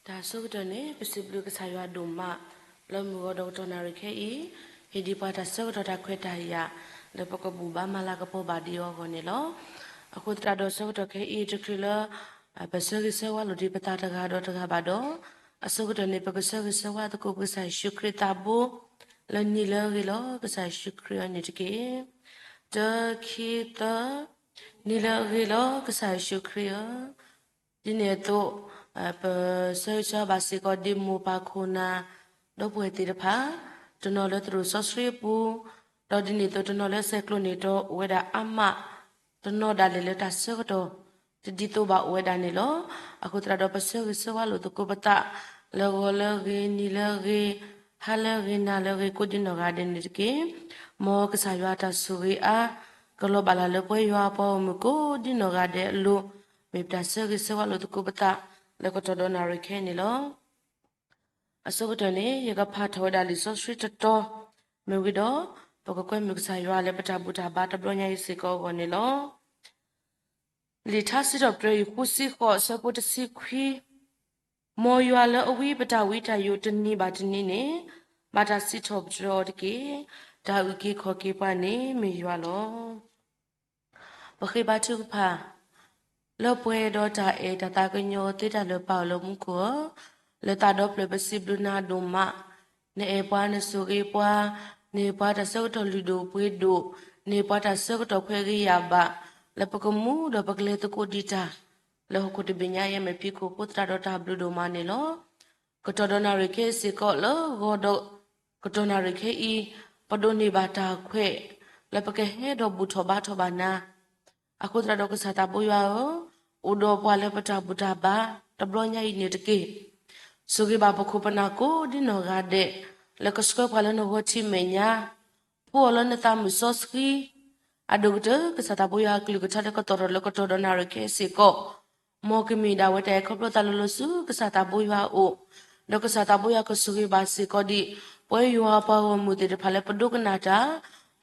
တၢ်ဆၢကတီၢ်န့ၣ် ပစံးဘျုးကစၢ်ယွၤဒိၣ်မး လၢမုၢ်ဂီၤဒီးကတီၢ်နၣ်ရံၣ်ခဲအံၤ, ဟ့ၣ်ဒံးပှၤတၢ်ဆၢကတီၢ်တၢ်ခွဲးတၢ်ယာ် လၢပကဘူၣ်ဘါမၤလၤကပီၤဘၣ်ဒံးအီၤအဂီၢ်န့ၣ်လီၤ. အဃိသတးဒီးဆၢကတီၢ်ခဲအံၤတချုးလၢ ပဆၢဂ့ၤဆၢဝါလိာ်ဒံးပသးတဂၤဒီးတဂၤဘၣ်ဒီး, အဆၢကတီၢ်န့ၣ် ပကဆၢဂ့ၤဆၢဝါသကိးပကစၢ်ယ့ၣ်ၡူးခရံာ်သးဘိ လၢနံၤလၢအဂ့ၤလီၤ ကစၢ်ယ့ၣ်ၡူးခရံာ်ဧၢန့ၣ်တက့ၢ်. တၢ ခံ သၢ, နံၤလၢအဂ့ၤလီၤ ကစၢ်ယ့ၣ်ၡူးခရံာ်ဧၢ. ဒ်န့ၣ်အသိး ပဆၢဂ့ၤဆၢဝါဘၣ်စ့ၢ်ကီးဒ်မိၢ်ပၢ်ခိၣ်နၢ် ဒီပုၢ်ဝဲၢ်သ့ၣ်တဖၣ်, တနီၤလၢသရိာ်စီဆှံအပူၤ, ဒီးဒ်န့ၣ်အသိးတနီၤလၢဆဲးကျိးန့ၢ်တီအိၣ်ဝဲဒၣ်အါမး, တနီၤဒၣ်လဲာ်လၢတၢ်ဆၢကတီၢ် တဒ်သိးဘၣ်အိၣ်ဝဲဒၣ်န့ၣ်လီၤ. အဃိသတးဒီးပဆၢဂ့ၤဆၢဝါလိာ်သကိးပသး လၢဂီၤလၢအဂ့ၤ, နံၤလၢအဂ့ၤ, ဟါလၢအဂ့ၤ, နၤလၢအဂ့ၤ ကိးဒ်နီၢ်ဂၤဒဲးန့ၣ်တက့ၢ်. မ်ကစၢ်ယွၤအတၢ်ဆိၣ်ဂ့ၤအါ ကလီၤဘၣ်လၢ်လၢပဝဲယွၤအပှၤဂီၢ်မုၢ်ကိးဒ်နီၢ်ဂၤဒဲးအလိၤ, မ့ၢ်ပတၢ်ဆၢဂ့ၤဆၢဝါလိာ်သကိးပသး လၢကတီၢ်ဒီးနၣ်ရံၣ်ခဲအံၤန့ၣ်လီၤ. အဆိကတၢၢ်န့ၣ် ယကဖးထီၣ်ဝဲဒၣ်လံာ်စီဆှံတတီၤ မ့ၢ်ဝံၤဒီး ပကကွဲမုာ်ကစၢ်ယွၤလၢပတၢ်ဘူၣ်တၢ်ဘါတဘျီညါအံၤစ့ၢ်ကီးအဂီၢ်န့ၣ်လီၤ. လံာ်ထါစံးထီၣ်ပတြၢၤ အယူၢ်ဃုဆံဃိး အဆၢဖိတဆံခွံ, မ်ယွၤလၢအဝံပတၢ်ဝံတၢ်ယိးတနံၤဘၣ်တနံၤန့ၣ် ဘၣ်တၢ်စံးထီၣ်ပတြၢၤအီၤတက့ၢ်. တၢ်အုၣ်က့ၤခီၣ်က့ၤပှၤန့ၣ်မ့ၢ်ယွၤလီၤ. ပဃ့ဘါထုကဖၣ် လၢပှဲၤဒီးတၢ်အဲၣ်တၢ်သးကညီၤသ့တၢ်လၢာ်ပၢ်လၢမူခိၣ်ဧၢ, လၢသးဒီဖျၢၣ်ပစံးဘျုးနၤဒိၣ်မး, နအဲၣ်ပှၤနဆိၣ်ဂ့ၤပှၤ, နဟ့ၣ်ပှၤတၢ်ဆၢကတီၢ်လုၢ်ဒိၣ်ပှ့ၤဒိၣ်, နဟ့ၣ်ပှၤတၢ်ဆၢကတီၢ်ခွဲးဂ့ၤယာ်ဘၣ်, လၢပကမူဒီးပကလဲၤသကိးဒံးတၢ် လၢဟီၣ်ခိၣ်တဘ့ၣ်ညါအံၤအမဲာ်ဖံးခိၣ်အဃိသတးဒီးတၢ်ဘျုးဒိၣ်မးန့ၣ်လီၤ. ကတီၢ်ဒီးနၣ်ရံၣ်ခဲအံၤစ့ၢ်ကီး လၢဂီၤဒီးကတီၢ်နၣ်ရံၣ်ခဲအံၤ ပဒိးန့ၢ်ဘၣ်တၢ်ခွဲး လၢပကဟဲဒီးဘူၣ်ထီၣ်ဘါထီၣ်ဘၣ်နၤ, အဃိသတးဒီးကစၢ်သးဘိယွၤဧၢ, အိၣ်ဒီးပှၤလၢပတၢ်ဘူၣ်တၢ်ဘါတဘျီညါအံၤန့ၣ်တက့ၢ်. ဆိၣ်ဂ့ၤဘၣ်ပခိၣ်ပနၢ်ကိးဒ်နီၢ်ဂၤဒဲး လၢကဆှၢပှၤလၢနဂီၤထံးမဲာ်ညါ, ဖှူအီၤလၢနသးမုၣ်စီဆှံ, အဒိၣ်ကတၢၢ်ကစၢ်သးဘိယွၤအကလုၢ်ကထါလၢကတီၢ်ဒီးလၢကတီၢ်ဒီးနၣ်ရံၣ်ခဲအံၤစ့ၢ်ကီး မ်ကမ့ၢ်ဒၣ်ဝဲတၢ်အဲၣ်ခီဖျိသးလိၤလိၤဆူကစၢ်သးဘိယွၤအအိၣ်, ဒီးကစၢ်သးဘိယွၤကဆိၣ်ဂ့ၤဘၣ်စ့ၢ်ကီးဒံး ပဝဲယွၤပှၤဂီၢ်မုၢ်သ့ၣ်တဖၣ်လၢပဒိကနၣ်တၢ်,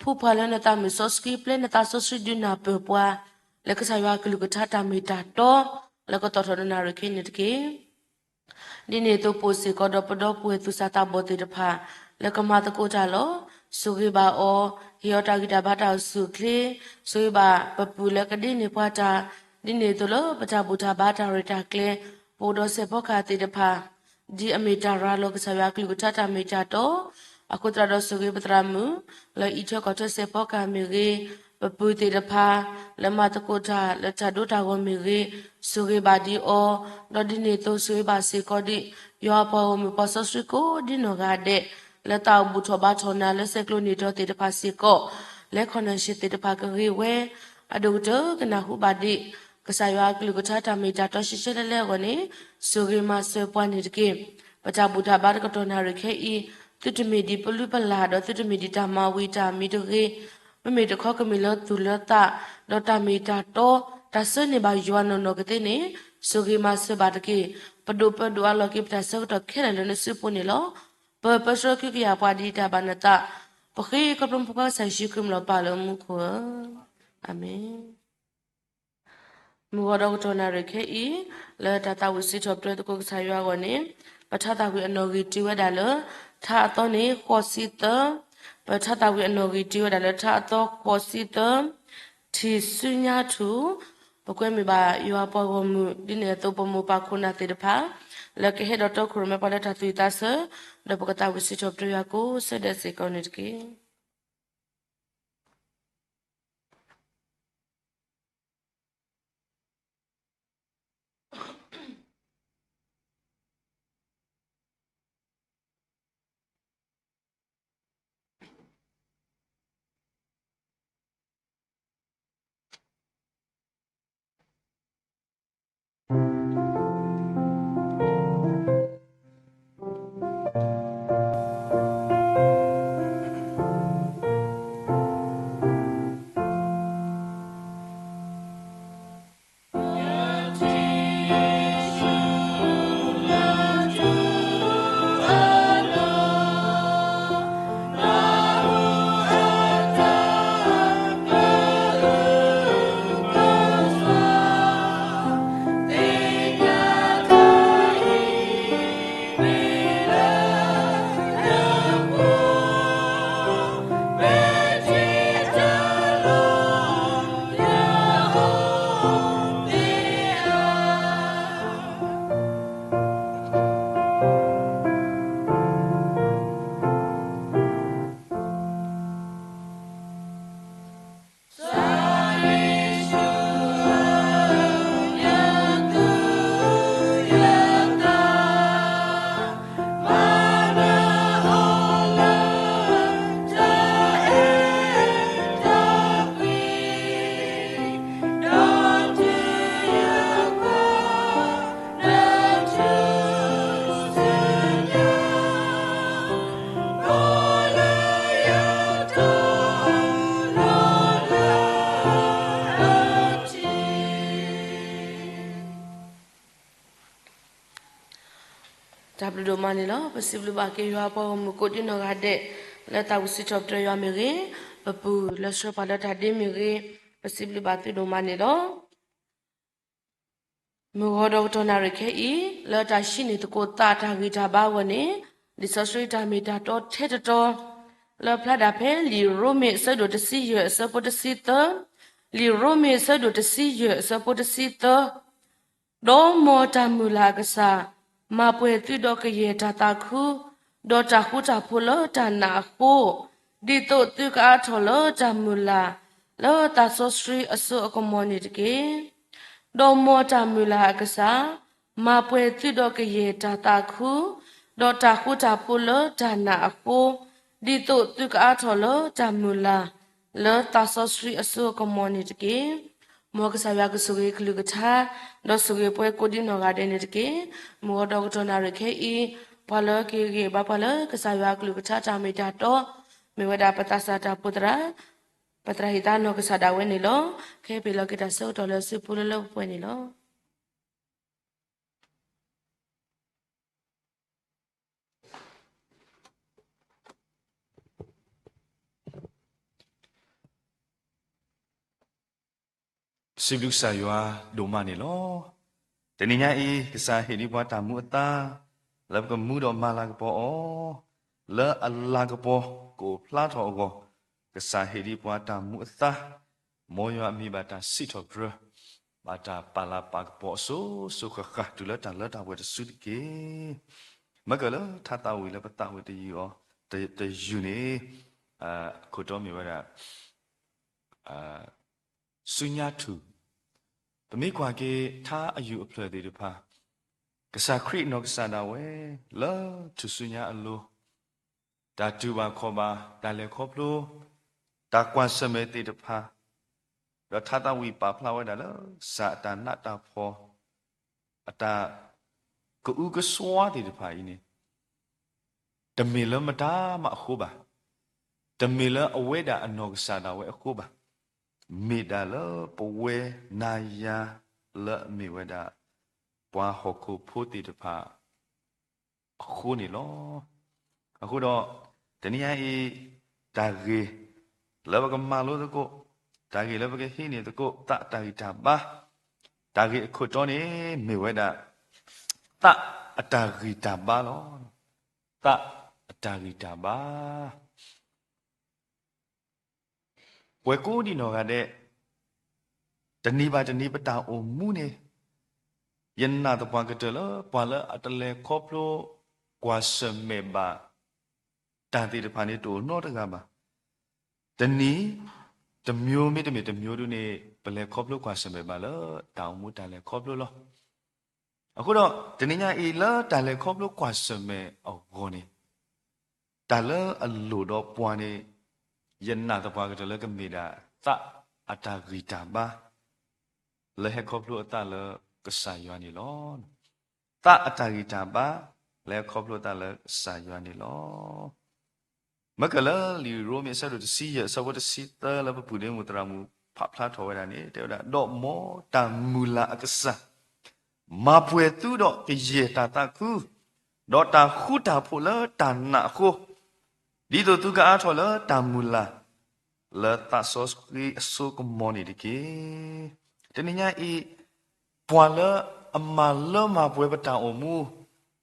ဖှူပှၤလၢနသးမုၣ်စီဆှံ ပျဲနသးစီဆှံဒုးနၢ်ပၢၢ်ပှၤ လၢကစၢ်ယွၤအကလုၢ်ကထါတၢ်မ့ၢ်တၢ်တီ လၢကတီၢ်ထီၣ်ဒီးနၣ်ရံၣ်ခဲအံၤန့ၣ်တက့ၢ်. ဒ်န့ၣ်အသိးပအိၣ်စ့ၢ်ကီးဒီးပဒီပုၢ်ဝဲၢ်သူၣ်စၢ်သးဘီၣ်သ့ၣ်တဖၣ် လၢကမၤသကိးတၢ်လီၤ. ဆိၣ်ဂ့ၤဘၣ်အီၤ, ဟ့ၣ်အီၤတၢ်ဂံၢ်တၢ်ဘါတၢ်အိၣ်ဆူၣ်အိၣ်ချ့, ဆိၣ်ဂ့ၤဘၣ်ပပုၢ်လၢကဒ့န့ၢ်ပှၤတၢ်, ဒ်န့ၣ်အသိးလၢပတၢ်ဘူၣ်တၢ်ဘါတၢ်ရဲၣ်တၢ်ကျဲၤ ပအိၣ်ဒီးစဲးဖီကဟၣ်သ့ၣ်တဖၣ် ဒ်အမ့ၢ်တၢ်ရၤလီၤကစၢ်ယွၤအကလုၢ်ကထါတၢ်မ့ၢ်တၢ်တီ, အဃိသတးဒီးဆိၣ်ဂ့ၤပသရၣ်မုၣ် လၢအံးထွဲကွၢ်ထွဲစဲးဖီကဟၣ်မ့ၢ်ဂ့ၤ, ပပုၢ်သ့ၣ်တဖၣ် လၢမၤသကိးတၢ်လၢတၢ်ဒိတၢ်ဂီၤမ့ၢ်ဂ့ၤ, ဆိၣ်ဂ့ၤဘၣ်ဒံးအီၤ, ဒီးဒ်န့ၣ်အသိးဆိၣ်ဂ့ၤဘၣ်စ့ၢ်ကီးဒံး ယွၤအပှၤဂီၢ်မုၢ်ပှၤစီဆှံကိးဒ်နီၢ်ဂၤဒဲး လၢသးအိၣ်ဘူၣ်ထီၣ်ဘါထီၣ်နၤလၢဆဲးကျိးန့ၢ်တီသ့ၣ်တဖၣ်စ့ၢ်ကီး, လဲၤခီၣ်နၢ်ရှ့သ့ၣ်တဖၣ်ကဂ့ၤဝဲ အဒိၣ်ကတၢၢ်ကနၢ်ဟူဘၣ်ဒံး ကစၢ်ယွၤအကလုၢ်ကထါတၢ်မ့ၢ်တၢ်တီရှဲရှဲလဲလဲအဂီၢ်န့ၣ် ဆိၣ်ဂ့ၤမၤစၢၤပှၤန့ၣ်တက့ၢ်. ပတၢ်ဘူၣ်တၢ်ဘါတကတီၢ်နၣ်ရံၣ်ခဲအံၤ သုတမ့ၢ်ဒံးပလုၢ်ပလၢ် ဒီးသုတမ့ၢ်ဒံးတၢ်မၤဝံၤတၢ်မံၤတဂ့ၤ, မ့မ့ၢ်တခီကမ့ၢ်လၢသူၣ်လၢသး ဒီးတၢ်မ့ၢ်တၢ်တီ တၢ်ဆၢန့ၢ်ဘၣ်ယွၤနီၢ်နီၢ်ကသ့န့ၣ် ဆိၣ်ဂ့ၤမၤစၢၤဘၣ်တက့ၢ်. ပဒိးပၢဒိးအးလီၤက့ၤပတၢ်ဆၢကတီၢ်ခဲလၢာ်လၢနစုပူၤန့ၣ်လီၤ. ပၢပၢဆှၢကဟုကယာ်ပှၤဒ်တၢ်ဘၣ်နသး, ပဃ့ခီဖျိမုၣ်ဖိခွါကစၢ်ယ့ၣ်ၡူးခရံာ်မံၤလီၤပၢ်လၢမူခိၣ်ဧၢ, အၤမ့ၣ်. မုၢ်ဂီၤဒီးကတီၢ်နၣ်ရံၣ်ခဲအံၤ လၢတၢ်သးဝံၣ်စံးထီၣ်ပတြၢၤသကိးကစၢ်ယွၤအဂီၢ်န့ၣ် ပထါသၣ်ဝံၤအနီၣ်ဂံၢ်တ့ၢ်ဝဲဒၣ်လၢ ထါအသီန့ၣ် ဃိးဆံသၢ, ပထါသၣ်ဝံၤအနီၣ်ဂံၢ်တ့ၢ်ဝဲဒၣ်လၢထါအသီဃိးဆံသၢ, ထံၣ်ဆူညါထူၣ်, ပကွဲမုာ်ဘၣ်ယွၤပှၤဂီၢ်မုၢ် ဒ်န့ၣ်အသိးပမိၢ်ပၢ်ခိၣ်နၢ်သ့ၣ်တဖၣ် လၢကဟဲဒီးတီခိၣ်ရိၣ်မဲပှၤလၢတၢ်သူၣ်ဝံၣ်သးဆၢ, ဒီးပကသးဝံၣ်စံးထီၣ်ပတြၢၤယွၤကိးဆၢဒဲးစ့ၢ်ကီးန့ၣ်တက့ၢ်. ပစံးဘျုးဒိၣ်မးန့ၣ်လီၤ. ပစံးဘျုးဘၣ်က့ၤယွၤပှၤဂီၢ်မုၢ်ကိးဒံနီၢ်ဂၤဒဲး လၢတၢ်အိၣ်စံးထီၣ်ပတြၢၤယွၤမ့ၢ်ဂ့ၤ, ပပုၢ်လၢဆှၢပှၤလၢတၢ်ဒ့မ့ၢ်ဂ့ၤ, ပစံးဘျုးဘၣ်သုဒိၣ်မးန့ၣ်လီၤ. မုၢ်ဂီၤဒီးကတီၢ်နၣ်ရံၣ်ခဲအံၤ လၢတၢ်ဟံးန့ၢ်သကိးသးတၢ်ဂံၢ်တၢ်ဘါအဂီၢ်န့ၣ်, လံာ်စီဆှံတၢ်မ့ၢ်တၢ်တီထဲတတီၤ လၢဖျါဒၣ်ဖဲလံာ်ရိမ့ၤအဆၢဒိၣ်တဆံယဲၢ်အဆၢဖိတဆံသၢ, လံာ်ရိမ့ၤအဆၢဒိၣ်တဆံယဲၢ်အဆၢဖိတဆံသၢ, ဒီးမ်တၢ်မုၢ်လၢ်အကစၢ်, မၤပှဲၤသုဒီးကယဲၢ်တၢ်သးခု, ဒီးတၢ်ဃူတၢ်ဖိးလၢတၢ်နာ်အဃိ, ဒ်သိးသုကအါထီၣ်လၢတၢ်မုၢ်လၢ် လၢသးစီဆှံအစိအကမီၤန့ၣ်တက့ၢ်. ဒီးမ်တၢ်မုၢ်လၢ်အကစၢ်, မၤပှဲၤသုဒီးကယဲၢ်တၢ်သးခု, ဒီးတၢ်ဃူတၢ်ဖိးလၢတၢ်နာ်အဃိ, ဒ်သိးသုကအါထီၣ်လၢတၢ်မုၢ်လၢ် လၢသးစီဆှံအစိအကမီၤန့ၣ်တက့ၢ်. မ်ကစၢ်ယွၤကဆိၣ်ဂ့ၤကလုၢ်ကထါ, ဒီးဆိၣ်ဂ့ၤပှၤကိးဒံနီၢ်ဂၤဒဲးန့ၣ်တက့ၢ်. မုၢ်ဂီၤဒီးကတီၢ်နၣ်ရံၣ်ခဲအံၤ, ပှၤလၢကဟ့ၣ်ဂံၢ်ဘါပှၤလၢကစၢ်ယွၤကလုၢ်ကထါတၢ်မ့ၢ်တၢ်တီ, မ့ၢ်ဝဲဒၣ်ပသးစၢ်တၢ်အိၣ်ဖှိၣ်သရၣ်, ပသရၣ်ဟ့ၣ်သါနီၢ်ကစၢ်ဒၣ်ဝဲန့ၣ်လီၤ. ခဲအံၤပလီၢ်က့ၤတၢ်ဆၢကတီၢ်လၢအစုပူၤလၢလၢပှဲၤပှဲၤန့ၣ်လီၤ. စံးဘျုးကစၢ်ယွၤဒိၣ်မးန့ၣ်လီၤ. တနံၤညါအံၤ ကစၢ်ဟ့ၣ်ဒံးပှၤတၢ်မူအသါ, လၢပကမူဒီးမၤလၤကပီၤအီၤ, လၢအလၤကပီၤကအိၣ်ဖျါထီၣ်အဂီၢ်, ကစၢ်ဟ့ၣ်ဒံးပှၤတၢ်မူအသါ, မ်ယွၤအမံၤဘၣ်တၢ်စံးထီၣ်ပတြၢၤ, ဘၣ်တၢ်ပာ်လၤပာ်ကပီၤအစိၤစိၤဃၣ်ဃၣ် တုၤလၢတၢ်လၢတၢ်ပှဲၤတစုတက့ၢ်. မ့ၢ်ကလၢထါသးဝံၣ်လၢပသးဝံၣ်တယုၢ်အီၤ, တယုၢ်န့ၣ်, ခိၣ်တီမ့ၢ်ဝဲဒၣ် ဆူညါထူၣ်, ပမ့ၢ်ကွၢ်က့ၤထါအယုၢ်အဖျၢၣ်သ့ၣ်တဖၣ်, ကစၢ်ခရံာ်နီၢ်ကစၢ်ဒၣ်ဝဲ, လၢထူၣ်စုညါအလိၤ, တၢ်တူၢ်ဘၣ်ခီၣ်ဘၣ်, တၢ်လဲၤခီဖျိ, တၢ်ကွၢ်ဆၢၣ်မဲာ်သ့ၣ်တဖၣ်, ဒီးထါသးဝံၣ်ပာ်ဖျါဝဲဒၣ်လၢ ကစၢ်အတၢ်နးတၢ်ဖှီၣ်, အတၢ်ကအုကစွါသ့ၣ်တဖၣ်အံၤန့ၣ် တမ့ၢ်လၢမတၤမးအဃိဘၣ်. တမ့ၢ်လၢအဝဲဒၣ်အနီၢ်ကစၢ်ဒၣ်ဝဲအဃိဘၣ်. မ့ၢ်ဒၣ်လၢပဝဲနၤယၤလၢအမ့ၢ်ဝဲဒၣ် ပှၤဟီၣ်ခိၣ်ဖိသ့ၣ်တဖၣ်အဃိန့ၣ်လီၤ. အဃိဒီး တနံၤညါအံၤ တၢ်ဂ့ၢ်လၢပကမၤလိသကိး, တၢ်ဂ့ၢ်လၢပကဟံးန့ၢ်သကိး သးအတၢ်ဂံၢ်တၢ်ဘါ, တၢ်ဂ့ၢ်အခိၣ်တီန့ၣ် မ့ၢ်ဝဲဒၣ် သးအတၢ်ဂံၢ်တၢ်ဘါလီၤ. သးအတၢ်ဂံၢ်တၢ်ဘါ ပှၤကိးဒံနီၢ်ဂၤဒဲး, တနံၤဘၣ်တနံၤပတၢ်အိၣ်မူန့ၣ်, ယနာ်သပှၢ်ကတၢၢ်လၢ ပှၤလၢအတလဲၤခီဖျိကွၢ်ဆၢၣ်မဲာ်ဘၣ် တၢ်သ့ၣ်တဖၣ်န့ၣ် တအိၣ်နီတဂၤဘၣ်. တနံၤတမျိုးမ့တမ့ၢ်တမျိုးဒုန့ၣ် ပလဲၤခီဖျိကွၢ်ဆၢၣ်မဲာ်ဘၣ်လၢတၢ်အိၣ်မူတၢ်လဲၤခီဖျိလီၤ. အဃိဒီး တနံၤညါအံၤလၢတၢ်လဲၤခီဖျိကွၢ်ဆၢၣ်မဲာ်အဂီၢ်န့ၣ်, တၢ်လၢအလိၣ်ဒီးပှၤန့ၣ်, ယနာ်သပှၢ်ကတၢၢ်လၢကမ့ၢ်ဒၣ် သးအတၢ်ဂံၢ်တၢ်ဘါ လၢဟဲခီဖျိအသးလၢကစၢ်ယွၤန့ၣ်လီၤ. သးအတၢ်ဂံၢ်တၢ်ဘါ လၢဟဲခီဖျိအသးလၢကစၢ်ယွၤန့ၣ်လီၤ. မ့ၢ်ကလၢလံာ်ရိမ့ၤအဆၢဒိၣ်တဆံယဲၢ်အဆၢဖိတဆံသၢလၢပပုၢ်ဒ့မုၢ်သရၣ်မုၣ်ဖးဖျါထီၣ်ဝဲဒၣ်န့ၣ် တဲဝဲဒၣ်, ဒီးမ်တၢ်မုၢ်လၢ်အကစၢ် မၤပှဲၤသုဒီးကယဲၢ်တၢ်သးခု, ဒီးတၢ်ဃူတၢ်ဖိးလၢတၢ်နာ်အဃိ, ဒ်သိးသုကအါထီၣ်လၢတၢ်မုၢ်လၢ် လၢသးစီဆှံအစိကမီၤန့ၣ်တက့ၢ်. တနံၤညါအံၤ, ပှၤလၢအမၤလၢမၤပှဲၤပတၢ်အိၣ်မူ,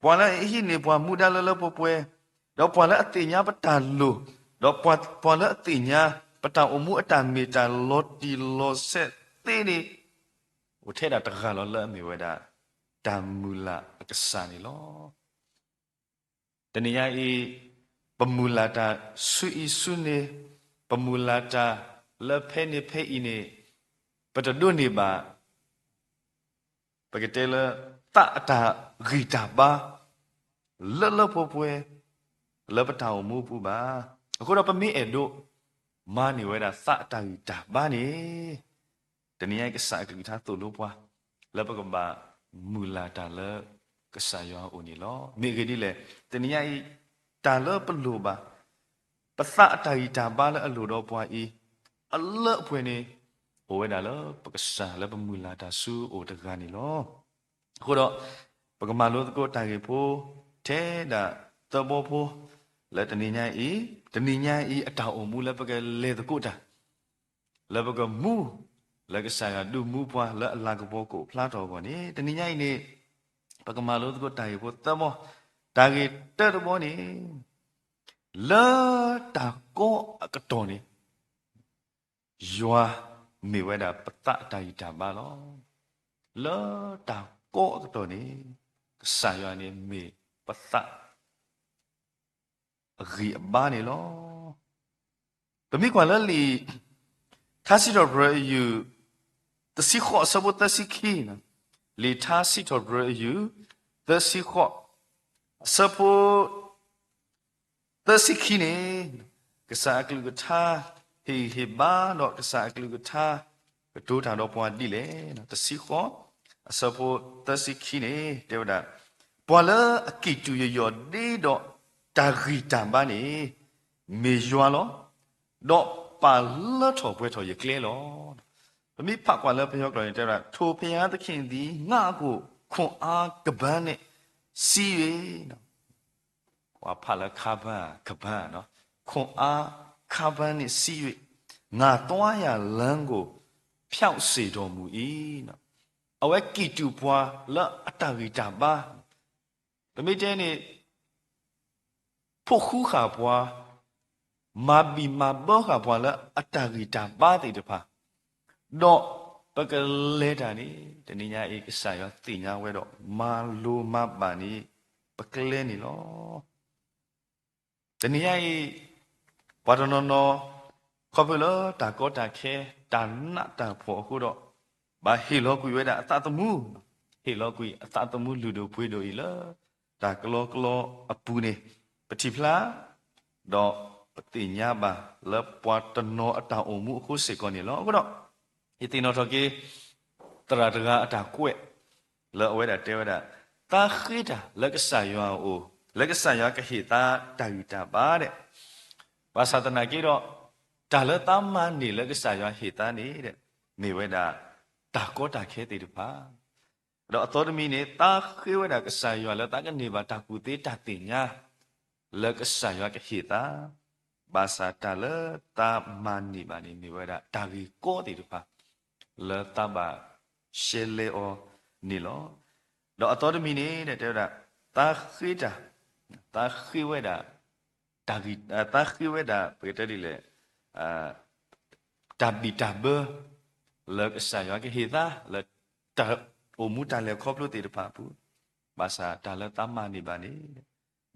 ပှၤလၢအဟံးန့ၢ်ပှၤမူဒါလၢလၢပှဲၤပှဲၤ, ဒီးပှၤလၢအသ့ၣ်ညါပတၢ်လိၣ်, ဒီးပှၤလၢအသ့ၣ်ညါ ပတၢ်အိၣ်မူအတၢ်မ့ၢ်တၢ်လီၤတံၢ်လီၤဆဲးသ့န့ၣ်, အိၣ်ထဲဒၣ်တဂၤလီၤလၢအမ့ၢ်ဝဲဒၣ် တၢ်မုၢ်လၢ်အကစၢ်န့ၣ်လီၤ. တနံၤညါအံၤ, ပမုၢ်လၢ်တၢ်ဆူအံၤဆူန့ၣ်, ပမုၢ်လၢ်တၢ်လၢဖဲန့ၣ်ဖဲအံၤန့ၣ်, ပတဒိးန့ၢ်ဘၣ် ပကတဲလၢ သးအတၢ်ဂံၢ်တၢ်ဘါ လၢလၢပှဲၤပှဲၤ လၢပတၢ်အိၣ်မူအပူၤဘၣ်. အဃိဒီးပမ့ၢ်အဲၣ်ဒိး မၤန့ၢ်ဝဲဒၣ်သးအတၢ်ဂံၢ်တၢ်ဘါန့ၣ်, တနံၤညါအံၤကစၢ်အကလုၢ်ကထါသိၣ်လိပှၤ လၢပကဘၣ်မုၢ်လၢ်တၢ်လၢကစၢ်ယွၤအအိၣ်န့ၣ်လီၤ. မ့ၢ်အဂ့ၢ်ဒ်လဲၣ်, တနံၤညါအံၤ တၢ်လၢပလိၣ်ဘၣ် ပသးအတၢ်ဂံၢ်တၢ်ဘါလၢအလိၣ်ဒီးပှၤအံၤ အလၢအပှဲၤန့ၣ် အိၣ်ဝဲဒၣ်လၢပကစၢ်လၢပမုၢ်လၢ်တၢ်ဆူအအိၣ်တဂၤန့ၣ်လီၤ. အဃိဒီး ပကမၤလိသကိးတၢ်ဂ့ၢ်ဖိထဲ ပကအိၣ်ဒီးတၢ်ကီတၢ်ခဲဒၣ်သၢဘီဖိ လၢတနံၤညါအံၤ, တနံၤညါအံၤအတၢ်အိၣ်မူလၢပကလဲၤသကိးတၢ် လၢပကမူ လၢကစၢ်ယွၤဒုးမူပှၤလၢအလၤကပီၤကအိၣ်ဖျါထီၣ်အဂီၢ်န့ၣ် တနံၤညါအံၤန့ၣ် ပကမၤလိသကိးတၢ်ဂ့ၢ်ဖိသၢဘီ, တၢ်ဂ့ၢ်တၢတဘီန့ၣ် လၢတၢ်ကီအကတီၢ်န့ၣ် ယွၤမ့ၢ်ဝဲဒၣ်ပသးအတၢ်ဂံၢ်တၢ်ဘါလီၤ. လၢတၢ်ကီအကတီၢ်န့ၣ် ကစၢ်ယွၤန့ၣ်မ့ၢ်ပသး အဂံၢ်အဘါန့ၣ်လီၤ. ပမ့ၢ်ကွၢ်လၢလံာ် ထါစံးထီၣ်ပတြၢၤအယုၢ် တဆံဃိးအဆၢဖိသၢဆံခံ, လံာ်ထါစံးထီၣ်ပတြၢၤအယုၢ် သၢဆံဃိး အဆၢဖိ သၢဆံခံန့ၣ် ကစၢ်အကလုၢ်ကထါ ဟ့ၣ်ဂံၢ်ဟ့ၣ်ဘါဒီးကစၢ်အကလုၢ်ကထါ ကတိၤတၢ်ဒီးပှၤဒ်လဲၣ်. တဆံဃိး အဆၢဖိသၢဆံခံန့ၣ် တဲဝဲဒၣ်, ပှၤလၢအကံၢ်တူာ်ယယီၢ်ဒ့ဒီးတၢ်ဂံၢ်တၢ်ဘါန့ၣ် မ့ၢ်ယွၤလီၤ. ဒီးပာ်လၢထီၣ်ပှဲၤထီၣ်ယကျဲလီၤ. ပမ့ၢ်ဖးကွၢ်လၢပယီၤကျိာ်န့ၣ် တဲဝဲဒၣ်, ထိုဘုရားသခင်သည် ငါ့ကို ခွန်အားခါးပန်းနှင့်စည်း၍ ခွန်အားခါးပန်း, ခွန်အားခါးပန်းနှင့်စည်း၍ ငါသွားရာလမ်းကို ဖြောင့်စေတော်မူ၏. အဝဲကံၢ်တူာ်ပှၤလၢအတၢ်ဂံၢ်တၢ်ဘါ, ပမ့ၢ်တဲန့ၣ် ဖိးဃူဃာ်ပှၤ, မၤဘံၣ်မၤဘၢဃာ်ပှၤလၢအတၢ်ဂံၢ်တၢ်ဘါသ့ၣ်တဖၣ်, ဒီးပကလဲၤတၢ်န့ၣ် တနံၤညါအံၤ ကစၢ်ယွၤသ့ၣ်ညါဝဲဒီး မၤလိမၤဘၣ်န့ၣ် ပကျဲန့ၣ်လီၤ. တနံၤညါအံၤ ပှၤတနီၤနီၤ ခီဖျိလၢတၢ်ကီတၢ်ခဲ တၢ်နးတၢ်ဖှီၣ်အဃိဒီး ဘၣ်ဟ့ၣ်လီၤကွံာ်ဝဲဒၣ်အသးသမူ, ဟ့ၣ်လီၤကွံာ်အသးသမူလုၢ်ဒိၣ်ပှ့ၤဒိၣ်အံၤလၢ တၢ်ကလီကလီအပူၤန့ၣ် ပထံၣ်ဖျါ ဒီးပသ့ၣ်ညါဘၣ်လၢပှၤတနီၤအတၢ်အိၣ်မူအဃိစ့ၢ်ကီးန့ၣ်လီၤ. အဃိဒီး ယသ့ၣ်နီၣ်ထီၣ်က့ၤ သရၣ်တဂၤအတၢ်ကွဲး လၢအဝဲဒၣ်တဲဝဲဒၣ်, သးဃ့တၢ်လၢကစၢ်ယွၤအအိၣ်, လၢကစၢ်ယွၤကဟ့ၣ်သးတၢ်ဂံၢ်တၢ်ဘါဒဲး, ဘၣ်ဆၣ်သနာ်က့ဒီး တၢ်လၢသးမၤန့ၢ်လၢကစၢ်ယွၤဟ့ၣ်သးန့ၣ်ဒဲး မ့ၢ်ဝဲဒၣ် တၢ်ကီတၢ်ခဲသ့ၣ်တဖၣ် ဒီးအသီတမံၤန့ၣ် သးဃ့ဝဲဒၣ်ကစၢ်ယွၤလၢသးကန့ၢ်ဘၣ်တၢ်ကူၣ်သ့တၢ်သ့ၣ်ညါ လၢကစၢ်ယွၤကဟ့ၣ်သး, ဘၣ်ဆၣ်တၢ်လၢသးမၤန့ၢ်ဘၣ်န့ၣ် မ့ၢ်ဝဲဒၣ်တၢ်ဂ့ၢ်ကီသ့ၣ်တဖၣ် လၢသးဘၣ်ရှဲလဲအီၤန့ၣ်လီၤ. ဒီးအသီတမံၤန့ၣ် တဲဝဲဒၣ် သးဃ့တၢ်, သးဃ့ဝဲဒၣ် တၢ်ဂံၢ်, သးဃ့ဝဲဒၣ် ပကတဲဒ်လဲၣ်, တၢ်ဘံၣ်တၢ်ဘၢ လၢကစၢ်ယွၤကဟ့ၣ်သး လၢတၢ်အိၣ်မူတၢ်လဲၤခီဖျိသ့ၣ်တဖၣ်အပူၤ, ဘၣ်ဆၣ်တၢ်လၢသးမၤန့ၢ်ဘၣ်န့ၣ်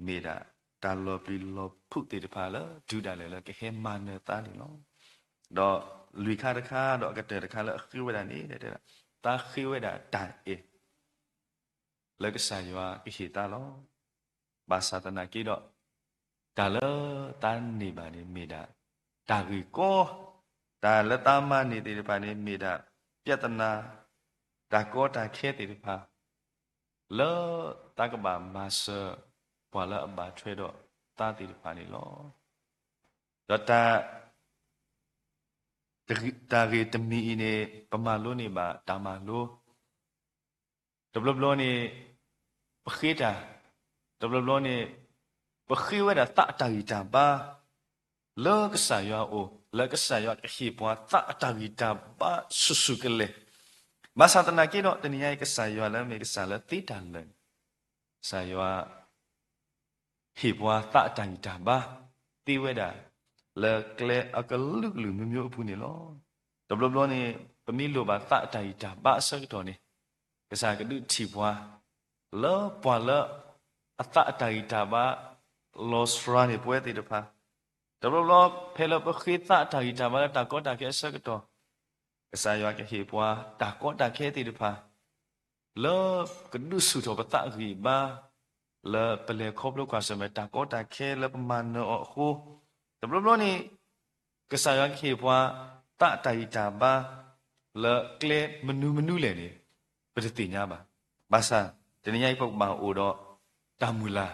မ့ၢ်ဒၣ်တၢ်လီၤပျံၤလီၤဖုးသ့ၣ်တဖၣ်လၢ တုၤဒၣ်လဲာ်လၢကဟဲမၤနၢၤသးန့ၣ်လီၤ. ဒီးလွံၢ်ခါတခါ ဒီးအကတၢၢ်တခါလၢအဃ့ဝဲဒၣ်န့ၣ် သးဃ့ဝဲဒၣ်တၢ်အဲၣ် လၢကစၢ်ယွၤကဟ့ၣ်သးလီၤ. ဘၣ်ဆၣ်သနာ်က့ဒီး တၢ်လၢသးန့ၢ်ဘၣ်န့ၣ် မ့ၢ်ဒၣ်တၢ်ဂ့ၢ်ကီ, တၢ်လၢသးမၤန့ၢ်သ့ၣ်တဖၣ်န့ၣ် မ့ၢ်ဒၣ်ပြဿနာ, တၢ်ကီတၢ်ခဲသ့ၣ်တဖၣ် လၢသးကဘၣ်မၤစၢၤ ပှၤလၢအဘၣ်ထွဲဒီးသးသ့ၣ်တဖၣ်န့ၣ်လီၤ. ဒီးတၢ် တၢ်ဂ့ၢ်တမံၤအံၤန့ၣ် ပမၤလိန့ၢ်ဘၣ်တၢ်မၤလိ, တဘျီဘျီန့ၣ် ပဃ့တၢ်, တဘျီဘျီန့ၣ် ပဃ့ဝဲဒၣ်သးအတၢ်ဂံၢ်တၢ်ဘါ လၢကစၢ်ယွၤအအိၣ်, လၢကစၢ်ယွၤကဟ့ၣ်ပှၤသးအတၢ်ဂံၢ်တၢ်ဘါဆူၣ်ဆူၣ်ကလဲာ်, ဘၣ်ဆၣ်သနာ်က့ဒီး တနံၤညါအံၤ ကစၢ်ယွၤလၢမ့ၢ်ကစၢ်လၢသ့တၢ်လၢာ်န့ၣ် ကစၢ်ယွၤ ဟ့ၣ်ပှၤသးအတၢ်ဂံၢ်တၢ်ဘါ သ့ဝဲဒၣ် လၢကျဲအကလုာ်ကလုာ်မံၤမံၤအပူၤန့ၣ်လီၤ. တဘျီဘျီန့ၣ် ပမ့ၢ်လိၣ်ဘၣ်သးအတၢ်ဂံၢ်တၢ်ဘါအဆၢကတီၢ်န့ၣ် ကစၢ်ကဒုးထံၣ်ပှၤ လၢပှၤလၢအသးအတၢ်ဂံၢ်တၢ်ဘါ လီၤစှၤန့ၢ်ပဝဲသ့ၣ်တဖၣ်, တဘျီဘျီ ဖဲလၢပဃ့သးအတၢ်ဂံၢ်တၢ်ဘါလၢတၢ်ကီတၢ်ခဲအဆၢကတီၢ် ကစၢ်ယွၤကဟ့ၣ်ပှၤတၢ်ကီတၢ်ခဲသ့ၣ်တဖၣ် လၢကဒုးဆူၣ်ထီၣ်ပသးအဂံၢ်အဘါ လၢပလဲၤခီဖျိကွၢ်ဆၢၣ်မဲာ်တၢ်ကီတၢ်ခဲလၢပမၤနၢၤအီၤအဃိ, တဘျီဘျီန့ၣ် ကစၢ်ယွၤကဟ့ၣ်ပှၤသးအတၢ်ဂံၢ်တၢ်ဘါ လၢကျဲမနုၤမနုၤလဲၣ်န့ၣ် ပတသ့ၣ်ညါဘၣ်. ဘၣ်ဆၣ် တနံၤညါအံၤပကဘၣ်အိၣ်ဒီးတၢ်မုၢ်လၢ်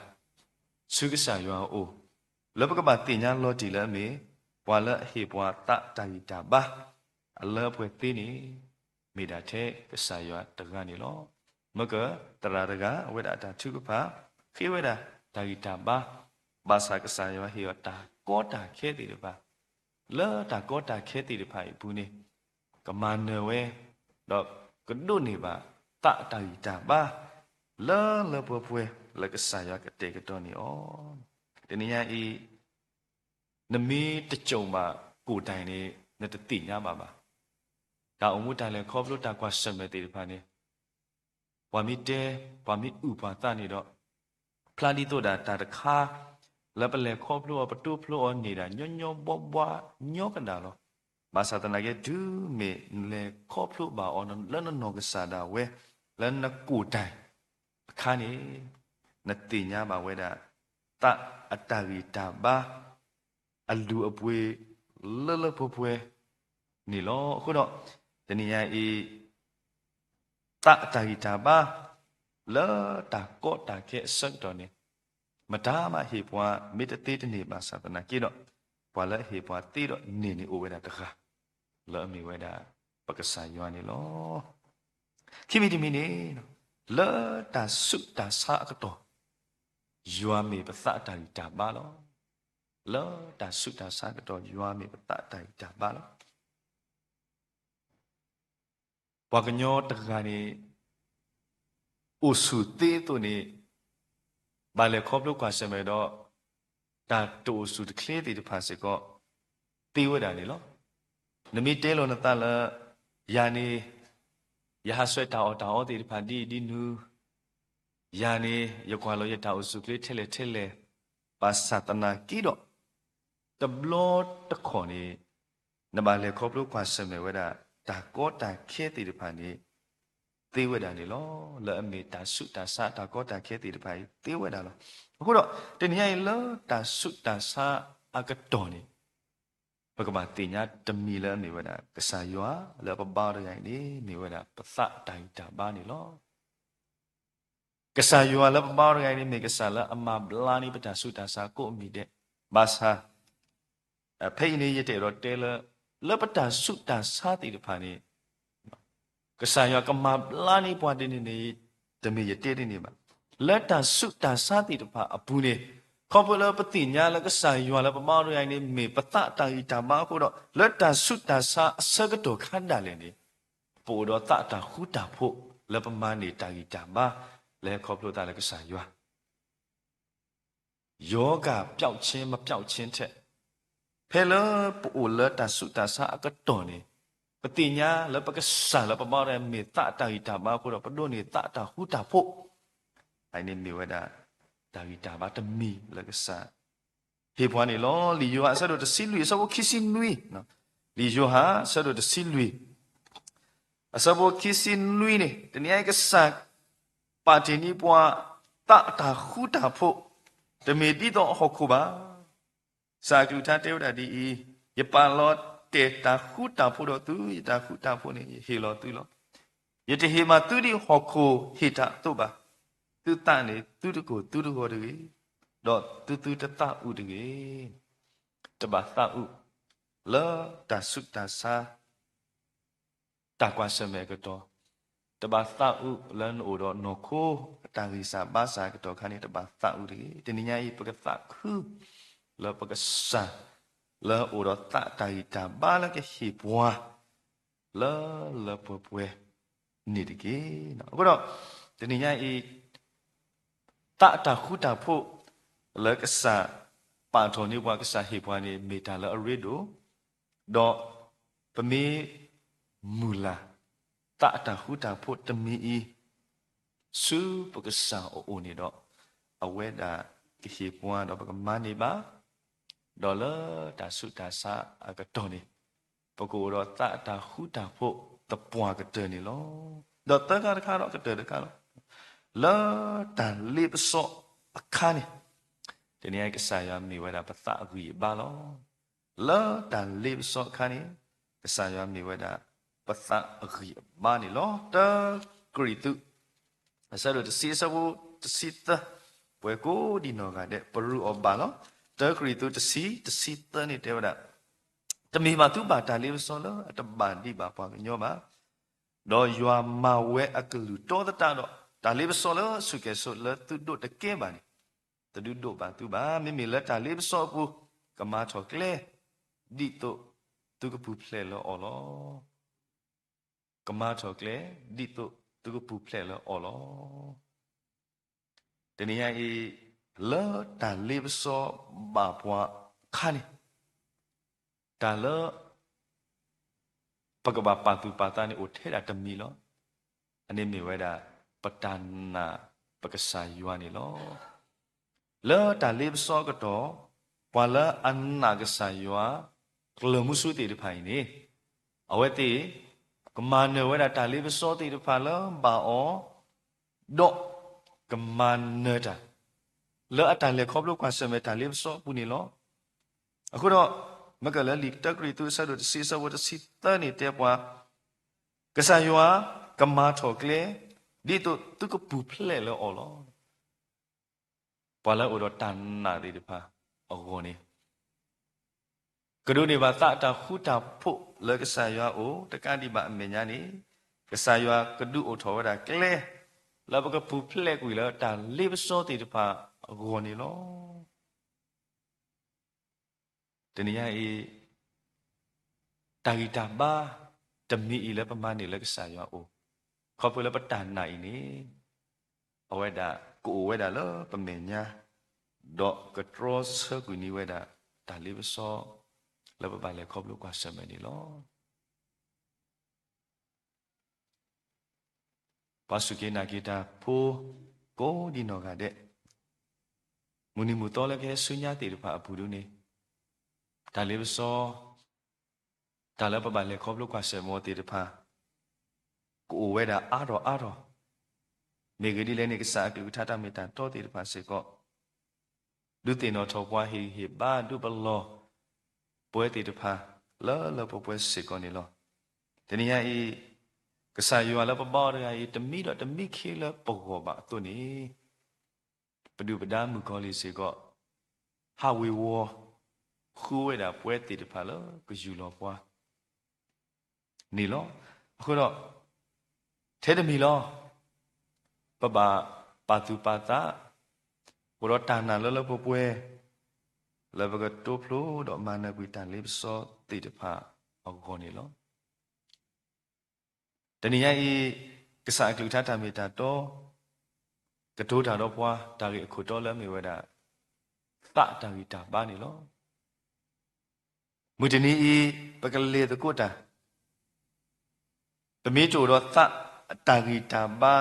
ဆူကစၢ်ယွၤအအိၣ် လၢပကဘၣ်သ့ၣ်ညါလီၤတံၢ်လၢအမ့ၢ် ပှၤလၢအဟ့ၣ်ပှၤသးအတၢ်ဂံၢ်တၢ်ဘါ အလၢအပှဲၤသ့န့ၣ် မ့ၢ်ဒၣ်ထဲကစၢ်ယွၤတဂၤန့ၣ်လီၤ. မ့ၢ်ကသရၣ်တဂၤ အဝဲဒၣ်အတၢ်ထုကဖၣ် ဃ့ဝဲဒၣ်တၢ်ဂံၢ်တၢ်ဘါ, ဘၣ်ဆၣ်ကစၢ်ယွၤဟ့ၣ်အီၤတၢ်ကီတၢ်ခဲသ့ၣ်တဖၣ်, လၢတၢ်ကီတၢ်ခဲသ့ၣ်တဖၣ်အံၤအပူၤန့ၣ် ကမၤနၢၤဝဲ, ဒီးကဒိးန့ၢ်ဘၣ်သးအတၢ်ဂံၢ်တၢ်ဘါ လၢလၢပှဲၤပှဲၤလၢကစၢ်ယွၤကတဲာ်ကတီၤန့ၢ်အီၤ. တနံၤညါအံၤ နမ့ၢ်တစိာ်ဘၣ်ကိၣ်တၢ်န့ၣ် နတသ့ၣ်ညါဘၣ်ဘၣ်. တၢ်အိၣ်မူတၢ်လဲၤခီဖျိတၢ်ကွၢ်ဆၢၣ်မဲာ်သ့ၣ်တဖၣ်န့ၣ် ပှၤမ့ၢ်တဲ, ပှၤမ့ၢ်အုၣ်ပှၤသးန့ၣ်ဒီး ဖျါဒ်သိးဒၣ်တၢ်တခါ လၢပလဲၤခီဖျိအီၤ ပတိဖျိအီၤန့ၣ်ဒၣ် ညီညီဘှါဘှါညီကဒၣ်လီၤ. ဘၣ်ဆၣ်သနာ်က့ တုၤမ့ၢ်နလဲၤခီဖျိဘၣ်အီၤလၢနနီၢ်ကစၢ်ဒၣ်ဝဲ လၢနကိၣ်တၢ်အခါန့ၣ် နသ့ၣ်ညါဘၣ်ဝဲဒၣ် သးအတၢ်ဂံၢ်တၢ်ဘါ အလုၢ်အပှ့ၤ လၢလၢပှဲၤပှဲၤန့ၣ်လီၤ. အဃိဒီး တနံၤညါအံၤ သးအတၢ်ဂံၢ်တၢ်ဘါ လၢတၢ်ကီတၢ်ခဲအဆၢကတီၢ်န့ၣ် မတၤမးဟ့ၣ်ပှၤမ့ၢ်တသ့တန့ၢ်ဘၣ်ဆၣ်သနာ်က့ဒီး ပှၤလၢအဟ့ၣ်ပှၤသ့ဒီးန့ၢ်န့ၣ်အိၣ်ဝဲဒၣ်တဂၤ လၢအမ့ၢ်ဝဲဒၣ်ပကစၢ်ယွၤန့ၣ်လီၤ. ခံမံၤတမံၤန့ၣ် လၢတၢ်ဆူးတၢ်ဆါအကတီၢ် ယွၤမ့ၢ်ပသးအတၢ်ဂံၢ်တၢ်ဘါလီၤ. လၢတၢ်ဆူးတၢ်ဆါအကတီၢ် ယွၤမ့ၢ်ပသးအတၢ်ဂံၢ်တၢ်ဘါလီၤ. ပှၤကညီတဂၤန့ၣ် အိၣ်ဆူၣ်သ့အသိးန့ၣ် ဘၣ်လဲၤခီဖျိကွၢ်ဆၢၣ်မဲာ်ဒီး တၢ်တအိၣ်ဆူၣ်တချ့သ့ၣ်တဖၣ်စ့ၢ်ကီး သ့ဝဲဒၣ်န့ၣ်လီၤ. နမ့ၢ်တဲလီၤနသးလၢ ယၤန့ၣ် ယဟးဆှဲးတၢ်အီၣ်တၢ်အီသ့ၣ်တဖၣ်ဒ်အံၤဒ်နုၤ, ယၤန့ၣ် ယကွၢ်လီၤယတၢ်အိၣ်ဆူၣ်ချ့ထဲလဲၣ်ထဲလဲၣ်, ဘၣ်ဆၣ်သနာ်က့ဒီး တဘျီတခီၣ်န့ၣ် နဘၣ်လဲၤခီဖျိကွၢ်ဆၢၣ်မဲာ်ဝဲဒၣ် တၢ်ကီတၢ်ခဲသ့ၣ်တဖၣ်န့ၣ် သ့ဝဲဒၣ်န့ၣ်လီၤ. လၢအမ့ၢ်တၢ်ဆူးတၢ်ဆါတၢ်ကီတၢ်ခဲသ့ၣ်တဖၣ်အံၤသ့ဝဲဒၣ်လီၤ. အဃိဒီး တနံၤညါအံၤလၢတၢ်ဆူးတၢ်ဆါအကတီၢ်န့ၣ် ပကဘၣ်သ့ၣ်ညါတမံၤလၢအမ့ၢ်ဝဲဒၣ် ကစၢ်ယွၤလၢပဘါတဂၤအံၤန့ၣ် မ့ၢ်ဝဲဒၣ်ပသးတၢ်ဂံၢ်တၢ်ဘါန့ၣ်လီၤ. ကစၢ်ယွၤလၢပဘါတဂၤအံၤန့ၣ် မ့ၢ်ကစၢ်လၢအမၤဘျါန့ၢ်ပတၢ်ဆူးတၢ်ဆါကိးမံၤဒဲး, ဘၣ်ဆၣ် ဖဲအံၤန့ၣ် ယတအဲၣ်ဒိးတဲလၢ လၢပတၢ်ဆူးတၢ်ဆါသ့ၣ်တဖၣ်န့ၣ် ကစၢ်ယွၤကမၤဘျါန့ၢ်ပှၤဒ်န့ၣ်န့ၣ် တမ့ၢ်ယတဲဒ်န့ၣ်ဘၣ်. လၢတၢ်ဆူးတၢ်ဆါသ့ၣ်တဖၣ်အပူၤန့ၣ် ခီဖျိလၢပသ့ၣ်ညါလၢကစၢ်ယွၤလၢပဘါတဂၤအံၤန့ၣ် မ့ၢ်ပသးတၢ်ဂံၢ်တၢ်ဘါအဃိဒီး လၢတၢ်ဆူးတၢ်ဆါအဆၢကတီၢ်ခါဒၣ်လဲာ်န့ၣ် ပအိၣ်ဒီးသးတၢ်ဃူတၢ်ဖိး လၢပမၤန့ၢ်တၢ်ဂံၢ်တၢ်ဘါ လၢဟဲခီဖျိသးလၢကစၢ်ယွၤ ရောဂါပျောက်ခြင်း မပျောက်ခြင်းထက် ဖဲလၢပအိၣ်လၢတၢ်ဆူးတၢ်ဆါအကတီၢ်န့ၣ် ပသ့ၣ်ညါလၢပကစၢ်လၢပဘါတဂၤအံၤ မ့ၢ်သးတၢ်ဂံၢ်တၢ်ဘါအဃိဒီး ပဒိးန့ၢ်သးတၢ်ဃူတၢ်ဖိး အန့ၣ်မ့ၢ်ဝဲဒၣ် တၢ်ဂံၢ်တၢ်ဘါတမံၤလၢကစၢ် ဟ့ၣ်ပှၤန့ၣ်လီၤ. လံာ်ယိၤဟၣ်အဆၢဒိၣ်တဆံလွံၢ် အဆၢဖိခံဆံနွံ, လံာ်ယိၤဟၣ်အဆၢဒိၣ်တဆံလွံၢ် အဆၢဖိခံဆံနွံန့ၣ် တနံၤအံၤကစၢ် ပာ်တ့ၢ်န့ၢ်ပှၤ သးတၢ်ဃူတၢ်ဖိး တမ့ၢ်ဒ်သိးအဟီၣ်ခိၣ်ဘၣ်. ကစၢ်အကလုၢ်ကထါတဲဝဲဒၣ်ဒ်အံၤ, ယပာ်လီၤတဲာ်တၢ်ဃူတၢ်ဖိးဒီးသု, ယတၢ်ဃူတၢ်ဖိးန့ၣ် ယဟ့ၣ်လီၤသုလီၤ. ယတဟ့ၣ်မၤသုဒ်ဟီၣ်ခိၣ်ဟ့ၣ်တၢ်အသိးဘၣ်. သုသးန့ၣ် သုတကိၢ်သုတဂီၤတဂ့ၤ, ဒီးသုသုတသးအုးတဂ့ၤ. တဘၣ်သးအုးလၢတၢ်ဆူးတၢ်ဆါ တၢ်ကွၢ်ဆၢၣ်မဲာ်အကတီၢ်, တဘၣ်သးအုးလၢနအိၣ်ဒီးနီၢ်ခိ အတၢ်ဂံၢ်စၢ်ဘါစၢ်အကတီၢ်ခါန့ၣ် တဘၣ်သးအုးတဂ့ၤ. တနံၤညါအံၤ ပကသးခုလၢပကစၢ် လၢအအိၣ်ဒီးသးအတၢ်ဂံၢ်တၢ်ဘါလၢကဟ့ၣ်ပှၤ လၢလၢပှဲၤပှဲၤန့ၣ်တက့ၢ်. အဃိဒီး တနံၤညါအံၤ သးအတၢ်ဃူတၢ်ဖိး လၢကစၢ်ပာ်ထီၣ်န့ၢ်ပှၤ ကစၢ်ဟ့ၣ်ပှၤန့ၣ် မ့ၢ်တၢ်လၢအရ့ဒိၣ်, ဒီးပမ့ၢ်မုၢ်လၢ် သးအတၢ်ဃူတၢ်ဖိးတမံၤအံၤ ဆူပကစၢ်အအိၣ်န့ၣ်ဒီး အဝဲဒၣ်ကဟ့ၣ်ပှၤဒီးပကမၤန့ၢ်ဘၣ်, ဒီးလၢတၢ်ဆူးတၢ်ဆါအကတီၢ်န့ၣ် ပကအိၣ်ဒီးသးအတၢ်ဃူတၢ်ဖိးသပှၢ်ကတၢၢ်န့ၣ်လီၤ. ဒီးသၢခါတခါဒီးကတၢၢ်တခါလီၤ. လၢတၢ်လ့ပစီအခါန့ၣ် တနံၤအံၤကစၢ်ယွၤမ့ၢ်ဝဲဒၣ်ပသးအဂံၢ်အဘါလီၤ. လၢတၢ်လ့ပစီအခါန့ၣ် ကစၢ်ယွၤမ့ၢ်ဝဲဒၣ်ပသးအဂံၢ်အဘါန့ၣ်လီၤ. တၢကရံၣ်သူး အဆၢဒိၣ်တဆံအဆၢဖိတဆံသၢ, ပှၤကိးဒံနီၢ်ဂၤဒဲး ပရူးအီၤဘၣ်လီၤ. တၢကရံၣ်သူးတဆံ တဆံသၢန့ၣ်တဲဝဲဒၣ်, တမ့ၢ်ဘၣ်သုဘၣ်တၢ်လ့ပစီလၢအတဘၣ်ဒံးဘၣ်ပှၤကညီဘၣ်. ဒီးယွၤမၤဝဲအကလုၢ်တီသတးဒီး တၢ်လ့ပစီလၢအဆူၣ်ကဲၤဆိးလၢသုဒိၣ်တကဲဘၣ်န့ၣ်, တဒုးဒိၣ်ဘၣ်သုဘၣ်. မ့မ့ၢ်လၢတၢ်လ့ပစီအပူၤ, ကမၤထီၣ်ကျဲ, ဒ်သိးသုကပူၤဖျဲးလၢအီၤလီၤ. ကမၤထီၣ်ကျဲ, ဒ်သိးသုကပူၤဖျဲးလၢအီၤလီၤ. တနံၤညါအံၤ, လၢတၢ်လ့ပစီဘၣ်ပှၤအခါန့ၣ်, တၢ်လၢ ပကဘၣ်ပာ်သူၣ်ပာ်သးန့ၣ်အိၣ်ထဲဒၣ်တမံၤလီၤ. အန့ၣ်မ့ၢ်ဝဲဒၣ် ပတၢ်နာ်ပကစၢ်ယွၤန့ၣ်လီၤ. လၢတၢ်လ့ပစီအကတီၢ်, ပှၤလၢအနာ်ကစၢ်ယွၤ ကျၢၤမုဆူသ့ၣ်တဖၣ်အံၤန့ၣ်, အဝဲသ့ၣ် ကမၤနၢၤဝဲဒၣ်တၢ်လ့ပစီသ့ၣ်တဖၣ်လၢဘၣ်အီၤ, ဒီးကမၤနၢၤတၢ် လၢအတၢ်လဲၤခီဖျိကွၢ်ဆၢၣ်မဲာ်တၢ်လ့ပစီအပူၤန့ၣ်လီၤ. အဃိဒီး မ့ၢ်ကလၢလံာ်တၢကရံၣ်သူးအဆၢဒိၣ်တဆံအဆၢဖိတဆံသၢန့ၣ်တဲပှၤ, ကစၢ်ယွၤကမၤထီၣ်ကျဲ, ဒ်သိးသုကပူၤဖျဲးလၢအီၤလီၤ. ပှၤလၢအအိၣ်ဒီးတၢ်နာ်သ့ၣ်တဖၣ်အဂီၢ်န့ၣ် ကဒိးန့ၢ်ဘၣ်သးအတၢ်ဃူတၢ်ဖိးလၢကစၢ်ယွၤအအိၣ် တကးဒံးဘၣ်အမဲာ်ညါန့ၣ်, ကစၢ်ယွၤကဒုးအိၣ်ထီၣ်ဝဲဒၣ်ကျဲ လၢပကပူၤဖျဲးကွံာ်လၢတၢ်လ့ပစီသ့ၣ်တဖၣ်အဂီၢ်န့ၣ်လီၤ. တနံၤညါအံၤ တၢ်ဂံၢ်တၢ်ဘါတမံၤအံၤလၢပမၤန့ၢ်လၢကစၢ်ယွၤအအိၣ်, ခီဖျိလၢပတၢ်နာ်အံၤန့ၣ် အဝဲဒၣ်ကအိၣ်ဝဲဒၣ်လၢပမဲာ်ညါ, ဒီးကတြီဆၢကွံာ်န့ၢ်ဝဲဒၣ်တၢ်လ့ပစီ လၢပဘၣ်လဲၤခီဖျိကွၢ်ဆၢၣ်မဲာ်န့ၣ်လီၤ. ပှၤစူၢ်က့ၤနာ်က့ၤတၢ်ဖိ ကိးဒံနီၢ်ဂၤဒဲး, မုၢ်နံၤမုၢ်သီလၢကဟဲဆူညါသ့ၣ်တဖၣ်အပူၤဒ်န့ၣ်, တၢ်လ့ပစီ တၢ်လၢပဘၣ်လဲၤခီဖျိကွၢ်ဆၢၣ်မဲာ်သ့ၣ်တဖၣ် ကအိၣ်ဝဲဒၣ်အါထီၣ်အါထီၣ်, မ့ၢ်ဂ့ၤဒ်လဲၣ်န့ၣ် ကစၢ်အကလုၢ်ကထါတၢ်မ့ၢ်တၢ်တီသ့ၣ်တဖၣ်စ့ၢ်ကီး ဒုးသ့ၣ်နီၣ်ထီၣ်ပှၤ ဟ့ၣ်ဂံၢ်ဟ့ၣ်ဘါဒုးပလီၢ်ပှဲၤသ့ၣ်တဖၣ် လၢလၢပှဲၤပှဲၤစ့ၢ်ကီးန့ၣ်လီၤ. တနံၤညါအံၤ ကစၢ်ယွၤလၢပဘါအီၤတဂၤအံၤ တမံဒီးတမံခ့လၢပဂီၢ်ဘၣ်အသိးန့ၣ်, ပဒုၣ်ပဒါမုၣ်ကီၤလံၢ်စ့ၢ်ကီး ဟးဝ့ၤဝီၤ ဃုဝဲဒၣ်ပှဲၤသ့ၣ်တဖၣ်လၢကယူၢ်လီၤပှၤ န့ၣ်လီၤ. အဃိဒီး ထဲတမံၤလီၤ, ပဘၣ်ပာ်သူၣ်ပာ်သး, အိၣ်ဒီးတၢ်နာ်လၢလၢပှဲၤပှဲၤ, လၢပကတိဖျိဒီးမၤနၢၤကွံာ်တၢ်လ့ပစီသ့ၣ်တဖၣ်အဂီၢ်န့ၣ်လီၤ. တနံၤညါအံၤ ကစၢ်အကလုၢ်ကထါတၢ်မ့ၢ်တၢ်တီ ကတိၤတၢ်ဒီးပှၤ တၢ်ဂ့ၢ်အခိၣ်တီလၢအမ့ၢ်ဝဲဒၣ် သးအတၢ်ဂံၢ်တၢ်ဘါန့ၣ်လီၤ. မုၢ်တနံၤအံၤ ပကလဲၤသကိးတၢ်, ပမ့ၢ်တအိၣ်ဒီးသးအတၢ်ဂံၢ်တၢ်ဘါ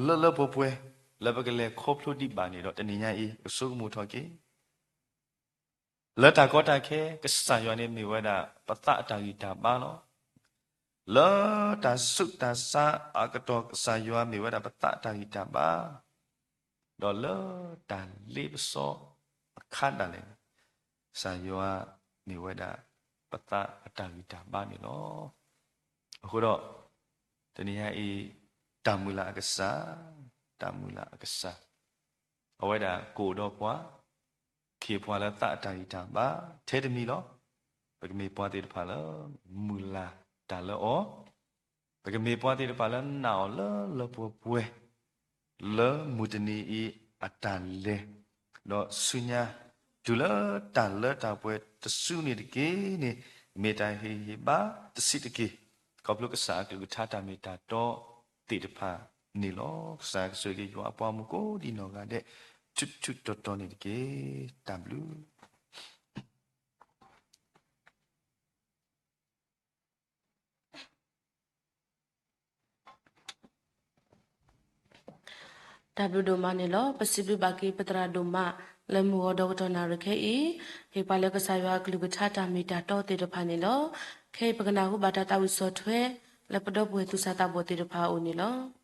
လၢလၢပှဲၤပှဲၤ လၢပကလဲၤခီဖျိဒံးဘၣ်န့ၣ်ဒီး တနံၤညါအံၤ ပဆိကမိၣ်ထီၣ်က့ၤ လၢတၢ်ကီတၢ်ခဲ ကစၢ်ယွၤန့ၣ်မ့ၢ်ဝဲဒၣ် ပသးအတၢ်ဂံၢ်တၢ်ဘါလီၤ. လၢတၢ်ဆူးတၢ်ဆါအကတီၢ် ကစၢ်ယွၤမ့ၢ်ဝဲဒၣ်ပသးအတၢ်ဂံၢ်တၢ်ဘါ, ဒီးလၢတၢ်လ့ပစီအခါဒၣ်လဲာ်န့ၣ် ကစၢ်ယွၤမ့ၢ်ဝဲဒၣ်ပသးအတၢ်ဂံၢ်တၢ်ဘါန့ၣ်လီၤ. အဃိဒီး တနံၤညါအံၤ တၢ်မုၢ်လၢ်အကစၢ်, တၢ်မုၢ်လၢ်အကစၢ် အဝဲဒၣ်ကအိၣ်ဒီးပှၤ, ကဟ့ၣ်ပှၤလၢသးအတၢ်ဂံၢ်တၢ်ဘါ ထဲတမံၤလီၤ. ပကမ့ၢ်ပှၤသ့ၣ်တဖၣ်လၢ မုၢ်လၢ်တၢ်လၢအီၤ, ပကမ့ၢ်ပှၤသ့ၣ်တဖၣ်လၢနာ်အီၤလၢလၢပှဲၤပှဲၤ, လၢမုၢ်တနံၤအံၤအတၢ်လဲၤ, ဒီးဆူညါ တုၤလၢတၢ်လၢတၢ်ပှဲၤတစုန့ၣ်တက့ၢ်န့ၣ်, မ့ၢ်တၢ်ဟ့ၣ်ဂံၢ်ဟ့ၣ်ဘါတဆံးတက့ၢ်. ခီဖျိကစၢ်အကလုၢ်ကထါတၢ်မ့ၢ်တၢ်တီသ့ၣ်တဖၣ်န့ၣ်လီၤ. ကစၢ်ကဆိၣ်ဂ့ၤက့ၤယွၤအပှၤမုၢ်ကိးဒံနီၢ်ဂၤဒဲး ထူထူတီတီန့ၣ်တက့ၢ်. တၢ်ဘျုး တၢ်ဘျုးဒိၣ်မးန့ၣ်လီၤ. ပစံးဘျုးဘၣ်က့ၤပသရၣ်ဒိၣ်မး လၢမုၢ်ဂီၤဒီကတီၢ်နၣ်ရံၣ်ခဲအံၤ, ဟ့ၣ်ပှၤလၢကစၢ်ယွၤအကလုၢ်ကထါတၢ်မ့ၢ်တၢ်တီသ့ၣ်တဖၣ်န့ၣ်လီၤ. ခဲအံၤပကနၢ်ဟူဘၣ်တၢ်သးဝံၣ်ဆီၣ်ထွဲ လၢပဒီပုၢ်ဝဲၢ်သူၣ်စၢ်သးဘီၣ်သ့ၣ်တဖၣ်အအိၣ်န့ၣ်လီၤ.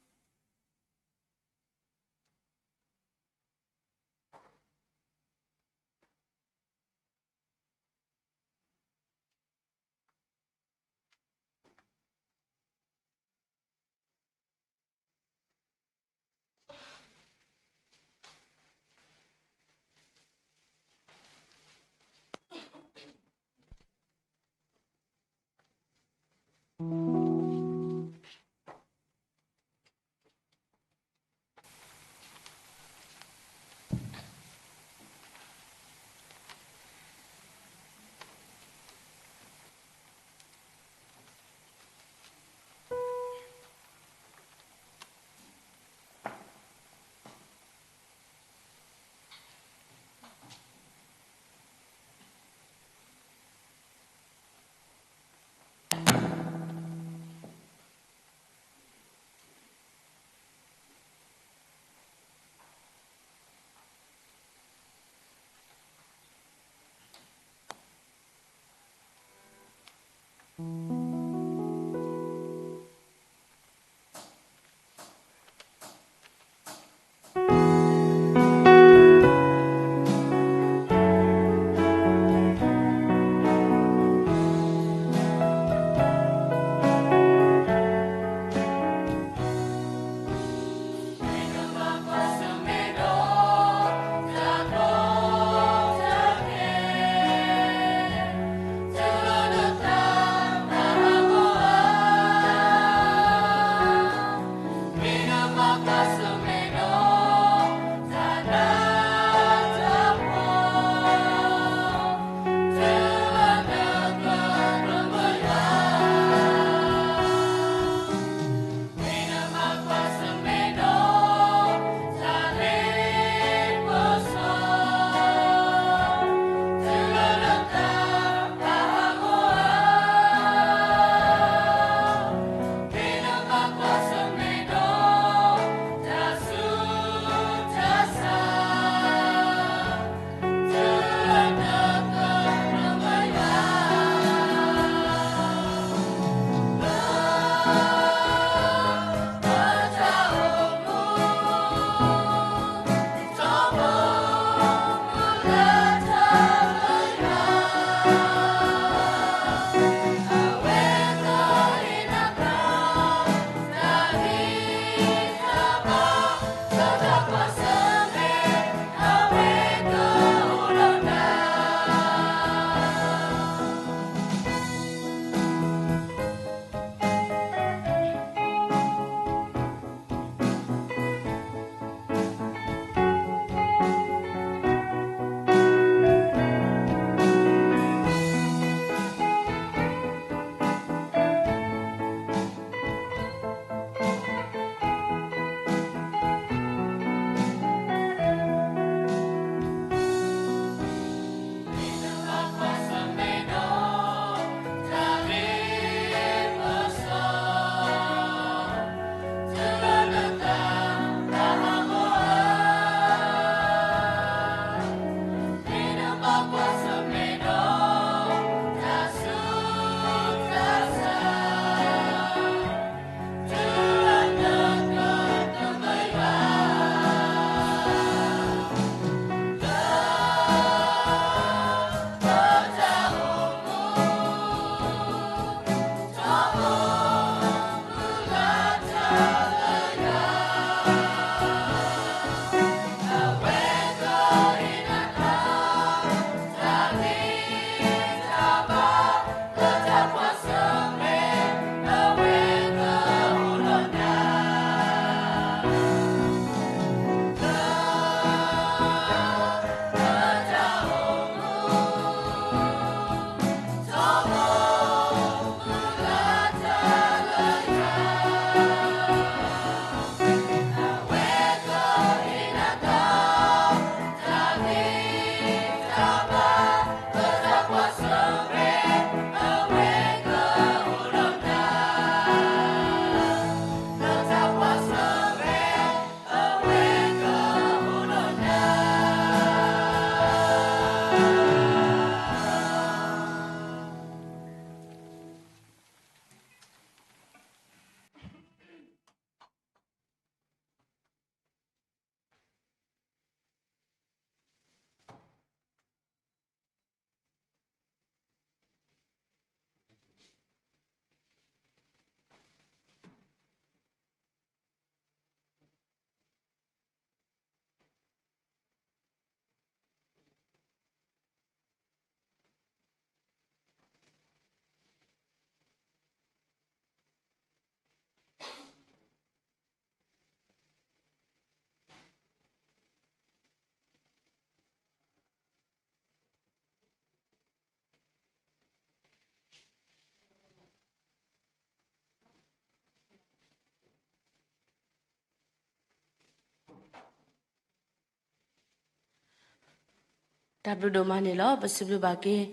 တၢ်ဘျုးဒိၣ်မးန့ၣ်လီၤ. ပစံးဘျုးဘၣ်က့ၤ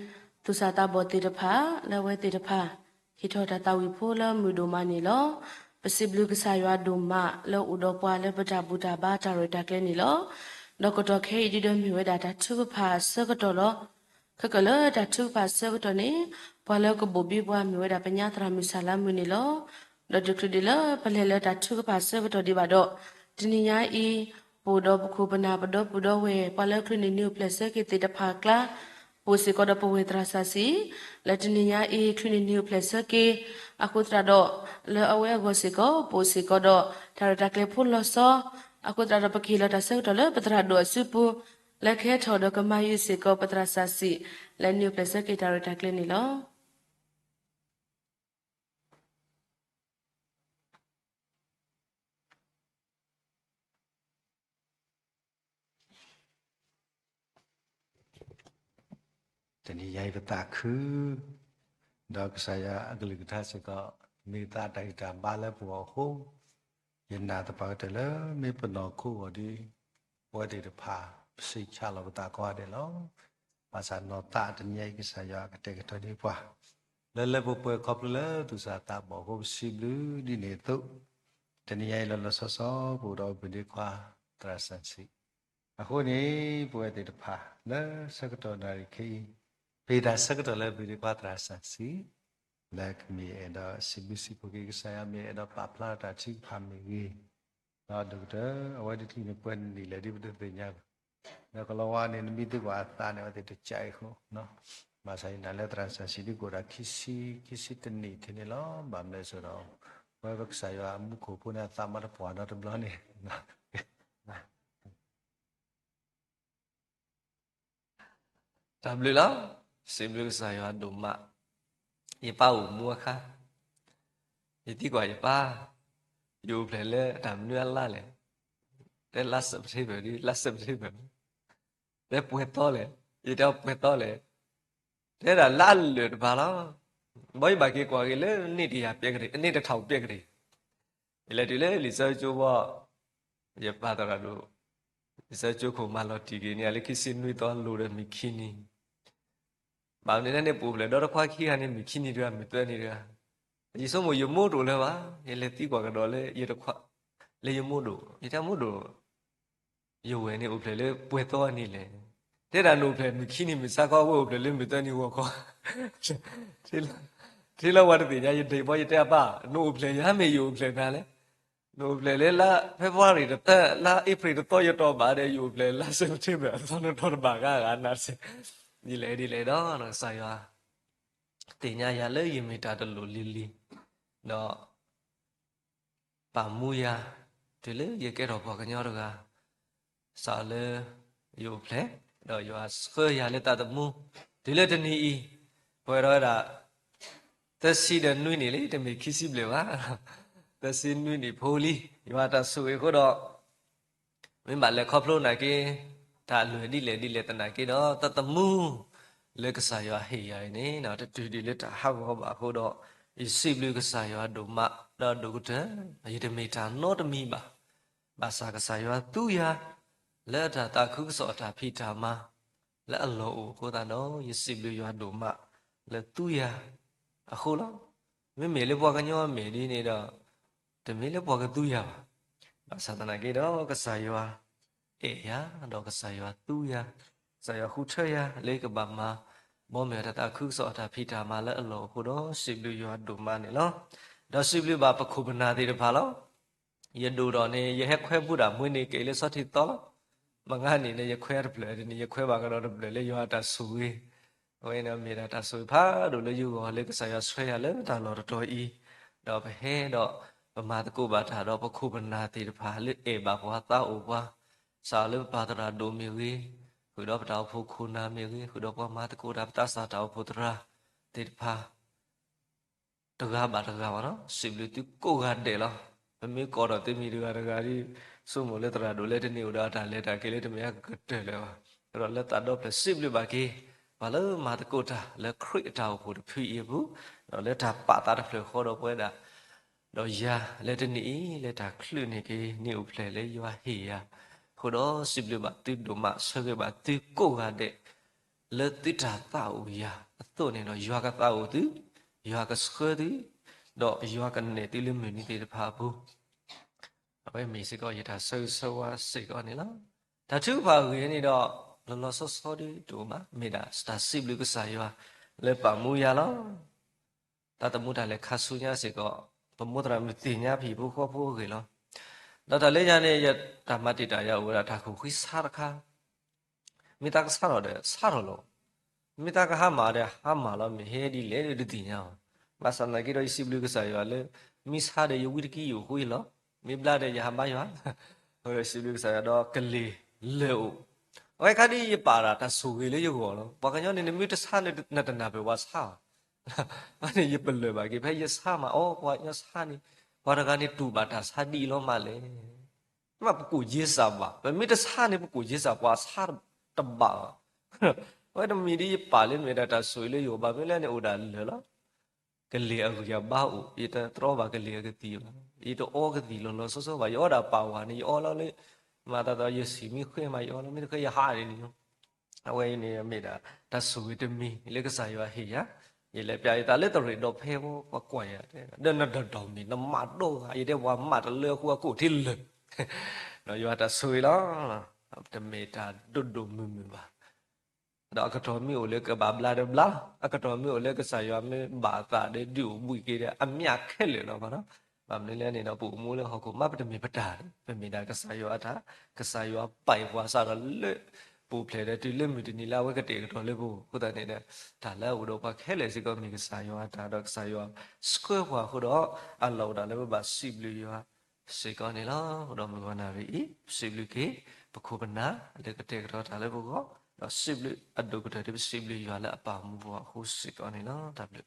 သူၣ်စၢ်သးဘီၣ်သ့ၣ်တဖၣ် လၢအဝဲသ့ၣ်တဖၣ် ဟ့ၣ်ထီၣ်တၢ်သးဝံၣ်ဖိလၢမုာ်ဒိၣ်မးန့ၣ်လီၤ. ပစံးဘျုးကစၢ်ယွၤဒိၣ်မး လၢအအိၣ်ဒီးပှၤလၢပတၢ်ဘူၣ်တၢ်ဘါတၢ်ရဲၣ်တၢ်ကျဲၤန့ၣ်လီၤ. ဒီးကတီၢ်ခဲအံၤဒုဒီးမ့ၢ်ဝဲဒၣ်တၢ်ထုကဖၣ်အဆၢကတီၢ်လီၤ. ခဲကလၢတၢ်ထုကဖၣ်အဆၢကတီၢ်န့ၣ် ပှၤလၢကဘိၣ်ဘံပှၤမ့ၢ်ဝဲဒၣ်ပညါသရၣ်မုၣ်ဆၣ်လါမုၢ်န့ၣ်လီၤ. ဒီးတချုးဒံးလၢပလဲၤလၢတၢ်ထုကဖၣ်အဆၢကတီၢ်ဒံးဘၣ်ဒီး, တနံၤညါအံၤ ပအိၣ်ဒီးပခိၣ်ပနၢ်ပဒီပုၢ်ဒီဝဲၢ် ပှၤလၢချုးန့ၢ်နံၤအိၣ်ဖျဲၣ်ဆၢက့ၤသ့ၣ်တဖၣ်အကျါ ပအိၣ်စ့ၢ်ကီးဒီးပဝဲၢ်သရၣ်စၢ်စံၣ် လၢတနံၤညါအံၤ ချုးန့ၢ်နံၤအိၣ်ဖျဲၣ်ဆၢက့ၤ အဃိသတးဒီး လၢအဝဲအဂီၢ်စ့ၢ်ကီး ပအိၣ်စ့ၢ်ကီးဒီး တၢ်ရဲၣ်တၢ်ကျဲၤဖိလီၤဆီ အဃိသတးဒီး ပကဟ့ၣ်လီၤတၢ်ဆၢကတီၢ်လၢပသရၣ်ဒိၣ်အစုပူၤ လၢကဟဲထီၣ်ဒီးကမၤယုာ်စ့ၢ်ကီးပသရၣ်စၢ်စံၣ် လၢနံၤအိၣ်ဖျဲၣ်ဆၢက့ၤတၢ်ရဲၣ်တၢ်ကျဲၤန့ၣ်လီၤ. တနံၤညါအံၤပသးခု ဒီးကစၢ်ယွၤအကလုၢ်ကထါစ့ၢ်ကီး မ့ၢ်သးတၢ်ဂံၢ်တၢ်ဘါလၢပဂီၢ်အဃိ, ယနာ်သပှၢ်ကတၢၢ်လၢမ့ၢ်ပနီၢ်ခိအဂီၢ်ဒီး ပဝဲသ့ၣ်တဖၣ် ပစံးဆၢလီၤပသးကိးဂၤဒဲးလီၤ. ဘၣ်ဆၣ်နီၢ်သးတနံၤညါအံၤ ကစၢ်ယွၤကတဲာ်ကတီၤန့ၢ်ပှၤ လၢလၢပှဲၤပှဲၤခီဖျိလၢသူၣ်စၢ်သးဘီၣ်အဃိ ပစံးဘျုးဒ်န့ၣ်အသိး, တနံၤညါအံၤလီၤလီၤဆီဆီ ပအိၣ်ဒီးပဒ့ခွါသရၣ်စၢ်စံၣ် အဃိန့ၣ် ပဝဲသ့ၣ်တဖၣ် လၢဆၢကတီၢ်နၣ်ရံၣ်ခဲအံၤ ပဟ့ၣ်တၢ်ဆၢကတီၢ်လၢပဒ့ခွါသရၣ်စၢ်စံၣ် လၢကမ့ၢ်အဲၣ်ဒိးစံးဘျုးစံးဖှိၣ်က့ၤကစၢ်ယွၤ မ့ၢ်အဲၣ်ဒိးပာ်ဖျါထီၣ်တၢ်ထုကဖၣ်မ့ၢ်ဂ့ၤ, ဒီးဒိၣ်ကတၢၢ် အဝဲဒ်ချုးန့ၣ်ပှဲၤနံၣ်လဲၣ်ဒ်ပတသ့ၣ်ညါဘၣ်. ဒီးကလီၤဝါန့ၣ် နမ့ၢ်သံကွၢ်အသးန့ၣ် အဝဲသ့ၣ်တကးအံၤအဃိ, ဘၣ်ဆၣ်ယနာ်လၢသရၣ်စၢ်စံၣ်ဒုးကအိၣ်ဒၣ်ခံဆံ ခံဆံတနံၣ်ထဲန့ၣ်လီၤ. ဘၣ်မနုၤအဃိဒီး ပဝဲပကစၢ်ယွၤအမူခိၣ်ဖိန့ၣ် အသးမၤတပှၢ်နီတဘျီန့ၣ် တၢ်ဘျုးလီၤ. စံးဘျုးကစၢ်ယွၤဒိၣ်မး, ယပၢ်အိၣ်မူအခါ, ယသံကွၢ်ယပၢ်, ယအိၣ်ဖျဲၣ်လၢတၢ်မနုၤအလါလဲၣ်, တဲလါစဲးပထ့ဘၢၣ်ဒ် လါစဲးပထ့ဘၢၣ်, တဲပှဲၤသီလဲၣ်, ယတဲပှဲၤသီလဲၣ်, တဲဒၣ်လါအလၢာ်တပၤလီၤ. ဘၣ်ယဘၣ်က့ၤကွၢ်က့ၤလၢန့ၣ်တယၤပျဲကရံၣ် အန့ၣ်တထီၣ်ပျဲကရံၣ် ယလဲၤတုၤလၢလံာ်စီဆှံကၠိဘီ, ယပၢ်သရၣ်ဒိၣ်, လံာ်စီဆှံကၠိခိၣ်မၤလီၤတံၢ်က့ၤန့ၣ် လၢခံဆံနွံသီလိၤဒီးမုၢ်ခံနံၤ, ဘၣ်မနုၤလဲၣ်န့ၣ် ပအိၣ်ဖျဲၣ်ဒီတခွါခံဂၤန့ၣ် မုၢ်ခံနံၤတဂၤ မုၢ်သၢနံၤတဂၤ, ယဆိကမိၣ်ယမိၢ်တအိၣ်လၢၤဘၣ်, ယလဲၤသံကွၢ်ကဒီးလၢယတခွါ, လၢယမိၢ်ဒိၣ်, ယတဲမိၢ်ဒိၣ် ယဝဲၢ်န့ၣ်အိၣ်ဖျဲၣ်လၢပှဲၤသီအနံၤလဲၣ်. တဲဒၣ်နအိၣ်ဖျဲၣ်မုၢ်ခံနံၤ မုၢ်ဆါခီ ဝဲအိၣ်ဖျဲၣ်လၢမုၢ်သၢနံၤဂီၤခီ, ထဲလၢပှၤတသ့ၣ်ညါ ယဒ့ၣ်ဘီ ယတဲအပၢ် နအိၣ်ဖျဲၣ်ယၤမ့ၢ်ယအိၣ်ဖျဲၣ်နၤလဲၣ်. နအိၣ်ဖျဲၣ်လၢလါဖ့ၤဘြူၤအါရံၤတသၢ လါအ့ဖြ့ၣ်တသီ ယတီၢ်ဘၣ်ဒီး ယအိၣ်ဖျဲၣ်လါစဲးပထ့ဘၢၣ်အသီ နတီၢ်တဘၣ်ဂၤဂၤနၤစ့ၢ်, ဒ်လဲၣ်ဒ်လဲၣ်ဒီး ကစၢ်ယွၤ သ့ၣ်ညါယၤလၢယမ့ၢ်တၢ်တလိၣ်လံၤလံၤ, ဒီး ပာ်မူယၤ တုၤလၢယကဲထီၣ်ပှၤကညီတဂၤ, စးလၢယအိၣ်ဖျဲၣ်, ဒီးယွၤဆှၢယၤလၢသးသမူ, တုၤလၢတနံၤအံၤ, ပှဲၤထီၣ်ဝဲဒၣ် သၢဆံဒီးနွံနံၣ်လံ, တမ့ၢ်ခံဆံဘျဲၣ်ဘၣ်, သၢဆံနွံနံၣ်ဖိလံ, ယွၤတၢ်ဆိၣ်ဂ့ၤအဃိဒီး မ့ၢ်ဘၣ်လဲၤခီဖျိနာ်က့ တၢ်အလွဲၢ်ဒ်လဲၣ်ဒ်လဲၣ်သနာ်က့ဒီး သးသမူ လၢကစၢ်ယွၤဟ့ၣ်ယၤအံၤန့ၣ် တတုၤဒံးလၢတၢ်ဟးဂီၤဘၣ်အဃိဒီး ယစံးဘျုးကစၢ်ယွၤဒိၣ်မး ဒီးဒိၣ်ကတၢၢ် ယတမ့ၢ်တၢ်နီတမံၤဘၣ်. ဘၣ်ဆၣ်ကစၢ်ယွၤသူယၤ လၢအတၢ်သးခုကစီၣ်အတၢ်ဖံးတၢ်မၤ လၢအလီၢ်အိၣ်အဃိသတးဒီး ယစံးဘျုးယွၤဒိၣ်မး လၢသူယၤအဃိလီၤ. မ့မ့ၢ်လၢပှၤကညီအမဲာ်ဒ်န့ၣ်ဒီး တမ့ၢ်လၢပှၤကသူယၤဘၣ်. ဘၣ်ဆၣ်သနာ်က့ဒီး ကစၢ်ယွၤအဲၣ်ယၤ ဒီးကစၢ်ယွၤသူယၤ, ကစၢ်ယွၤဃုထၢယၤ လၢယကဘၣ်မၤ ဘီမုၢ်တၢ်သးခုကစီၣ်အတၢ်ဖံးတၢ်မၤလၢအလီၢ်အိၣ်အဃိဒီး စံးဘျုးယွၤဒိၣ်မးန့ၣ်လီၤ. ဒီးစံးဘျုးဘၣ်ပခိၣ်ပနၢ်သ့ၣ်တဖၣ်လီၤ. ယဒိၣ်ထီၣ်န့ၣ် ယဟဲခွဲဘူးဒၣ်မွေးနေ့ ကဲလၢဆီထံသီလီၤ. မုၢ်ဂၤန့ၣ်န့ၣ် ယခွဲတဖျၢၣ်ဒ်န့ၣ် ယခွဲဘၣ်ကဒီးတဖျၢၣ်လၢယွၤအတၢ်ဆိၣ်ဂ့ၤ, အဝဲန့ၣ်မ့ၢ်ဒၣ်တၢ်ဆိၣ်ဂ့ၤဖးဒိၣ်လၢယဂီၢ်လၢကစၢ်ယွၤဆှၢယၤလၢတၢ်လီၢ်တတီၤအံၤ, ဒီးပဟဲဒီး ပမၤသကိးဘၣ်တၢ်ဒီးပခိၣ်ပနၢ်သ့ၣ်တဖၣ်လၢအဲၣ်ဘၣ်ပှၤသးအိၣ်ပှၤ, စးလၢပပၢ်သရၣ်ဒိၣ်မ့ၢ်ဂ့ၤ, ဃုာ်ဒီးပတၢ်အိၣ်ဖှိၣ်ခိၣ်နၢ်မ့ၢ်ဂ့ၤ, ဃုာ်ဒီးပှၤမၤသကိးတၢ်ပသးစၢ်တၢ်အိၣ်ဖှိၣ်သရၣ်သ့ၣ်တဖၣ် တဂၤဘၣ်တဂၤဘၣ်နီၤ, စံးဘျုးသုကိးဂၤဒဲးလီၤ. ပမ့ၢ်ကိးထီၣ်သုမံၤတဂၤတဂၤဒီး ဆိကမိၣ်လၢသရၣ်ဒိၣ်လၢတန့ၢ်အိၣ်ဒီးအတၢ်လဲၤတၢ်က့ၤလၢတမ့ၢ်အကတၢၢ်လၢၤဘၣ်. ဒီးလၢသးဒီဖျၢၣ်စံးဘျုးဘၣ်က့ၤ ပှၤလၢမၤသကိးတၢ်လၢခရံာ်အတၢ်အိၣ်ဖှိၣ်တဖုအံၤအပူၤ, ဒီးလၢတၢ်ပာ်သးတဖျၢၣ်ဃီဒီးပဝဲဒၣ် ဒီးယၤလၢတနံၤအံၤ လၢတၢ်ချုးန့ၢ်က့ၤ နံၣ်အိၣ်ဖျဲၣ်လၢယွၤဟ့ၣ်ယၤ, အဃိဒီးစံးဘျုးဘၣ်သုဒိၣ်မး ဆၢဂ့ၤဘၣ်သုကိးဂၤဒဲး လၢသုတၢ်သးအိၣ်ယၤအသိးန့ၣ်ဒီး ယွၤကသးအိၣ်သု, ယွၤကဆှၢသု, ဒီးယွၤကနဲၣ်သုလၢမုၢ်နံၤသ့ၣ်တဖၣ်အပူၤ, အဝဲမ့ၢ်စ့ၢ်ကီးယတၢ်ဆၢဂ့ၤဆၢဝါစ့ၢ်ကီးန့ၣ်လီၤ. တၢ်ထုကဖၣ်အဂ့ၢ်န့ၣ်ဒီး လီၤလီၤဆီဆီဒ်တအိၣ်ဘၣ်, မ့ၢ်ဒၣ်တၢ်စံးဘျုးကစၢ်ယွၤလၢပာ်မူယၤလီၤ. တၢ်သမူတၢ်လဲၤခါဆူညါစ့ၢ်ကီး ပမိၢ်သရၣ်မုၣ်သ့ၣ်ညါဖံးဖိဃီဖိအဂ့ၢ်လီၤ. ဒီးတၢ်လၢညါန့ၣ် ယတၢ်မၤတံာ်တာ်ယၤအိၣ်ဝဲဒၣ်တၢ်ဃုာ်ဃုဆါတခါ မ့ၢ်သးကဆါထီၣ်ဒီးဆါထီၣ်လီၤ. မ့ၢ်သးကဟါမၢ်ဒီးဟါမၢ်လီၤ, မ့ၢ်ဟဲဒ်လဲၣ်ဒီးတသ့ၣ်ညါအီၤ. ဘၣ်ဆၣ်သနာ်က့ဒီး ယစံးဘျုးကစၢ်ယွၤလၢ မ့ၢ်ဆါဒီးယဝံတကံယအိၣ်ဃိအံၤလီၤ. မ့ၢ်ဘျါဒီးယဟးဘါယွၤ, အဃိဒီးစံးဘျုးကစၢ်ယွၤဒီးကလံၤလၢာ်အိၣ်, အဝဲခါဒ်ယပာ်ဒၣ်တၢ်ဆိၣ်ဂ့ၤလၢယဂီၢ်လီၤ. ပှၤကညီန့ၣ် နမ့ၢ်တဆါန့ၣ် နတနၢ်ပၢၢ်ပှၤဆါဘၣ်. ဘၣ်န့ၣ်ယပလၢၢ်ဘၣ်က့ၤ ဖဲယဆါမး အိ ပှၤကညီဆါန့ၣ် ပှၤတဂၤန့ၣ်တူၢ်ဘၣ်တၢ်ဆါဒ်အံၤလီၤမးလဲၣ်. မ့ၢ်ပကိၣ်ယ့စၢ်ဘၣ်, ပမ့ၢ်တဆါန့ၣ် ပကိၣ်ယ့စၢ်ပှၤဆါတဘၣ်ဘၣ်. အဝဲတမံၤဒ်ယပာ်လၢမ့ၢ်ဒၣ်တၢ်ဆိၣ်ဂ့ၤလၢယဂီၢ်ဘၣ်မနုၤလဲၣ်န့ၣ် အိၣ်ဒၣ်လၢာ်လီၤ. ကလံၤအဂံၢ်အဘါအိၣ်, ယတတြီဘၣ်ကလံၤအကသံၣ်ဘၣ်, ယတအီကသံၣ်လီၤလီၤဆီဆီဘၣ်, ယအီဒၣ်ပာ်ဝဲန့ၣ် ယအီလီၤလၢ မၤသးသီယစံၣ်မ့ၢ်ဃ့မးယအီလီၤ, မ့ၢ်တဃ့ယဟးန့ၣ်န့ၣ် အဝဲအံၤန့ၣ်မ့ၢ်ဒၣ် တၢ်ဆိၣ်ဂ့ၤတမံၤလၢကစၢ်ယွၤဟ့ၣ်ယၤ, ယလဲၤပျးယသးလၢတရ့ၣ်ဒီးဖဲဝဲ ပှၤကွၢ်ယၤ, ဒီးနဒီၣ်ဒီၣ်မ့ၢ်နမၤဒိၣ်ဂၤ, ယတဲပှၤမၤတလၢအဃိအကိၣ်ထံလၢာ်, ဒီးယွၤတၢ်ဆိၣ်ဂ့ၤလီၤ, တမ့ၢ်တၢ်ဒိၣ်ဒိၣ်မုၢ်မုၢ်ဘၣ်. ဒီးအကတီၢ်မ့ၢ်အိၣ်လၢကဘၣ်ဘျါဒီးဘျါ, အကတီၢ်မ့ၢ်အိၣ်လၢကစၢ်ယွၤမ့ၢ်ဘၣ်အသးဒီးဒုးအိၣ်ဘှံးက့ၤဒီး အမျးခဲလၢာ်လီၤမးနီၤ. ဘၣ်မနုၤလဲၣ်န့ၣ်ဒီး ပအိၣ်မူလၢဟီၣ်ခိၣ်မး ပတမ့ၢ်ပတၢ်, ပမ့ၢ်ဒၣ်ကစၢ်ယွၤအတၢ်, ကစၢ်ယွၤပာ်ပှၤစးထီၣ်လၢ ပူၤဖျဲးဒီးတုၤလၢမုၢ်တနံၤလၢအဝဲကတဲာ်ကတီၤလၢပဂီၢ်အဃိသတးန့ၣ်ဒီး တၢ်လၢအအိၣ်ဒီးပှၤခဲလၢာ်စ့ၢ်ကီးမ့ၢ်ကစၢ်ယွၤအတၢ် ဒီးကစၢ်ယွၤဆှၢပှၤအဃိဒီး အလီၢ်အိၣ်ဒၣ်လၢပဘၣ်စံးဘျုးယွၤစ့ၢ်ကီးန့ၣ်လီၤ. ဒီးမုၢ်ဂီၤနၣ်ရံၣ်အံၤ ပစံးဘျုးက့ၤ ပခိၣ်ပနၢ်လၢကတဲာ်ကတီၤတၢ်လၢပဂီၢ်, ဒီးစံးဘျုးအဒိၣ်ကတၢၢ်ဒီးပစံးဘျုးယွၤလၢအပာ်မူပှၤအဃိစ့ၢ်ကီးန့ၣ်လီၤ. တၢ်ဘျုး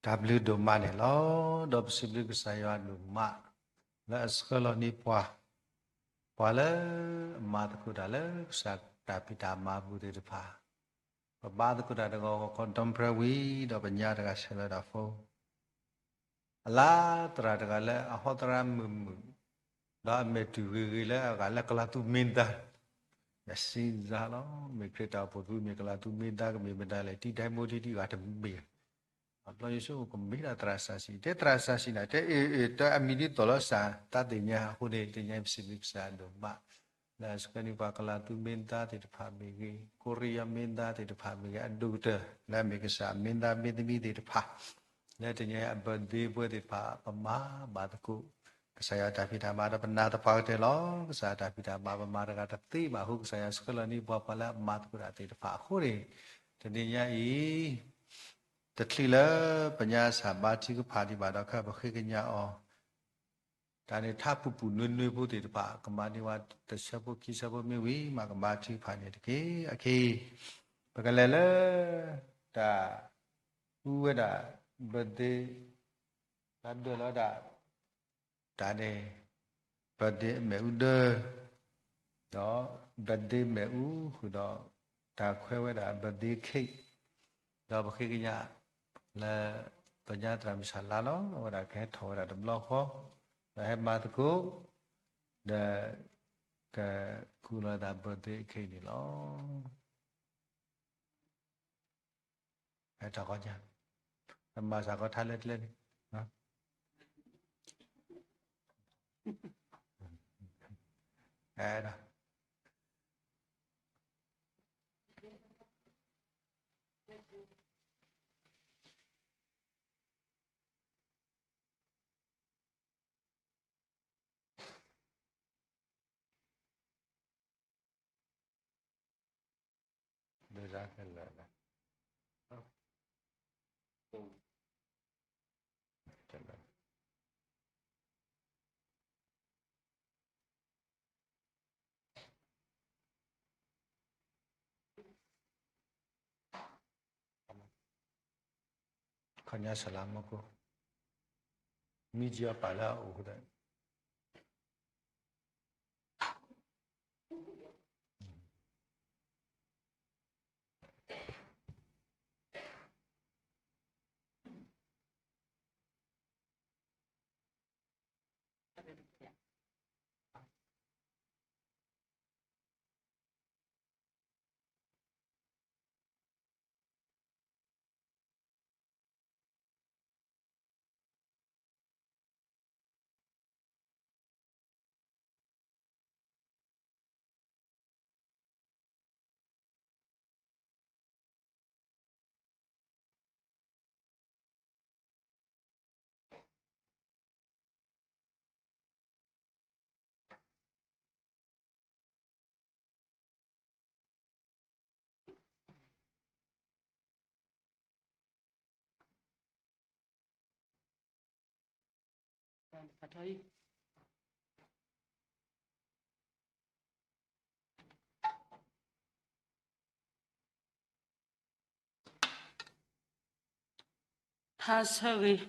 တၢ်ဘျုးဒိၣ်မးန့ၣ်လီၤ. ဒီးပစံးဘျုးကစၢ်ယွၤဒိၣ်မး လၢအဆှၢလီၤန့ၢ်ပှၤ, ပှၤလၢအမၤသကိးတၢ်လၢကစၢ်တၢ်ဖံးတၢ်မၤအပူၤသ့ၣ်တဖၣ်, ပဘါသကိးတၢ်တဂီၤဂီၤခီ ဒီပြၢဝံၤ ဒီးပညါတဂၤဆဲးလီၤဒၣ်ဖိ အလါသရၣ်တဂၤလၢအဟီသရၣ်မုာ်မုာ်, ဒီးအမဲာ်တူၢ်ဂ့ၤဂ့ၤလၢအဂၤလၢကလၤသူမ့ၢ်သါ, ယစံးစါလီၤ, မ့ၢ်ခရံာ်တၢ်အိၣ်ဖှိၣ်သုမ့ၢ်ကလၤသူမ့ၢ်သါကမ့ၢ်မတၤလဲၣ်, တံဒဲမူဒံတံဂၤတမ့ၢ်, အဘျီယဆိကမိၣ်ကမ့ၢ်ဒၣ်သရၣ်စၢ်ဆံး, တဲသရၣ်စၢ်ဆံးနၤ, တဲအ့ၣ်အ့ၣ် တၢ်အမံၤဒ်သိးလီၤစၢ်, တၢ်သ့ၣ်ညါအဃိန့ၣ် သ့ၣ်ညါပစံးဘျုးကစၢ်ဒိၣ်မး လၢအဆှၢန့ၢ်ပှၤကလၤသူမ့ၢ်သါသ့ၣ်တဖၣ်မ့ၢ်ဂ့ၤ, ကိရံယါမ့ၢ်သါသ့ၣ်တဖၣ်မ့ၢ်ဂ့ၤ, အဒိၣ်ကတၢၢ် လၢအမ့ၢ်ကစၢ်မ့ၢ်သါမ့ၢ်သမံသ့ၣ်တဖၣ်, လၢတနံၤအံၤအ birthday ပွဲသ့ၣ်တဖၣ် ပမၤဘၣ်သကိး ကစၢ်ယွၤတၢ်ဖံးတၢ်မၤဒီးပနာ်သပှၢ်ကတၢၢ်လီၤ. ကစၢ်တၢ်ဖံးတၢ်မၤပမၤတဂၤတသ့ဘၣ်အဃိ ကစၢ်ယွၤဆှၢလီၤန့ၢ်ပှၤ ပှၤလၢအမၤသကိးတၢ်သ့ၣ်တဖၣ်အဃိန့ၣ်, တနံၤညါအံၤ တချုးလၢပညါစၢ်ဘါထုကဖၣ်ဒံးဘၣ်ဒီး ခဲအံၤပဃ့ကညးအီၤ တၢ်န့ၣ် ထါပူၤပူၤနွံနွံဖိသ့ၣ်တဖၣ် ကမၤန့ၢ်ဝဲတဆၢဖိခံဆၢဖိမ့ၢ်ဝံၤ မ့ၢ်ကဘါထုကဖၣ်န့ၣ်တက့ၢ်. အခဲအံၤ ပကလဲၤလၢ တၢ်အူဝဲဒၣ် birthday တၢ်ဒၢလီၤဒၣ် တၢ်န့ၣ် birthday အမ့ၣ်အူဒၢ ဒီး birthday မ့ၣ်အူဃုာ်ဒီး တၢ်ခွဲဝဲဒၣ် birthday cake ဒီးပဃ့ကညးလၢ ပညါသရၣ်မုၣ်ဆၣ်လါလီၤ အဝဲဒၣ်ကဟဲထီၣ်ဝဲဒၣ်တဘျီဃီ ဒီးဟဲမၤသကိး ဒီး ကကူးလီၤသး birthday cake န့ၣ်လီၤ. ဟဲထီၣ်ကီညါ မၤစၢ်ကီထါလၢကျဲန့ၣ် အဲ ဒ်လဲၣ် ခီညါစလါမီၢ်ကိၢ် မံကံအီၤပာ်လၢအအိၣ်ဃိသတး ဖးထီအံၤ ထါဆၢဂ့ၤ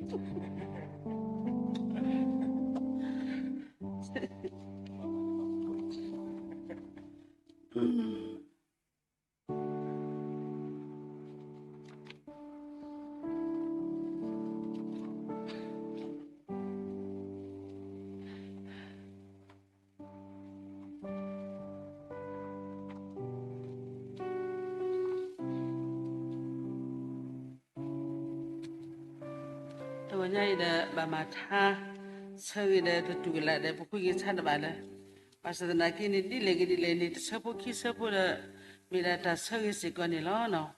တဂီၤညါအံၤဒီး ဘၣ်မၤထါဆၢဂ့ၤဒီးတတူၢ်ကလာ်ဒီး ပဃုက့ၤဆါတဘၣ်လၢၤ, ဘၣ်ဆၣ်သနာ်က့န့ၣ် ဒ်လဲၣ်ဂ့ၤဒ်လဲၣ်န့ၣ် တဆၢဖိခံဆၢဖိဒီး မ့ၢ်ဒၣ်တၢ်ဆၢဂ့ၤစ့ၢ်ကီးန့ၣ်လီၤ.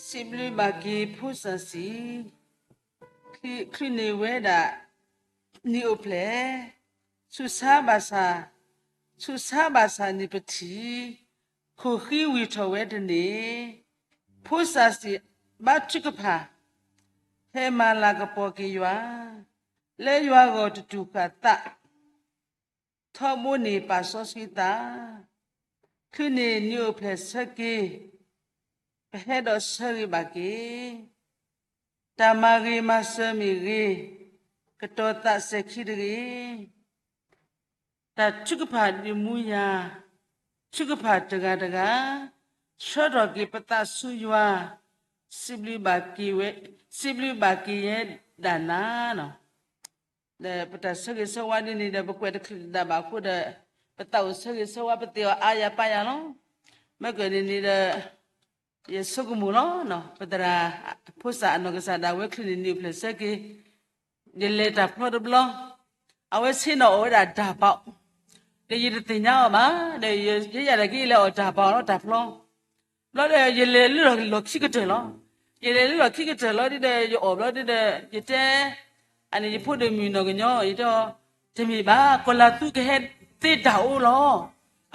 စံးဘျုးဘၣ်က့ၤဖိစၢ်စံး, ချုးန့ၢ်ဝဲဒၣ် နံၣ်အိၣ်ဖျဲၣ်, ဆူးဆါဘၣ်ဆၣ်, ဆူးဆါဘၣ်ဆၣ်န့ၣ်ပထံၣ်, ခိၣ်ဃံဝံၢ်ထီၣ်ဝဲတန့ၢ်, ဖိစၢ်စံးဘါထုကဖၣ်, ဟဲမၤလၤကပီၤက့ၤယွၤ, လၢယွၤဂီၢ်တတူၢ်ဃာ်သး ထီဘိန့ၣ်ပာ်စီဆှံသး, ချုးန့ၢ်နံၣ်အိၣ်ဖျဲၣ်ဆၢက့ၤ, ပဟဲဒီးဆၢဂ့ၤဘၣ်က့ၤ, တၢ်မၤဂ့ၤမၤစၢၤမ့ၢ်ဂ့ၤ, ကတီၤသးစဲၤခံတဂ့ၤ, တၢ်ထုကဖၣ်ဒုးမူယၤ, ထုကဖၣ်တဂၤတဂၤ, ဆှၢထီၣ်က့ၤပသးဆူယွၤ, စံးဘျုးဘၣ်က့ၤဝဲ, စံးဘျုးဘၣ်က့ၤယဲဒၣ်နၤလီၤ. ဒီးပတၢ်ဆၢဂ့ၤဆၢဝါဒ်န့ၣ်ဒီး ပကွဲးတချုးတဒၣ်ဘၣ်အဃိဒီး ပသးအိၣ်ဆၢဂ့ၤဆၢဝါပသ့ၣ်အီၤအါယၤပါယၤလီၤ. မ့ၢ်ကွဲးန့ၣ်န့ၣ်ဒီး ယဆိကမိၣ်လီၤ, ပသရၣ်ဖိစၢ်အနီၢ်ကစၢ်ဒၣ်ဝဲချုးန့ၢ်နံၣ်အိၣ်ဖျဲၣ်ဆၢက့ၤ, ယလဲၤတၢ်ဖျီတဘျီ, အဝဲဆ့ၣ်နီၤအီၣ်ဝဲဒၣ်တၢ်ပီး, ဒီးယတသ့ၣ်ညါအီၤဘၣ်, ဒီးယဲယၤတက့ၢ် ယလဲၤအီၣ်တၢ်ပီးလီၤတၢ်ဖျီ ဘျီဒီး ယလဲၤလၢလီၢ်ခံကတၢၢ်လီၤ. ယလဲၤလၢလီၢ်ခံကတၢၢ်လီၤဒီး ယအီၣ်ဘျီဒီး ယတဲ, အန့ၣ်ယဖိဒီးမုၣ်နီၢ်ကညီ ယတဲအီၤ, တမ့ၢ်ဘၣ်, ကီၤလၤသူကဟဲသ့တၢ်အိၣ်လီၤ.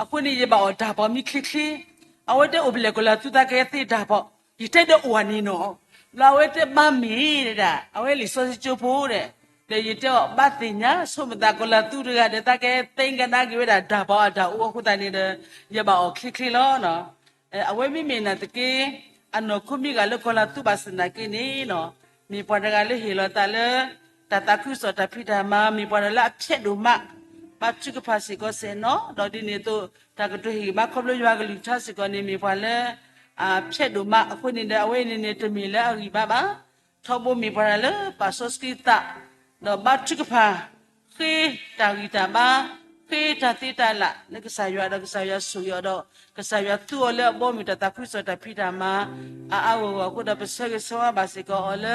အဃိန့ၣ် ယဘၣ်အီၣ်တၢ်ပီးမံချ့ချ့, အဝဲတဲအိၣ်ဖဲလဲၣ် ကီၤလၤသူသးကဟဲသ့တၢ်ပီး, ယတဲဒီးအိၣ်အန့ၣ်နီၤ. ဘျီအဝဲတဲဘၣ်မ့ၢ်ဒၣ် အဝဲလံာ်စီဆှံကၠိဖိဒီး, ဒီးယတဲအီၤ ဘၣ်သ့ၣ်ညါ ဆိမိၣ်သးကီၤလၤသူတဂၤဒီး သးကဟဲသ့ကဒါက့ၤဝဲဒၣ်တၢ်ပီးအတၢ်အိၣ်အဃိသတးန့ၣ်ဒီး ယဘၣ်အီၣ်ချ့ချ့လီၤ. အဝဲမ့မ့ၢ်နာ်သက့ အနီၢ်ခိမ့ၢ်ဂ့ၤလၢကီၤလၤသူဘၣ်ဆၣ်သနာ်က့န့ၣ်, မ့ၢ်ပှၤတဂၤလၢဟ့ၣ်လီၤသးလၢ တၢ်သးခုကစီၣ်တၢ်ဖံးတၢ်မၤ, မ့ၢ်ပှၤတဂၤလၢအဖျဲးဒိၣ်မး, ဘါထုကဖၣ်စ့ၢ်ကီးစဲၣ်နီၤ, ဒီးဒ်န့ၣ်အသိး တၢ်ကတိၤဟ့ၣ်ဂံၢ်ဘါခီဖျိယွၤကလုၢ်ကထါစ့ၢ်ကီးန့ၣ် မ့ၢ်ပှၤလၢ အဖျဲးဒိၣ်မး, အဃိန့ၣ်ဒီး အဝဲအံၤန့ၣ်န့ၣ် တမ့ၢ်လၢအဂံၢ်ဘါဘၣ်. ထီဘိမ့ၢ်ပှၤတဂၤလၢပာ်စီဆှံသး, ဒီးဘါထုကဖၣ် ဃ့တၢ်ဂံၢ်တၢ်ဘါ, ဃ့တၢ်သ့တၢ်လၢ်လၢကစၢ်ယွၤဒီး ကစၢ်ယွၤဆိၣ်ဂ့ၤအီၤဒီး ကစၢ်ယွၤသူအီၤလၢအဘီအမုၢ်တၢ်သးခုကစီၣ်တၢ်ဖံးတၢ်မၤ အါအါဂီၢ်ဂီၢ်အဃိဒီး ပဆၢဂ့ၤဆၢဝါဘၣ်စ့ၢ်ကီးအီၤလၢ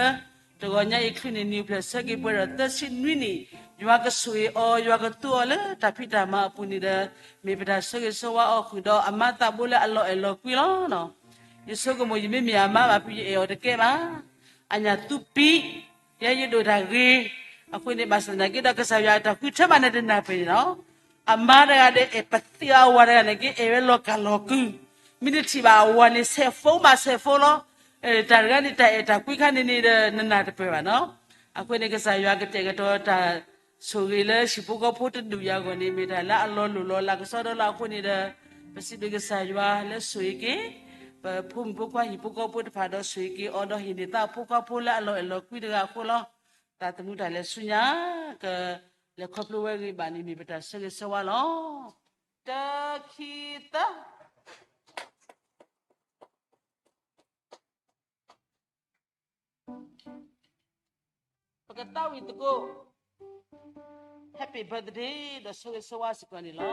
တဂီၤညါအံၤ ချုးန့ၢ်နံၣ်အိၣ်ဖျဲၣ်ဆၢက့ၤပှဲၤဒီးသၢဆံနွံနံၣ်, ယွၤကဆိၣ်ဂ့ၤအီၤ, ယွၤကသူအီၤလၢတၢ်ဖံးတၢ်မၤအပူၤန့ၣ်ဒီး မ့ၢ်ပတၢ်ဆၢဂ့ၤဆၢဝါအီၤဃုာ်ဒီးအမါသးဘိလၢအလီၤအဲၣ်လီၤကွံလီၤ. ယဆိကမိၣ် ယမ့မ့ၢ်အမါဘၣ်ဖုး ယအဲၣ်အီၤတကဲဘၣ်. အညၣ်သူပံ, ယဲယဒိၣ်တၢ်ဂ့ၤ, အဃိန့ၣ် ဘၣ်ဆၣ်သနာ်က့ဒီး ကစၢ်ယွၤအတၢ်ဃုထၢမးန့ၣ်တနၢ်ပၢၢ်န့ၣ်လီၤ. အမါတဂၤဒီး အဲၣ်ပသ့အဝၤတဂၤန့ၣ်က့ အဲၣ်ဝဲလီၤကၢ်လီၤကုၢ်, မ့ၢ်တထံၣ်ဘၣ်အဝၤန့ၣ် ဆဲးဖိမးဆဲးဖိလီၤ. တၢ်တဂၤန့ၣ် တၢ်အဲၣ်တၢ်ကွံခါန့ၣ်န့ၣ်ဒီး နနၢ်တပၢၢ်ဘၣ်နီၤ. အဃိန့ၣ် ကစၢ်ယွၤကတဲာ်ကတီၤတၢ် ဆိၣ်ဂ့ၤလၢဟံၣ်ဖိဃီဖိတဒူၣ်ယၤအဂီၢ်န့ၣ် မ့ၢ်တၢ်လၢအလီၤလိၢ်လီၤလးကစီဒီလီၤ. အဃိန့ၣ်ဒီး ပစံးဘျုးကစၢ်ယွၤလၢဆိၣ်ဂ့ၤက့ၤ ပဖိမုၣ်ဖိခွါဟံၣ်ဖိဃီဖိတဖၣ်ဒီးဆိၣ်ဂ့ၤက့ၤအီၤဒီး ဟ့ၣ်န့ၢ်သးဖိခွါဖိလၢအလီၤအဲၣ်လီၤကွံတဂၤအဃိလီၤ. တၢ်သမူတၢ်လဲၤဆူညါ ကလဲၤခီဖျိဝဲဂ့ၤဘၣ်န့ၣ် မ့ၢ်ပတၢ်ဆၢဂ့ၤဆၢဝါလီၤ. တၢ ခံ သၢ ပကသးဝံၣ်သကိး Happy birthday ဒီးဆၢဂ့ၤဆၢဝါစ့ၢ်ကီးန့ၣ်လီၤ.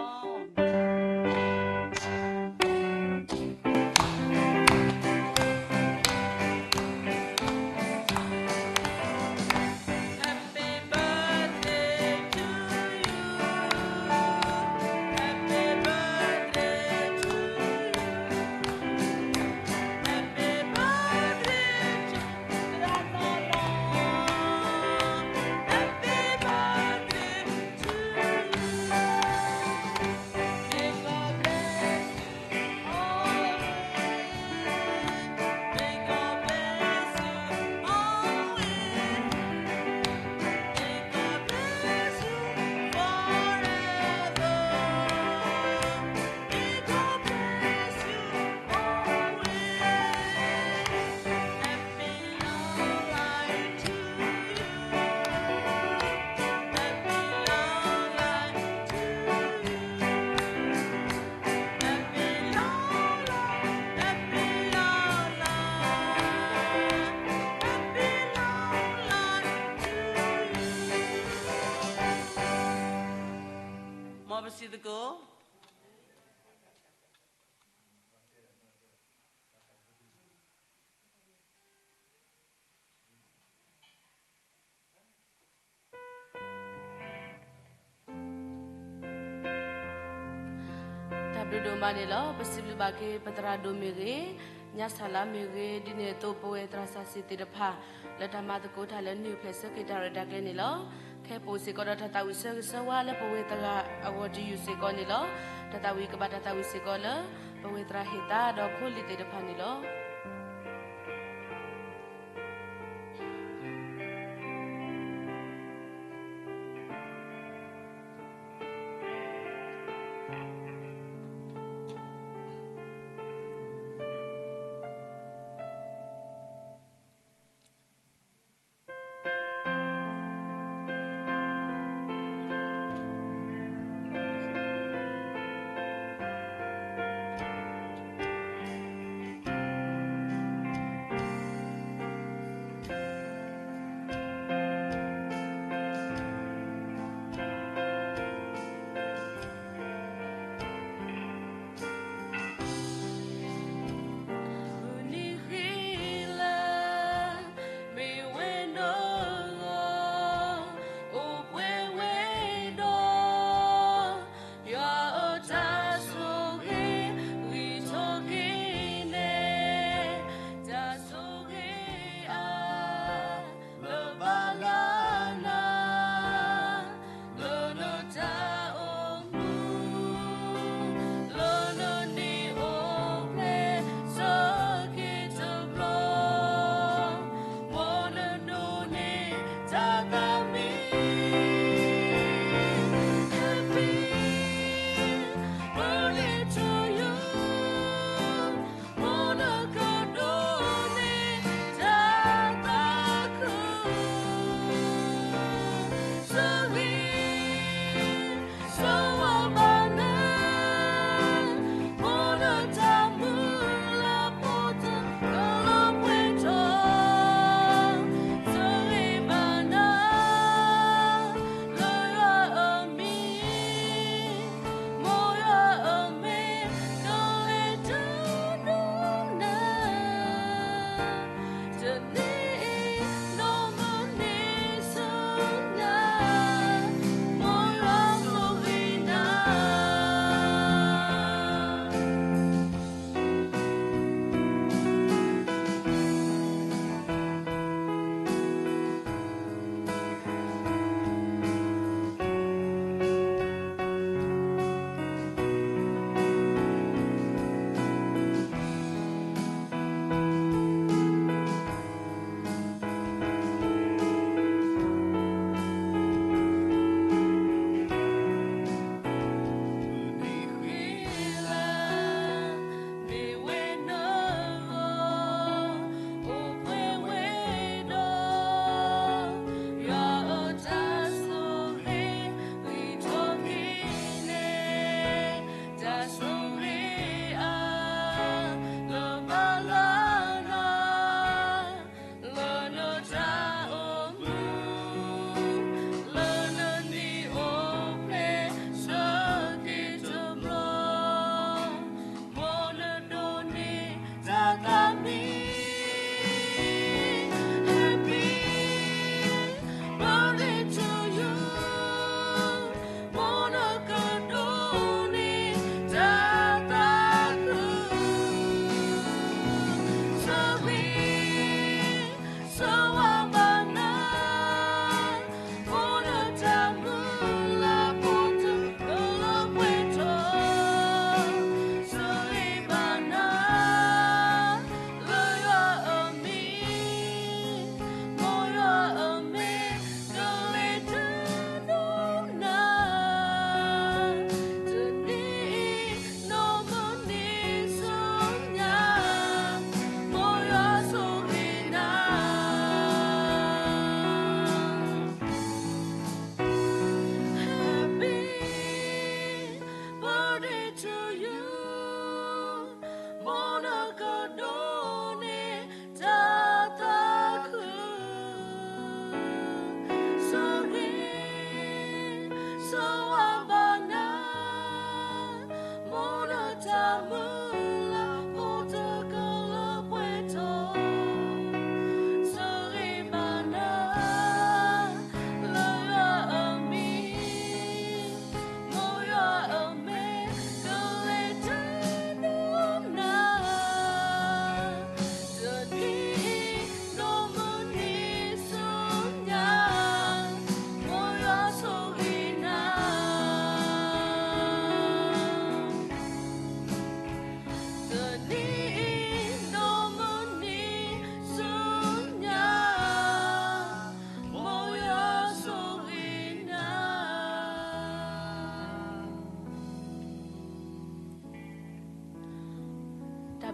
ဒိၣ်ဒိၣ်မးန့ၣ်လီၤ. ပစံးဘျုးဘၣ်က့ၤ ပသရၣ်ဒိၣ်မ့ၢ်ဂ့ၤ, ညၣ်ဆၣ်လါမ့ၢ်ဂ့ၤ, ဒ်န့ၣ်အသိး ပဝဲသရၣ်စီဆှံသ့ၣ်တဖၣ် လၢတၢ်မၤသကိးတၢ်လၢ နုာ်ဖျဲးဆၢက့ၤတၢ်ရဲၣ်တၢ်ကျဲၤန့ၣ်လီၤ. ခဲပိာ်စ့ၢ်ကီးဒီး တၢ်သးဝံၣ်ဆၢဂ့ၤဆၢဝါလၢ ပဝဲသရၣ်အဂီၢ်တယုၢ်စ့ၢ်ကီးန့ၣ်လီၤ. တၢ်သးဝံၣ်ကဘၣ်တၢ်သးဝံၣ်စ့ၢ်ကီးလၢ ပဝဲသရၣ်ဟ့ၣ်သါဒီးဖိလံၤသ့ၣ်တဖၣ်န့ၣ်လီၤ.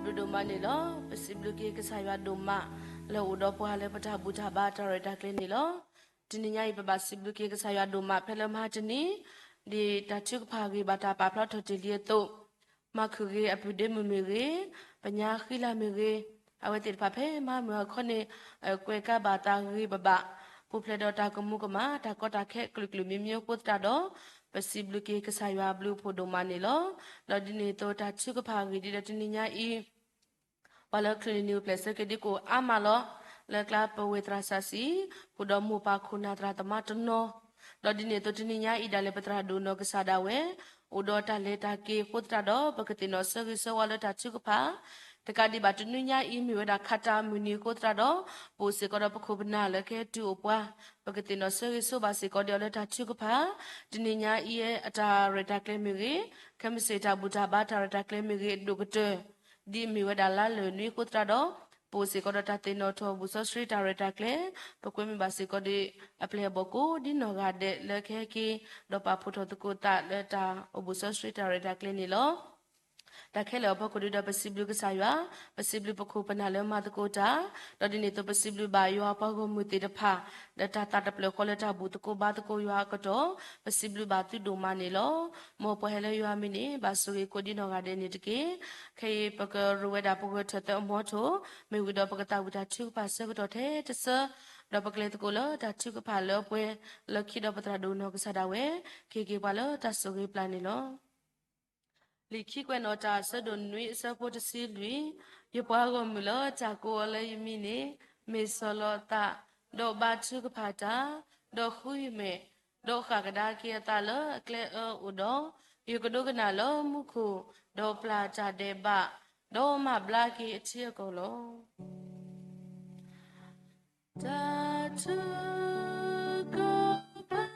ဒိၣ်ဒိၣ်မးန့ၣ်လီၤ. ပစံးဘျုးက့ၤကစၢ်ယွၤဒိၣ်မး လၢအိၣ်ဒီးပှၤလၢပတၢ်ဘူၣ်တၢ်ဘါတၢ်ရဲၣ်တၢ်ကျဲၤန့ၣ်လီၤ. တနံၤညါအံၤ ပဘၣ်စံးဘျုးက့ၤကစၢ်ယွၤဒိၣ်မး ဖဲလၢမဟါတနံၤ ဒ်တၢ်ထုကဖၣ်ဂ့ၢ်ဘၣ်တၢ်ပာ်ဖျါထီၣ်တ့ၢ်လံအသိး, မၤခုၣ်ဂ့ၤ အပုၢ်ဒ့မုၣ်မ့ၢ်ဂ့ၤ, ပညါဃံလၤမ့ၢ်ဂ့ၤ, အဝဲသ့ၣ်တဖၣ်ဖဲမဟါမုၢ်အခီန့ၣ် ကွဲးကါဘၣ်သးဂ့ၤဂ့ၤဘၣ်ဘၣ်, ပူၤဖျဲးဒီးတၢ်ကမူၤကမၣ် တၢ်ကီတၢ်ခဲ အကလုာ်ကလုာ်မံၤမံၤအဃိသတးဒီး ပစံးဘျုးက့ၤကစၢ်ယွၤအဘျုးအဖှိၣ်ဒိၣ်မးန့ၣ်လီၤ. ဒီးဒ်န့ၣ်အသိးတၢ်ထုကဖၣ်ဂ့ၢ်ဒ်ဒီးတနံၤညါအံၤ ပှၤလၢချုးန့ၢ်နံၤအိၣ်ဖျဲၣ်ဆၢက့ၤဒ်ကအိၣ်အါမးလီၤ. လၢကျါပဝဲၢ်သရၣ်စးစံး ဃုာ်ဒီးမိၢ်ပၢ်ခိၣ်နၢ်သရၣ်သမါတနီၤ, ဒီးဒ်န့ၣ်အသိးတနံၤညါအံၤဒၣ်လဲာ် ပသရၣ်ဒိၣ်နီၢ်ကစၢ်ဒၣ်ဝဲ အိၣ်ဒီးတၢ်လဲၤတၢ်က့ၤအဃိသတးဒီး ပကသ့ၣ်နီၣ်ဆၢဂ့ၤဆၢဝါလၢတၢ်ထုကဖၣ် တကးဒံးဘၣ်တနွံညါအံၤ မ့ၢ်ဝဲဒၣ်ခးတၢ်မုၢ်နံၤအဃိသတးဒီး ပအိၣ်စ့ၢ်ကီးဒီးပခိၣ်ပနၢ်လၢကဟဲတုၤအိၣ်ပှၤ, ပကသ့ၣ်နီၣ်ဆၢဂ့ၤဆၢဝါဘၣ်စ့ၢ်ကီးဒီးလၢတၢ်ထုကဖၣ် တနံၤညါအံၤအတၢ်ရဲၣ်တၢ်ကျဲၤမ့ၢ်ဂ့ၤ, ခဲမုၢ်ဆ့ၣ်တၢ်ဘူၣ်တၢ်ဘါတၢ်ရဲၣ်တၢ်ကျဲၤမ့ၢ်ဂ့ၤ အဒိၣ်ကတၢၢ် ဒ်အမ့ၢ်ဝဲဒၣ်လါလၢၢ်နွံအဃိသတးဒီး ပအိၣ်စ့ၢ်ကီးဒီးတၢ်သ့ၣ်နီၣ်ထီၣ် ဘူၣ်စီဆှံတၢ်ရဲၣ်တၢ်ကျဲၤ, ပကွဲမုာ်ဘၣ်စ့ၢ်ကီးဒီး အပျဲၢ်အဘီၣ်ကိးဒ်နီၢ်ဂၤဒဲးလၢကဟဲက့ၤ ဒီးပာ်ဖှိၣ်ထီၣ်သကိးသးလၢတၢ်အိၣ်ဘူၣ်စီဆှံတၢ်ရဲၣ်တၢ်ကျဲၤန့ၣ်လီၤ. တၢ်ခဲလၢာ်အဖီခိၣ်ဒ်ဒီး ပစံးဘျုးကစၢ်ယွၤ, ပစံးဘျုးပခိၣ်ပနၢ်လၢမၤသကိးတၢ်, ဒီးဒ်န့ၣ်အသိးပစံးဘျုးဘၣ်ယွၤပှၤဂီၢ်မုၢ်သ့ၣ်တဖၣ် လၢတၢ်သးတဖျၢၣ်ဃီလၢတၢ်ဘူၣ်သကိးဘါသကိးယွၤအကတီၢ်, ပစံးဘျုးဘၣ်သုဒိၣ်မးန့ၣ်လီၤ. မ်ပှၤဟဲလၢယွၤအမံၤန့ၣ် ဘၣ်ဆိၣ်ဂ့ၤကိးဒ်နီၢ်ဂၤဒဲးန့ၣ်တက့ၢ်. ခဲအံၤပကရူးဝဲဒၣ်ပဂီၢ်ထၢၣ်သၢအမီထိၣ်, မ့ၢ်ဝံၤဒီးပကသးဝံၣ်တၢ်ထုကဖၣ်ဆၢကတီၢ်ထဲတဆၢ, ဒီးပကလဲၤသကိးလၢတၢ်ထုကဖၣ်လၢအပှဲၤလၢခံဒီးပသရၣ်ဒိၣ်နီၢ်ကစၢ်ဒၣ်ဝဲ, ကဟ့ၣ်က့ၤပှၤလၢတၢ်ဆိၣ်ဂ့ၤပျၢ်န့ၣ်လီၤ. လံာ်ခံကွဲးနီၣ်တၢ် အဆၢဒိၣ်နွံ အဆၢဖိတဆံလွံၢ်, ယပှၤဂီၢ်မုၢ်လၢတၢ်ကိးအီၤလၢယမံၤန့ၣ်, မ့ၢ်ဆီၣ်လီၤအသး, ဒီးဘါထုကဖၣ်တၢ်, ဒီးဃုယမဲာ်, ဒီးဃၣ်ကဒါက့ၤအသးလၢအကျဲအၢအိၣ်ဒီး, ယကဒိကနၣ်လၢမူခိၣ်, ဒီးပျၢ်တၢ်ဒဲးဘး, ဒီးမၤဘျါက့ၤအထံအကီၢ်လီၤ. တၢ်ထုကဖၣ်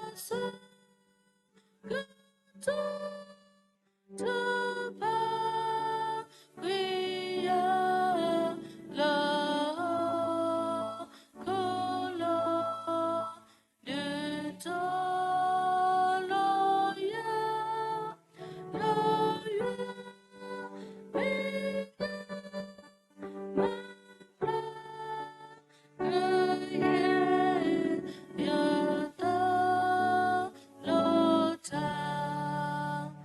အဆၢကတီၢ် တဖၣ်ကွံာ်ယၤလၢ ခိၣ်လီၤ ဒုးတီၤလီၤ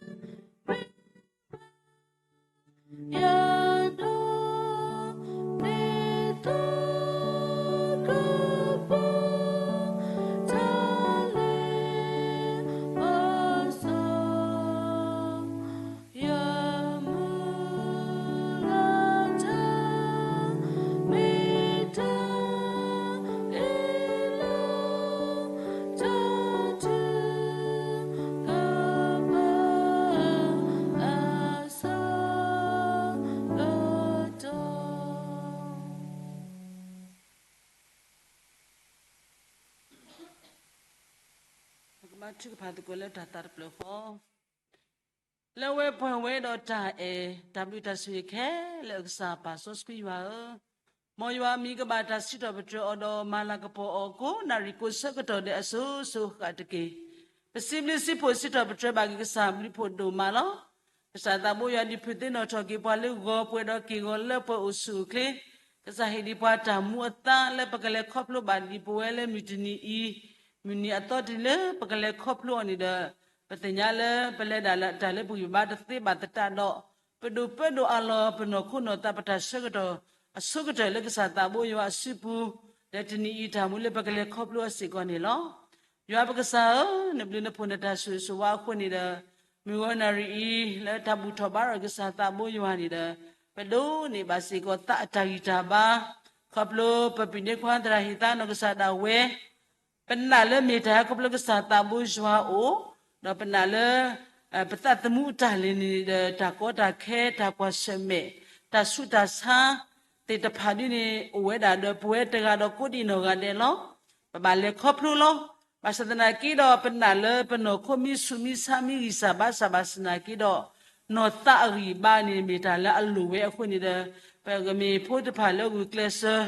ယၤ လၢယွၤ မ့ၢ် မၤဘျါ လၢယဲ ယသးလီၤတၢ် တၢ်ကီတၢ်ခဲ မ့ၢ်ဘၣ် ယၤဒီး မ့ၢ်သးကပီၤ တၢ်လ့ပစီ ယမုၢ်လၢ်တၢ် မ့ၢ်တၢ်အ့ၣ်လိာ် တၢ်ထုကဖၣ် အဆၢကတီၢ် ပကဘါထုကဖၣ်သကိးလၢတၢ်သးတဖျၢၣ်ဃီ, လၢအဝဲပှဲၤဝဲဒီးတၢ်အဲၣ် တၢ်ဘျုးတၢ်ဆိၣ်ဂ့ၤခဲလၢာ်အကစၢ် ပၢ်စီဆှံယွၤဧၢ, မ်ယွၤအမံၤကဘၣ်တၢ်စံးထီၣ်ပတြၢၤအီၤဒီး မၤလၤကပီၤအီၤကိးနၣ်ရံၣ်ကိးဆၢကတီၢ်ဒဲးအစိၤစိၤအဃၣ်တက့ၢ်. ပစံးဘျုးစံးဖှိၣ်စံးထီၣ်ပတြၢၤဘၣ်က့ၤကစၢ်ဘျုးဖှိၣ်ဒိၣ်မးလီၤ. ကစၢ်သးဘိယွၤဒ်ဖုးသ့ၣ်နီၣ်ထီၣ်က့ၤပှၤလၢဂီၤပှဲၤဒီးက့ၢ်ဂီၤလၢပှဲၤအိၣ်ဆူၣ်အိၣ်ချ့, ကစၢ်ဟ့ၣ်ဒံးပှၤတၢ်မူအသါလၢပကလဲၤခီဖျိဘၣ်ဒံးပဝဲလၢမုၢ်တနံၤအံၤ, မုၢ်နံၤအသီတနံၤလၢပကလဲၤခီဖျိအီၤန့ၣ်ဒီး, ပသ့ၣ်ညါလၢပလဲၤဒၣ်လၢတၢ်လၢပဂံၢ်ဘါတသ့ဘၣ်သတးဒီး, ပဒိၣ်ပၢဒိၣ်အးလီၤ ပနီၢ်ခိနီၢ်သးပတၢ်ဆၢကတီၢ် အဆိကတၢၢ်လၢကစၢ်သးဘိယွၤအစုပူၤ, ဒီးတနံၤအံၤတၢ်မူလၢပကလဲၤခီဖျိအီၤစ့ၢ်ကီးန့ၣ်လီၤ. ယွၤပကစၢ်ဧၢ, နဘျုးနဖှိၣ်နတၢ်ဆိၣ်ဂ့ၤဆိၣ်ဝါအဃိန့ၣ်ဒီး, မုၢ်ဂီၤနၣ်ရံၣ်အံၤ လၢတၢ်ဘူၣ်ထီၣ်ဘါထီၣ်ကစၢ်သးဘိယွၤန့ၣ်ဒီး, ပဒိးန့ၢ်ဘၣ်စ့ၢ်ကီးသးအတၢ်ဂံၢ်တၢ်ဘါ, ခီဖျိပပၢ်န့ၢ်ခွါသရၣ်ဟ့ၣ်သါနီၢ်ကစၢ်ဒၣ်ဝဲ ပနာ်လၢမ့ၢ်တၢ်ဟဲခီဖျိကစၢ်သးဘိယွၤအအိၣ်, ဒီးပနာ်လၢ ပသးသမူအတၢ်လဲၤန့ၣ်ဒီး တၢ်ကီတၢ်ခဲ တၢ်ကွၢ်ဆၢၣ်မဲာ် တၢ်ဆူးတၢ်ဆါသ့ၣ်တဖၣ်ဒ်န့ၣ် အိၣ်ဝဲဒၣ်ဒီးပဝဲတဂၤဒီးကိးဒံးနီၢ်ဂၤဒဲးလီၤ. ပဘၣ်လဲၤခီဖျိလီၤ. ဘၣ်ဆၣ်သနာ်က့ဒီး ပနာ်လၢပနီၢ်ခိမ့ၢ်ဆူးမ့ၢ်ဆါမ့ၢ်ဂံၢ်စၢ်ဘါစၢ်ဘၣ်ဆၣ်သနာ်က့ဒီး, နီၢ်သးအဂံၢ်ဘါန့ၣ် မ့ၢ်တၢ်လၢအလိၣ်ဝဲအဃိန့ၣ်ဒီး, ပကမ့ၢ်ဖိတဖၣ်လၢဂုာ်ကျဲးစၢး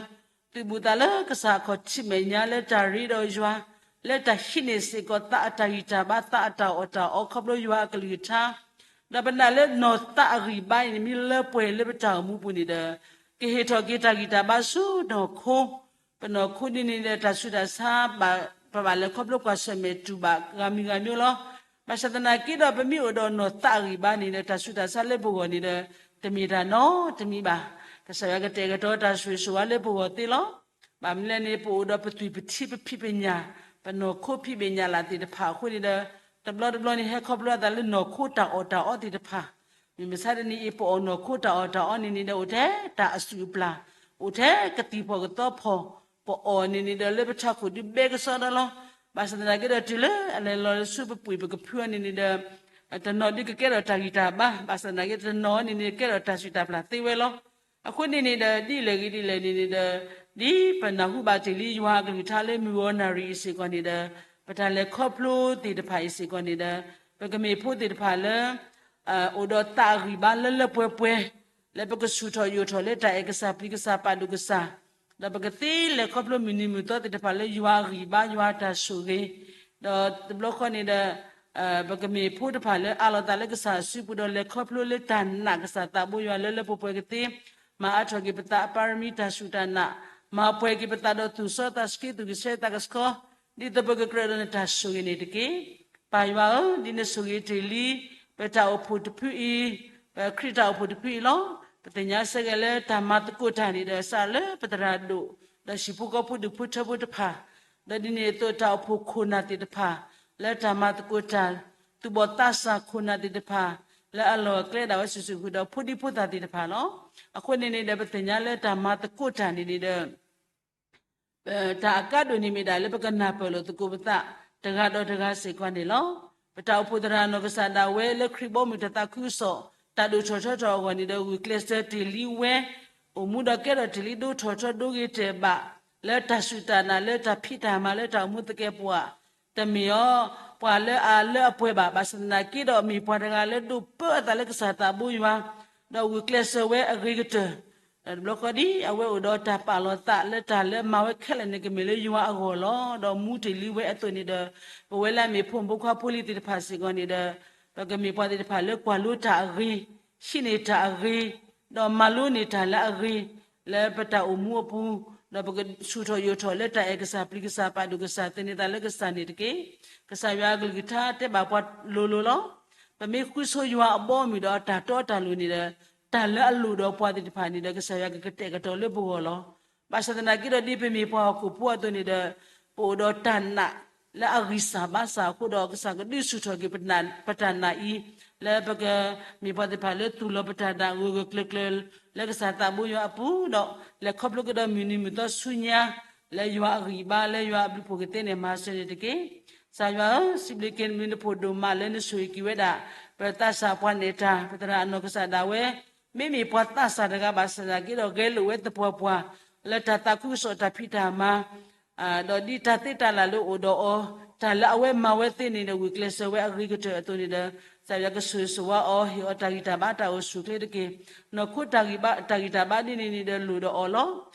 သုးဘူးသးလၢကစၢ်အခီၣ်ထံးမဲာ်ညါလၢတၢ်ရ့ဒီးယွၤ, လၢတၢ်ဟံးန့ၢ်စ့ၢ်ကီးသးအတၢ်ဂံၢ်တၢ်ဘါ သးအတၢ်အီၣ်တၢ်အီ ခီဖျိယွၤအကလုၢ်ကထါ, ဒီးပနာ်လၢနီၢ်သးအဂံၢ်ဘါအံၤန့ၣ် မ့ၢ်လၢပှဲၤလၢပတၢ်အိၣ်မူပူၤန့ၣ်ဒီး ကဟ့ၣ်ထီၣ်က့ၤတၢ်ဂံၢ်တၢ်ဘါဆူနီၢ်ခိ, ပနီၢ်ခိန့ၣ်န့ၣ်ဒီး တၢ်ဆူးတၢ်ဆါ ပဘၣ်လဲၤခီဖျိကွၢ်ဆၢၣ်မဲာ်တူၢ်ဘၣ်ဂၤမံၤဂၤမံၤလီၤ. ဘၣ်ဆၣ်သနာ်က့ဒီး ပမ့ၢ်အိၣ်ဒီးနီၢ်သးအဂံၢ်ဘါန့ၣ်ဒီး တၢ်ဆူးတၢ်ဆါလၢပဂီၢ်န့ၣ်ဒီး တမ့ၢ်တၢ်နီတမံၤဘၣ်. ကစၢ်ယွၤကတဲာ်ကတီၤတၢ်ဆိၣ်ဂ့ၤဆိၣ်ဝါလၢပဂီၢ်သ့လီၤ. ဘၣ်မနုၤလဲၣ်န့ၣ် ပအိၣ်ဒီးပသွံၣ်ပထံပဖံးပညၣ်, ပနီၢ်ခိဖံးဘ့ၣ်ညၣ်လၢ်သ့ၣ်တဖၣ်အဃိန့ၣ်ဒီး တဘျီတဘျီန့ၣ် ဟဲခီဖျိအသးလၢနီၢ်ခိတၢ်အီၣ်တၢ်အီသ့ၣ်တဖၣ်, မ့ၢ်မဆါတနံၤအံၤ ပအီၣ်နီၢ်ခိတၢ်အီၣ်တၢ်အီန့ၣ်န့ၣ်ဒီး အိၣ်ထဲတၢ်အစုၣ်အပျၢ်, အိၣ်ထဲကသံၣ်ဖီၣ်ကသီဖီၣ်, ပအီၣ်န့ၣ်န့ၣ်ဒီး လၢပထးခိၣ်ဒုးဘဲကစီဒီလီၤ. ဘၣ်ဆၣ်သနာ်က့ဒီး တုၤလၢအလဲၤလီၤဆူပပှ့ၤပကဖုအီၤန့ၣ်န့ၣ်ဒီး တနီၤဒုးကကဲထီၣ်တၢ်ဂံၢ်တၢ်ဘါ, ဘၣ်ဆၣ်သနာ်က့ တနီၤန့ၣ်န့ၣ် ကဲထီၣ်တၢ်စုၣ်တၢ်ပျၢ်သ့ဝဲလီၤ. အဃိန့ၣ်န့ၣ်ဒီး ဒ်လဲၣ်ဂ့ၤဒ်လဲၣ်န့ၣ်န့ၣ်ဒီး ဒ်ပနၢ်ဟူဘၣ်တ့ၢ်လံယွၤအကလုၢ်ကထါလၢမုၢ်ဂီၤနၣ်ရံၣ်အံၤစ့ၢ်ကီးန့ၣ်ဒီး ပတၢ်လဲၤခီဖျိသ့ၣ်တဖၣ်အံၤစ့ၢ်ကီးန့ၣ်ဒီး ပကမ့ၢ်ဖိသ့ၣ်တဖၣ်လၢ အိၣ်ဒီးသးအဂံၢ်ဘါလၢလၢပှဲၤပှဲၤ, လၢပကဆူၣ်ထီၣ်ယိာ်ထီၣ်လၢတၢ်အဲၣ်ကစၢ်ပျံၤကစၢ်ပာ်ဒိၣ်ကစၢ်, ဒီးပကသ့လဲၤခီဖျိမုၢ်နံၤမုၢ်သီသ့ၣ်တဖၣ်လၢယွၤအဂံၢ်ဘါယွၤအတၢ်ဆိၣ်ဂ့ၤ, ဒီးတဘျီဃီန့ၣ်ဒီး ပကမ့ၢ်ဖိတဖၣ်လၢအးလီၤသးလၢကစၢ်အစုပူၤဒီးလဲၤခီဖျိလၢတၢ်နာ်ကစၢ်သးဘိယွၤလၢလၢပှဲၤပှဲၤကသ့, မၤအါထီၣ်က့ၤပသးအပၢ်ရမံတၢ်စူၢ်တၢ်နာ်, မၤပှဲၤက့ၤပသးဒီးသူၣ်စီသးဆှံသူၣ်ကဆှီသးကဆှီ, ဒ်သိးပကကြၢးဒီးနတၢ်ဆိၣ်ဂ့ၤန့ၣ်တက့ၢ်. ပၢ်ယွၤဧၢ, ဒ်နဆိၣ်ဂ့ၤတ့ၢ်လံ ပတၢ်အိၣ်ဖှိၣ်တဖုအံၤ, ပခရံာ်တၢ်အိၣ်ဖှိၣ်တဖုအံၤလီၤ. ပသ့ၣ်ညါစ့ၢ်ကီးလၢတၢ်မၤသကိးတၢ်န့ၣ်ဒီး စးလၢပသရၣ်ဒိၣ် ဒီးဟံၣ်ဖိဃီဖိဒူၣ်ဖိထၢဖိတဖၣ်, ဒီးဒ်န့ၣ်အသိးတၢ်အိၣ်ဖှိၣ်ခိၣ်နၢ်သ့ၣ်တဖၣ် လၢတၢ်မၤသကိးတၢ် သူၣ်ဘီၣ်သးစၢ်ခိၣ်နၢ်သ့ၣ်တဖၣ် လၢအလီၢ်အကျဲဒၣ်ဝဲစုာ်စုာ်ဃုာ်ဒီးဖိဒံဖိသၣ်သ့ၣ်တဖၣ်လီၤ. အဃိန့ၣ်န့ၣ်ဒီး ပသ့ၣ်ညါလၢတၢ်မၤသကိးတၢ်န့ၣ်န့ၣ်ဒီး တၢ်အကါဒိၣ်န့ၣ်မ့ၢ်ဒၣ်လၢပကနၢ်ပၢၢ်လိာ်သကိးပသး တဂၤဒီးတဂၤစ့ၢ်ကီးန့ၣ်လီၤ. ပတၢ်အိၣ်ဖှိၣ်သရၣ်နီၢ်ကစၢ်ဒၣ်ဝဲလၢခရံာ်ဘီမုၢ်တၢ်သးခုကစီၣ် တၢ်ဒိၣ်ထီၣ်ထီထီၣ်အဂီၢ်န့ၣ်ဒီး ဂုာ်ကျဲးစၢးတ့ၢ်လံဝဲ အိၣ်မူဒီးကဲထီၣ်တ့ၢ်လံဒိၣ်ထီၣ်ထီဒိဂ့ၤတဲာ်ဘၣ် လၢတၢ်စူၢ်တၢ်နာ် လၢတၢ်ဖံးတၢ်မၤ လၢတၢ်အိၣ်မူသကဲးပဝး တမ့ၢ်အီၤ ပှၤလၢအလၢအပှဲၤဘၣ်, ဘၣ်ဆၣ်သနာ်က့ဒီး မ့ၢ်ပှၤတဂၤလၢဒိးပၢအသးလၢကစၢ်သးဘိယွၤ, ဒီးဂုာ်ကျဲးစၢးဝဲအဂ့ၤကတၢၢ်, ဒီးတဘျီဃီဒ်အဝဲအိၣ်ဒီးတၢ်ပာ်လီၤသးလၢတၢ်လၢအမၤဝဲခဲလၢာ်န့ၣ် ကမ့ၢ်လၢယွၤအဂီၢ်လီၤ. ဒီးမူတ့ၢ်လံဝဲအသိးန့ၣ်ဒီး ပဝဲလၢအမ့ၢ်ဖိမုၣ်ဖိခွါဖိလံၤသ့ၣ်တဖၣ်စ့ၢ်ကီးန့ၣ်ဒီး ပကမ့ၢ်ပှၤသ့ၣ်တဖၣ်လၢကွၢ်လိတၢ်အဂ့ၤ, ဟံးန့ၢ်တၢ်အဂ့ၤ, ဒီးမၤလိန့ၢ်တၢ်လၢအဂ့ၤ လၢပတၢ်အိၣ်မူအပူၤ, ဒီးပကဆူၣ်ထီၣ်ယိာ်ထီၣ်လၢတၢ်အဲၣ်ကစၢ်ပျံၤကစၢ်ပာ်ဒိၣ်ကစၢ်သန့ၤသးလၢကစၢ်န့ၣ်တက့ၢ်. ကစၢ်ယွၤအကလုၢ်ကထါတဲဘၣ်ပှၤလိၤလိၤလီၤ. ပမ့ၢ်ဃုဆိယွၤအဘီအမုၢ်ဒီးအတၢ်တီတၢ်လိၤန့ၣ်ဒီး တၢ်လၢအလိၣ်ဒီးပှၤသ့ၣ်တဖၣ်န့ၣ်ဒီး ကစၢ်ယွၤကကတဲာ်ကတီၤလၢပဂီၢ်လီၤ. ဘၣ်ဆၣ်သနာ်က့ဒီး ဒ်ပမ့ၢ်ပှၤဟီၣ်ခိၣ်ဖိအသိးန့ၣ်ဒီး ပအိၣ်ဒီးတၢ်နာ်လၢအဂံၢ်စၢ်ဘါစၢ်အဃိဒီး ကစၢ်ကဒုးဆူၣ်ထီၣ်က့ၤပတၢ်နာ်အံၤ လၢပကမ့ၢ်ပှၤသ့ၣ်တဖၣ်လၢသူၣ်လီၤပတၢ်နာ်ဂၢၢ်ဂၢၢ်ကျၢၤကျၢၤ လၢကစၢ်သးဘိယွၤအပူၤ ဒီးလဲၤခီဖျိကဒီးမုၢ်နံၤမုၢ်သီဆူညါ လၢယွၤအဂံၢ်ဘါ လၢယွၤအဘျုးဖှိၣ်ကသ့န့ၣ် မၤစၢၤန့ၣ်တက့ၢ်. ကစၢ်ယွၤဧၢ, စံးဘျုးက့ၤနဘျုးနဖှိၣ်ဒိၣ်မးလၢနဆိၣ်ဂ့ၤက့ၤဝဲဒၣ် ပသးစၢ်ပှၤနဲၣ်တၢ် ပသရၣ်အနီၢ်ကစၢ်ဒၣ်ဝဲ မ့မ့ၢ်ပှၤသးစၢ်တဂၤဘၣ်ဆၣ်သနာ်က့ဒီး ဂဲၤလိာ်ဝဲသပှၢ်ပှၢ် လၢတၢ်သးခုကစီၣ်တၢ်ဖံးတၢ်မၤ ဒီးဒ်တၢ်သ့တၢ်လၢ်လၢအိၣ်ဒီးအီၤ တၢ်လၢအဝဲမၤဝဲသ့န့ၣ်ဒီး ဂုာ်ကျဲးစၢးဝဲအဂ့ၤကတၢၢ်အသိးန့ၣ်ဒီး ကစၢ်ယွၤကဆိၣ်ဂ့ၤဆိၣ်ဝါအီၤ ဟ့ၣ်အီၤတၢ်ဂံၢ်တၢ်ဘါတၢ်အိၣ်ဆူၣ်အိၣ်ချ့တက့ၢ်. နီၢ်ခိတၢ်ဂံၢ်ဘါ တၢ်ဂံၢ်တၢ်ဘါဒ်န့ၣ်န့ၣ်ဒီး လိၣ်ဒီးအီၤလီၤ.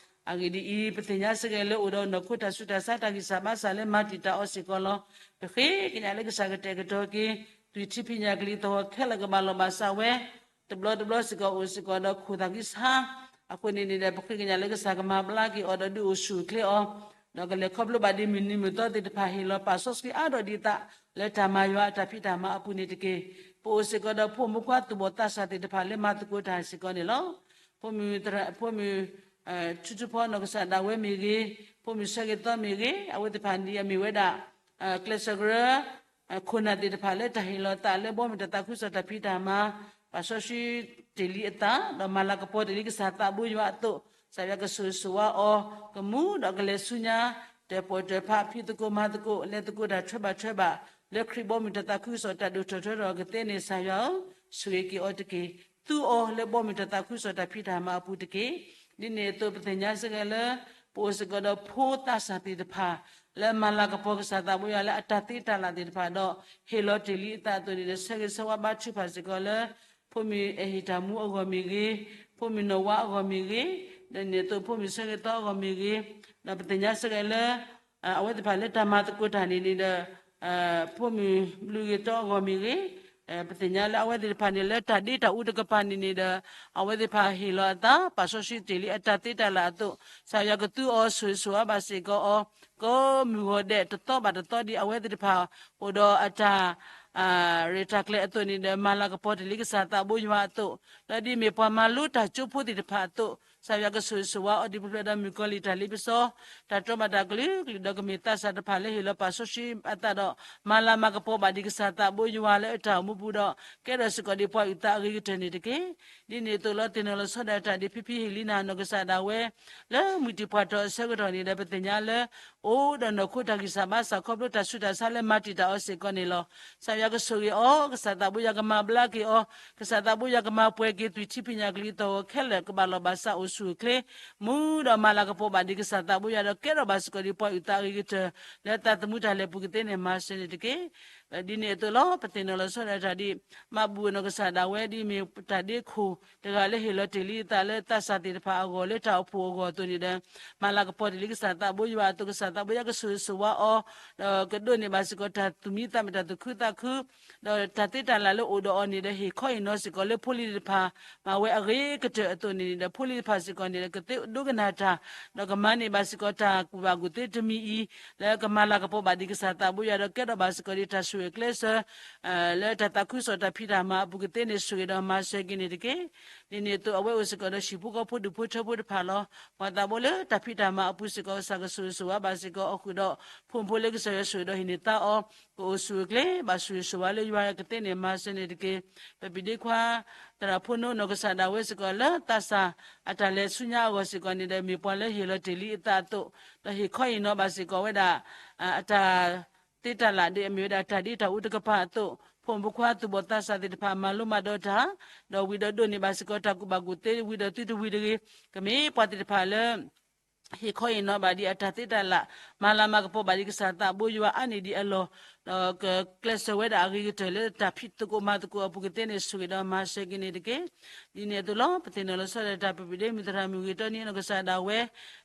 အဂ့ၢ်ဒ်အံၤ, ပသ့ၣ်ညါစ့ၢ်ကီးလၢအိၣ်ဒီးနီၢ်ခိတၢ်ဆူးတၢ်ဆါ တၢ်ဂံၢ်စၢ်ဘါစၢ်လၢမၤတံာ်တာ်အီၤစ့ၢ်ကီးလီၤ. ပဃ့ကညးလၢကစၢ်ကတဲာ်ကတီၤက့ၤ သွံၣ်ထံဖံးညၣ်ကလံၤသဟီၣ်ခဲလၢာ်ကဘၣ်လီၤဘၣ်စးဝဲ တဘျီတဘျီစ့ၢ်ကီးအိၣ်စ့ၢ်ကီးဒီးခိၣ်သးကဆါ အဃိန့ၣ်န့ၣ်ဒီး ပဃ့ကညးလၢကစၢ်ကမၤဘျါက့ၤအီၤဒီးဒုးအိၣ်ဆူၣ်အိၣ်ချ့အီၤ, ဒီးကလဲၤခီဖျိဘၣ်ဒ်မုၢ်နံၤမုၢ်သီသ့ၣ်တဖၣ်ဟ့ၣ်လီၤပာ်စီဆှံအါထီၣ်ဒံးအသး လၢတၢ်မၤယွၤအတၢ်ဖံးတၢ်မၤအပူၤန့ၣ်တက့ၢ်. ပအိၣ်စ့ၢ်ကီးဒီးဖိမုၣ်ဖိခွါသူၣ်ဘီၣ်သးစၢ်သ့ၣ်တဖၣ်လၢမၤသကိးတၢ်စ့ၢ်ကီးန့ၣ်လီၤ. ဖိမုၣ် ဖိမုၣ် ထူထူဖီနီၢ်ကစၢ်ဒၣ်ဝဲမ့ၢ်ဂ့ၤ, ဖိမုၣ်ဆၢဂ့ၤသီမ့ၢ်ဂ့ၤ, အဝဲသ့ၣ်တဖၣ်န့ၣ်အမ့ၢ်ဝဲဒၣ် ကျဲးစၢးကရၢ ခိၣ်နၢ်သ့ၣ်တဖၣ်လၢတၢ်ဟ့ၣ်လီၤသးလၢဘီမုၢ်တၢ်သးခုကစီၣ်တၢ်ဖံးတၢ်မၤ, ပာ်စီဆှံတ့ၢ်လံအသး ဒီးမၤလၤကပီၤတ့ၢ်လံကစၢ်သးဘိယွၤအသိး, ကစၢ်ယွၤကဆိၣ်ဂ့ၤဆိၣ်ဝါအီၤ, ကမူဒီးကလဲၤဆူညါ တၢၣ်ပီၣ်တၢၣ်ဖး ဖံးသကိးမၤသကိး လဲၤသကိးတၢ်ထွဲဘၣ်ထွဲဘၣ် လၢခရံာ်ဘီမုၢ်တၢ်သးခုကစီၣ်တၢ်ဒိၣ်ထီၣ်ထီထီၣ်ကသ့န့ၣ် ကစၢ်ယွၤဧၢ, ဆိၣ်ဂ့ၤက့ၤအီၤတက့ၢ်. သူအီၤလၢဘီမုၢ်တၢ်သးခုကစီၣ်တၢ်ဖံးတၢ်မၤအပူၤတက့ၢ်. ဒ်န့ၣ်အသိးပသ့ၣ်ညါစ့ၢ်ကီးလၢ ပအိၣ်စ့ၢ်ကီးဒီးဖိသးစၢ်သ့ၣ်တဖၣ် လၢမၤလၤကပီၤကစၢ်သးဘိယွၤလၢအတၢ်သ့တၢ်လၢ်သ့ၣ်တဖၣ်ဒီး ဟ့ၣ်လီၤတ့ၢ်လံအသးအသိးန့ၣ်ဒီး ဆၢဂ့ၤဆၢဝါဘါထုကဖၣ်စ့ၢ်ကီးလၢ ဖိမုၣ်အဲၣ်ဟ့ၣ်တၢ်မူအဂီၢ်မ့ၢ်ဂ့ၤ, ဖိမုၣ်နီၢ်ဝါအဂီၢ်မ့ၢ်ဂ့ၤ, ဒ်န့ၣ်အသိးဖိမုၣ်ဆၢဂ့ၤသီအဂီၢ်မ့ၢ်ဂ့ၤ, ဒီးပသ့ၣ်ညါစ့ၢ်ကီးလၢ အဝဲသ့ၣ်တဖၣ်လၢတၢ်မၤသကိးတၢ်န့ၣ်န့ၣ်ဒီး ဖိမုၣ်ဘျုးဂ့ၤတီအဂီၢ်မ့ၢ်ဂ့ၤ, ပသ့ၣ်ညါလၢအဝဲသ့ၣ်တဖၣ်န့ၣ် လၢတၢ်ဒ့တၢ်အူတကပၤန့ၣ်န့ၣ်ဒီး အဝဲသ့ၣ်တဖၣ်ဟ့ၣ်လီၤအသး ပာ်စီဆှံတ့ၢ်လံအတၢ်သ့တၢ်လၢအသိး ကစၢ်ယွၤကသူအီၤဆိၣ်ဂ့ၤဆိၣ်ဝါဘၣ်စ့ၢ်ကီးအီၤ ကိးမုၢ်ဂီၤဒဲးတသီဘၣ်တသီဒ်အဝဲသ့ၣ်တဖၣ် အိၣ်ဒီးအတၢ် ရဲၣ်တၢ်ကျဲၤအသိးန့ၣ်ဒီး မၤလၤကပီၤတ့ၢ်လံကစၢ်သးဘိယွၤအသိး, ဒီးဒ်မ့ၢ်ပှၤမၤလိတၢ်ကၠိဖိသ့ၣ်တဖၣ်အသိး, ကစၢ်ယွၤကဆိၣ်ဂ့ၤဆိၣ်ဝါအီၤဒ်ပဖျါဒီးမုၣ်ကီၤလံၢ်တၢ်လ့ပစီ, တၢ်တြီမၤတၢ်ကလုာ်ကလုာ်ဒီးကမ့ၢ်သးစၢ်တဖၣ်လၢဟ့ၣ်လီၤပာ်စီဆှံအသးဒီး မၤလၤမၤကပီၤဘၣ်ဒံးကစၢ်သးဘိယွၤလၢအတၢ်အိၣ်မူပူၤဒီး ကဲထီၣ်စ့ၢ်ကီးဒံးပှၤအုၣ်သးအဂ့ၤကတၢၢ်န့ၣ်တက့ၢ်. ဒ်န့ၣ်အသိးလီၤ သ့ၣ်နီၣ်လီၤဆီဒၣ်တၢ်ဒ်ဖံဖံဟ့ၣ်လံနၤနီၢ်ကစၢ်ဒၣ်ဝဲ လၢမုၢ်တံၢ်ပှၢ်ထီၣ်အဆၢကတီၢ်န့ၣ်ဒီး ပသ့ၣ်ညါလၢ အိၣ်ဒီးနီၢ်ခိတၢ်ဂံၢ်စၢ်ဘါစၢ်ခီဖျိတၢ်ဆူးတၢ်ဆါလၢမၤတံာ်တာ်အီၤစ့ၢ်ကီးန့ၣ်လီၤ. ကစၢ်ယွၤကဆိၣ်ဂ့ၤအီၤ, ကစၢ်သးဘိယွၤကမၤဘျါက့ၤအီၤ, ကစၢ်သးဘိယွၤကမၤပှဲၤက့ၤသွံၣ်ထံဖံးညၣ်ကလံၤသီၣ်ဂီၤခဲလၢာ်ကဘၣ်လီၢ်ဘၣ်စးအိၣ်ဆူၣ်အိၣ်ချ့, မူဒီးမၤလၤကပီၤဘၣ်ဒံးကစၢ်သးဘိယွၤဒီးကဲထီၣ်ဘၣ်စ့ၢ်ကီးဒံးပှၤအုၣ်သးအဂ့ၤကတၢၢ် လၢတၢ်သမူတၢ်လဲၤပူၤကသ့န့ၣ်မၤစၢၤန့ၣ်တက့ၢ်. ဒ်န့ၣ်အသိးလီၤ ပသ့ၣ်နီၣ်လီၤဆီဒၣ်တၢ်ဒ် မၤဘူၣ်အီၤနီၢ်ကစၢ်ဒၣ်ဝဲဒ်မ့ၢ်တၢ်ဒ့ခိၣ်တဂၤလၢဟ့ၣ်လီၤတ့ၢ်လံအသးလၢသးစၢ်သ့ၣ်တဖၣ်အဂီၢ်လၢတၢ်အိၣ်ဖှိၣ်အဂီၢ်အသိးန့ၣ်ဒီး မၤလၤကပီၤတ့ၢ်လံကစၢ်သးဘိယွၤအသိး ကစၢ်သးဘိယွၤကဆိၣ်ဂ့ၤဆိၣ်ဝါအီၤ ဒီးကဒိးန့ၢ်ဘၣ်စ့ၢ်ကီးတၢ်သူၣ်မံသးမုာ်တၢ်သူၣ်ခုသးခု ဒီးတၢ်သ့တၢ်လၢ်လၢအိၣ်ဒီးအီၤန့ၣ်ဒီး ဟ့ၣ်ခီဟ့ၣ်နီၤစ့ၢ်ကီးလၢဖိလံၤသ့ၣ်တဖၣ် မၤဝဲအဂ့ၤကတၢၢ်အသိးန့ၣ်ဒီး ဖိလံၤသ့ၣ်တဖၣ်စ့ၢ်ကီးန့ၣ်ဒီး ကသ့ဒိကနၣ်တၢ် ဒီးကမၤန့ၢ်ဘၣ်စ့ၢ်ကီးတၢ်ကူၣ်ဘၣ်ကူၣ်သ့တမံၤအံၤ လၢကမၤလၤကပီၤဘၣ်ဒံးကစၢ်သးဘိယွၤဒီးကဲထီၣ်ဘၣ်စ့ၢ်ကီးဒံးတၢ်ဆိၣ်ဂ့ၤကျဲးစၢး လၢတၢ်သးခုကစီၣ်တၢ်ဖံးတၢ်မၤအပူၤကသ့န့ၣ် ဆိၣ်ဂ့ၤဒီးမၤစၢၤက့ၤန့ၣ်တက့ၢ်. ဒ်န့ၣ်အသိးအဝဲအိၣ်စ့ၢ်ကီးဒီးဟံၣ်ဖိဃီဖိဒူၣ်ဖိထၢဖိတဖၣ်လီၤ. ပှၤသးဘိလၢတၢ်ဖံးတၢ်မၤအပူၤစ့ၢ်ကီး ကစၢ်ကဆိၣ်ဂ့ၤဆိၣ်ဝါဘၣ်စ့ၢ်ကီးအီၤဃုာ်ဒီး ဖိမုၣ်ဖိလၢကစၢ်ယွၤဆိၣ်ဂ့ၤဒီးဟံးန့ၢ်သါအီၤ ကအိၣ်ဆူၣ်အိၣ်ချ့ ဘၣ်ဆိၣ်ဂ့ၤဆိၣ်ဝါလၢယွၤကသ့န့ၣ်မၤစၢၤန့ၣ်တက့ၢ်. ပပၢ်ဒ့ခွါ သရၣ်ဖိနီၢ်နီၢ်ကစၢ်ဒၣ်ဝဲစ့ၢ်ကီးလၢသးစၢ်အတၢ်လဲၤဆူညါအဂီၢ်စ့ၢ်ကီးန့ၣ်ဒီး မ့ၢ်ပှၤလၢဟ့ၣ်လီၤတ့ၢ်လံအသးအသိး ဒီးဟ့ၣ်ခီဟ့ၣ်နီၤဘၣ်စ့ၢ်ကီးဝဲဒၣ် အတၢ်သ့တၢ်လၢ်ဒ်အမ့ၢ်ဝဲဒၣ်တၢ်ဒ့တၢ်အူတကပၤအသိး ဖိမုၣ်ဖိခွါသူၣ်ဘီၣ်သးစၢ်သ့ၣ်တဖၣ်မၤလိမၤဒိးတၢ် ဒီးဝံၤဒီးဒိးန့ၢ်ဘၣ်စ့ၢ်ကီးတၢ်ကူၣ်ဘၣ်ကူၣ်သ့ ဝံၤဒီးသုတဝံၤတဂ့ၤ ကမ့ၢ်ပှၤသ့ၣ်တဖၣ်လၢ ဟ့ၣ်ခီဟ့ၣ်နီၤဘၣ်ဒံးအတၢ်သ့တၢ်လၢ် မၤလၤမၤကပီၤဘၣ်ဒံးကစၢ်သးဘိယွၤအါန့ၢ်ဒံးအလီၢ် ဒီးကကျဲးစၢးဝဲဒၣ်အဂ့ၤကတၢၢ်လၢတၢ်ဖံးသကိးမၤသကိးအပူၤကသ့န့ၣ် ဆိၣ်ဂ့ၤဒီးမၤစၢၤက့ၤန့ၣ်တက့ၢ်. ဒ်န့ၣ်အသိးလီၤ ပသ့ၣ်နီၣ်လီၤဆီဒၣ်တၢ် ပပၢ်ဒ့မုၢ်သရၣ်မုၣ်ဂ့ၤတီနံၤအနီၢ်ကစၢ်ဒၣ်ဝဲ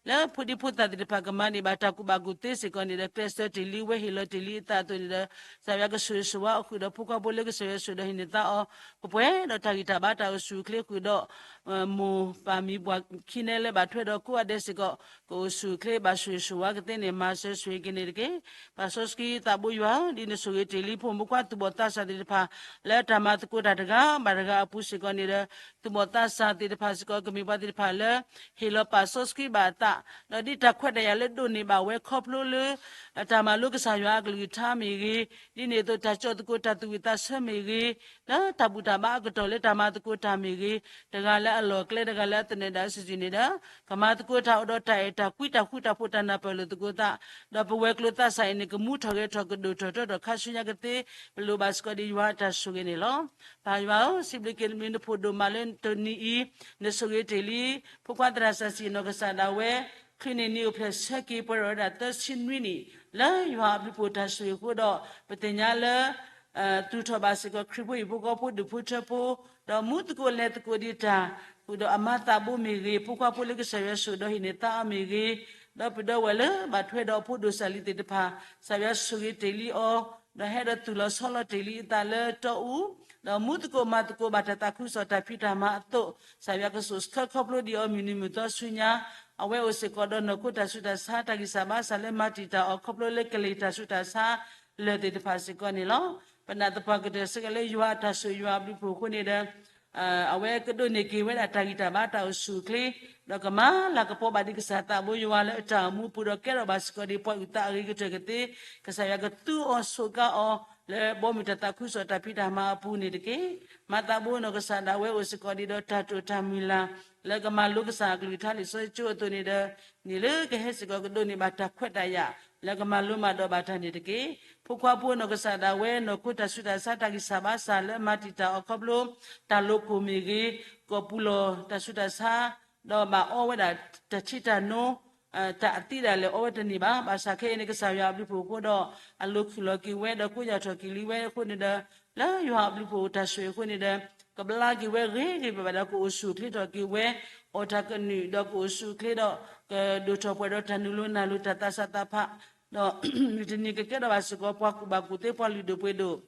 လၢဖိဒံဖိသၣ်သ့ၣ်တဖၣ်ကမၤန့ၢ်ဘၣ်တၢ်ကူၣ်ဘၣ်ကူၣ်သ့စ့ၢ်ကီးန့ၣ်ဒီး ကျဲးစၢးတ့ၢ်လံဝဲဟ့ၣ်လီၤတ့ၢ်လံအသးအသိးန့ၣ်ဒီး ကစၢ်ယွၤကဆိၣ်ဂ့ၤဆိၣ်ဝါအီၤဃုာ်ဒီးဖိခွါဖိလၢကစၢ်ယွၤဆိၣ်ဒီးဟံးန့ၢ်သါအီၤ ကပှဲၤဒီးတၢ်ဂံၢ်တၢ်ဘါတၢ်အိၣ်ဆူၣ်အိၣ်ချ့ဃုာ်ဒီး မိၢ်ပၢ်မံၤပှၢ်ခံနဲလၢဘၣ်ထွဲဒီးကိးဂၤဒဲးစ့ၢ်ကီး ကအိၣ်ဆူၣ်အိၣ်ချ့ဘၣ်ဆိၣ်ဂ့ၤဆိၣ်ဝါကသ့န့ၣ် မၤစၢၤဆိၣ်ဂ့ၤက့ၤန့ၣ်တက့ၢ်. ပာ်စီဆှံသးဘိယွၤ ဒ်နဆိၣ်ဂ့ၤတ့ၢ်လံဖိမုၣ်ဖိခွါသူၣ်ဘီၣ်သးစၢ်သ့ၣ်တဖၣ် လၢတၢ်မၤသကိးတၢ်တဂၤဘၣ်တဂၤအပူၤစ့ၢ်ကီးန့ၣ်ဒီး သူၣ်ဘီၣ်သးစၢ်သ့ၣ်တဖၣ်စ့ၢ်ကီး ကမ့ၢ်ပှၤသ့ၣ်တဖၣ်လၢ ဟ့ၣ်လီၤပာ်စီဆှံဘၣ်အသး ဒီးဒ်တၢ်ခွဲးတၢ်ယာ်လၢဒိးန့ၢ်ဘၣ်ဝဲခီဖျိလၢ တၢ်မၤလိကစၢ်ယွၤအကလုၢ်ကထါမ့ၢ်ဂ့ၤ, ဒ်န့ၣ်အသိးတၢ်ကၠီၣ်သကိးတၢ်သူၣ်ဝံၣ်သးဆၢမ့ၢ်ဂ့ၤ, လၢတၢ်ဘူၣ်တၢ်ဘါအကတီၢ်လၢတၢ်မၤသကိးတၢ်မ့ၢ်ဂ့ၤ, တဂၤလၢအလီၢ်အကျဲ တဂၤလၢအသနၢၣ်ဒၣ်စုာ်စုာ်န့ၣ်ဒီး ကမၤသကိးတၢ်အိၣ်ဒီးတၢ်အဲၣ်တၢ်ကွံ တၢ်ဃူတၢ်ဖိး တၢ်နၢ်ပၢၢ်လိာ်သကိးသး, ဒီးပဝဲၤကျိၤသးစၢ်အံၤန့ၣ် ကမူထီၣ်ဂဲၤထီၣ် ကဒိၣ်ထီၣ်ထီထီၣ်ခါဆူညါကသ့, ပလိၣ်ဘၣ်စ့ၢ်ကီးဒ်ယွၤအတၢ်ဆိၣ်ဂ့ၤန့ၣ်လီၤ. ပၢ်ယွၤဧၢ, စံးဘျုးက့ၤနမံၤနဖိဒိၣ်မးလၢတနံၤအံၤ နဆိၣ်ဂ့ၤတ့ၢ်လံ ဖိခွါသရၣ်စီဆှံအနီၢ်ကစၢ်ဒၣ်ဝဲ ချုးန့ၢ်နံၣ်အိၣ်ဖျဲၣ်ဆၢက့ၤပှဲၤဒီးဝဲဒၣ်သၢဆံနွံနံၣ် လၢယွၤအဘျုးဖှိၣ်တၢ်ဆိၣ်ဂ့ၤအဃိဒီး ပသ့ၣ်ညါလၢ သူၣ်ထီၣ်ဘၣ်စ့ၢ်ကီးခရံာ်ဖိဟံၣ်ဖိဃီဖိဒူၣ်ဖိထၢဖိ, ဒီးမူသကိးလဲၤသကိးဒံးတၢ် ဃုာ်ဒီးအမါသးဘိမ့ၢ်ဂ့ၤ, ဖိခွါဖိလၢကစၢ်ယွၤဆိၣ်ဒီးဟံးန့ၢ်သါအီၤမ့ၢ်ဂ့ၤ, ဒီးပဒီပုၢ်ဝဲၢ်လၢဘၣ်ထွဲဒီးအဖိဒိၣ်စၢ်လံၤသ့ၣ်တဖၣ် ကစၢ်ယွၤဆိၣ်ဂ့ၤတ့ၢ်လံအီၤ, ဒီးဟဲဒီးသူၣ်လီၤဆီလီၤတ့ၢ်လံအသးလၢတီအူ, ဒီးမူသကိးမၤသကိးဘၣ်တၢ်သးခုကစီၣ်တၢ်ဖံးတၢ်မၤအသိး ကစၢ်ယွၤကဆိၣ်ဆၢခီဖျိဒံးအီၤမုၢ်နံၤမုၢ်သီဆူညါ, အဝဲအိၣ်စ့ၢ်ကီးဒီးနီၢ်ခိတၢ်ဆူးတၢ်ဆါ တၢ်ဂံၢ်စၢ်ဘါစၢ်လၢမၤတံာ်တာ်အီၤခီဖျိလၢကလံၤတၢ်ဆူးတၢ်ဆါ လၢာ်သ့ၣ်တဖၣ်စ့ၢ်ကီးန့ၣ်လီၤ. ပနာ်သပှၢ်ကတၢၢ်စ့ၢ်ကီးလၢယွၤအတၢ်ဆိၣ်ဂ့ၤယွၤအဘျုးဖှိၣ်အဃိန့ၣ်ဒီး အဝဲကဒိးန့ၢ်က့ၤဝဲဒၣ်တၢ်ဂံၢ်တၢ်ဘါတၢ်အိၣ်ဆူၣ်အိၣ်ချ့, ဒီးကမၤလၤကပီၤဘၣ်ဒံးကစၢ်သးဘိယွၤလၢအတၢ်အိၣ်မူပူၤဒီးကဲထီၣ်ဘၣ်စ့ၢ်ကီးဒံးပှၤအုၣ်သးအဂ့ၤကတၢၢ်ကသ့, ကစၢ်ယွၤကသူအီၤဆိးကါအီၤ လၢဘီမုၢ်တၢ်သးခုကစီၣ်တၢ်ဖံးတၢ်မၤအပူၤန့ၣ်တက့ၢ်. မၤသးဘိနီၢ်ကစၢ်ဒၣ်ဝဲအိၣ်စ့ၢ်ကီးဒံးဒီးတၢ်တိာ်တၢ်မုၢ်လၢ် လၢကမၤလိကစၢ်အကလုၢ်ကထါလံာ်စီဆှံကၠိအသိးန့ၣ်ဒီး န့ၣ်လၢကဟဲစ့ၢ်ကီးကဒိးန့ၢ်ဘၣ်တၢ်ခွဲးတၢ်ယာ် လၢကမၤလိမၤဒိးဘၣ်တၢ်န့ၣ်တက့ၢ်. ဖိခွါဖိနီၢ်ကစၢ်ဒၣ်ဝဲ နီၢ်ခိတၢ်ဆူးတၢ်ဆါ တၢ်ဂံၢ်စၢ်ဘါစၢ်လၢမၤတံာ်တာ်အီၤခီဖျိ တၢ်လိာ်ခိၣ်မ့ၢ်ဂ့ၤ, ကိာ်ပူၤလီၢ်တၢ်ဆူးတၢ်ဆါ ဒီးဘၣ်အီဝဲဒၣ်တၢ်ထံတၢ်နိ တၢ်အသံဒၣ်လဲာ်အီဝဲတန့ၢ်ဘၣ်. ဘၣ်ဆၣ်ခဲအံၤန့ၣ် ကစၢ်ယွၤအဘျုးဖှိၣ်အဃိဒီး အလိၤခုၣ်လီၤက့ၤဝဲ ဒီးကိးယၢ်ထီၣ်က့ၤလံဝဲအဃိန့ၣ်ဒီး လၢယွၤအဘျုးဖှိၣ်တၢ်ဆိၣ်ဂ့ၤအဃိန့ၣ်ဒီး ကဘျါက့ၤဝဲဂ့ၤဂ့ၤဘၣ်ဘၣ်ဒီး ကအိၣ်ဆူၣ်အိၣ်ချ့ထီၣ်က့ၤဝဲ အီၣ်တၢ်ကနုာ်ဒီးကအိၣ်ဆူၣ်အိၣ်ချ့ဒီး ကဒိၣ်ထီၣ်ပှဲၤဒီးတၢ်နုာ်လိၤနၢ်လိၤ တၢ်သးစၢ်သးဖး ဒီးမုၢ်တနံၤကကဲထီၣ်ဘၣ်စ့ၢ်ကီး ပှၤကူၣ်ဘၣ်ကူၣ်သ့ ပှၤလုၢ်ဒိၣ်ပှ့ၤဒိၣ်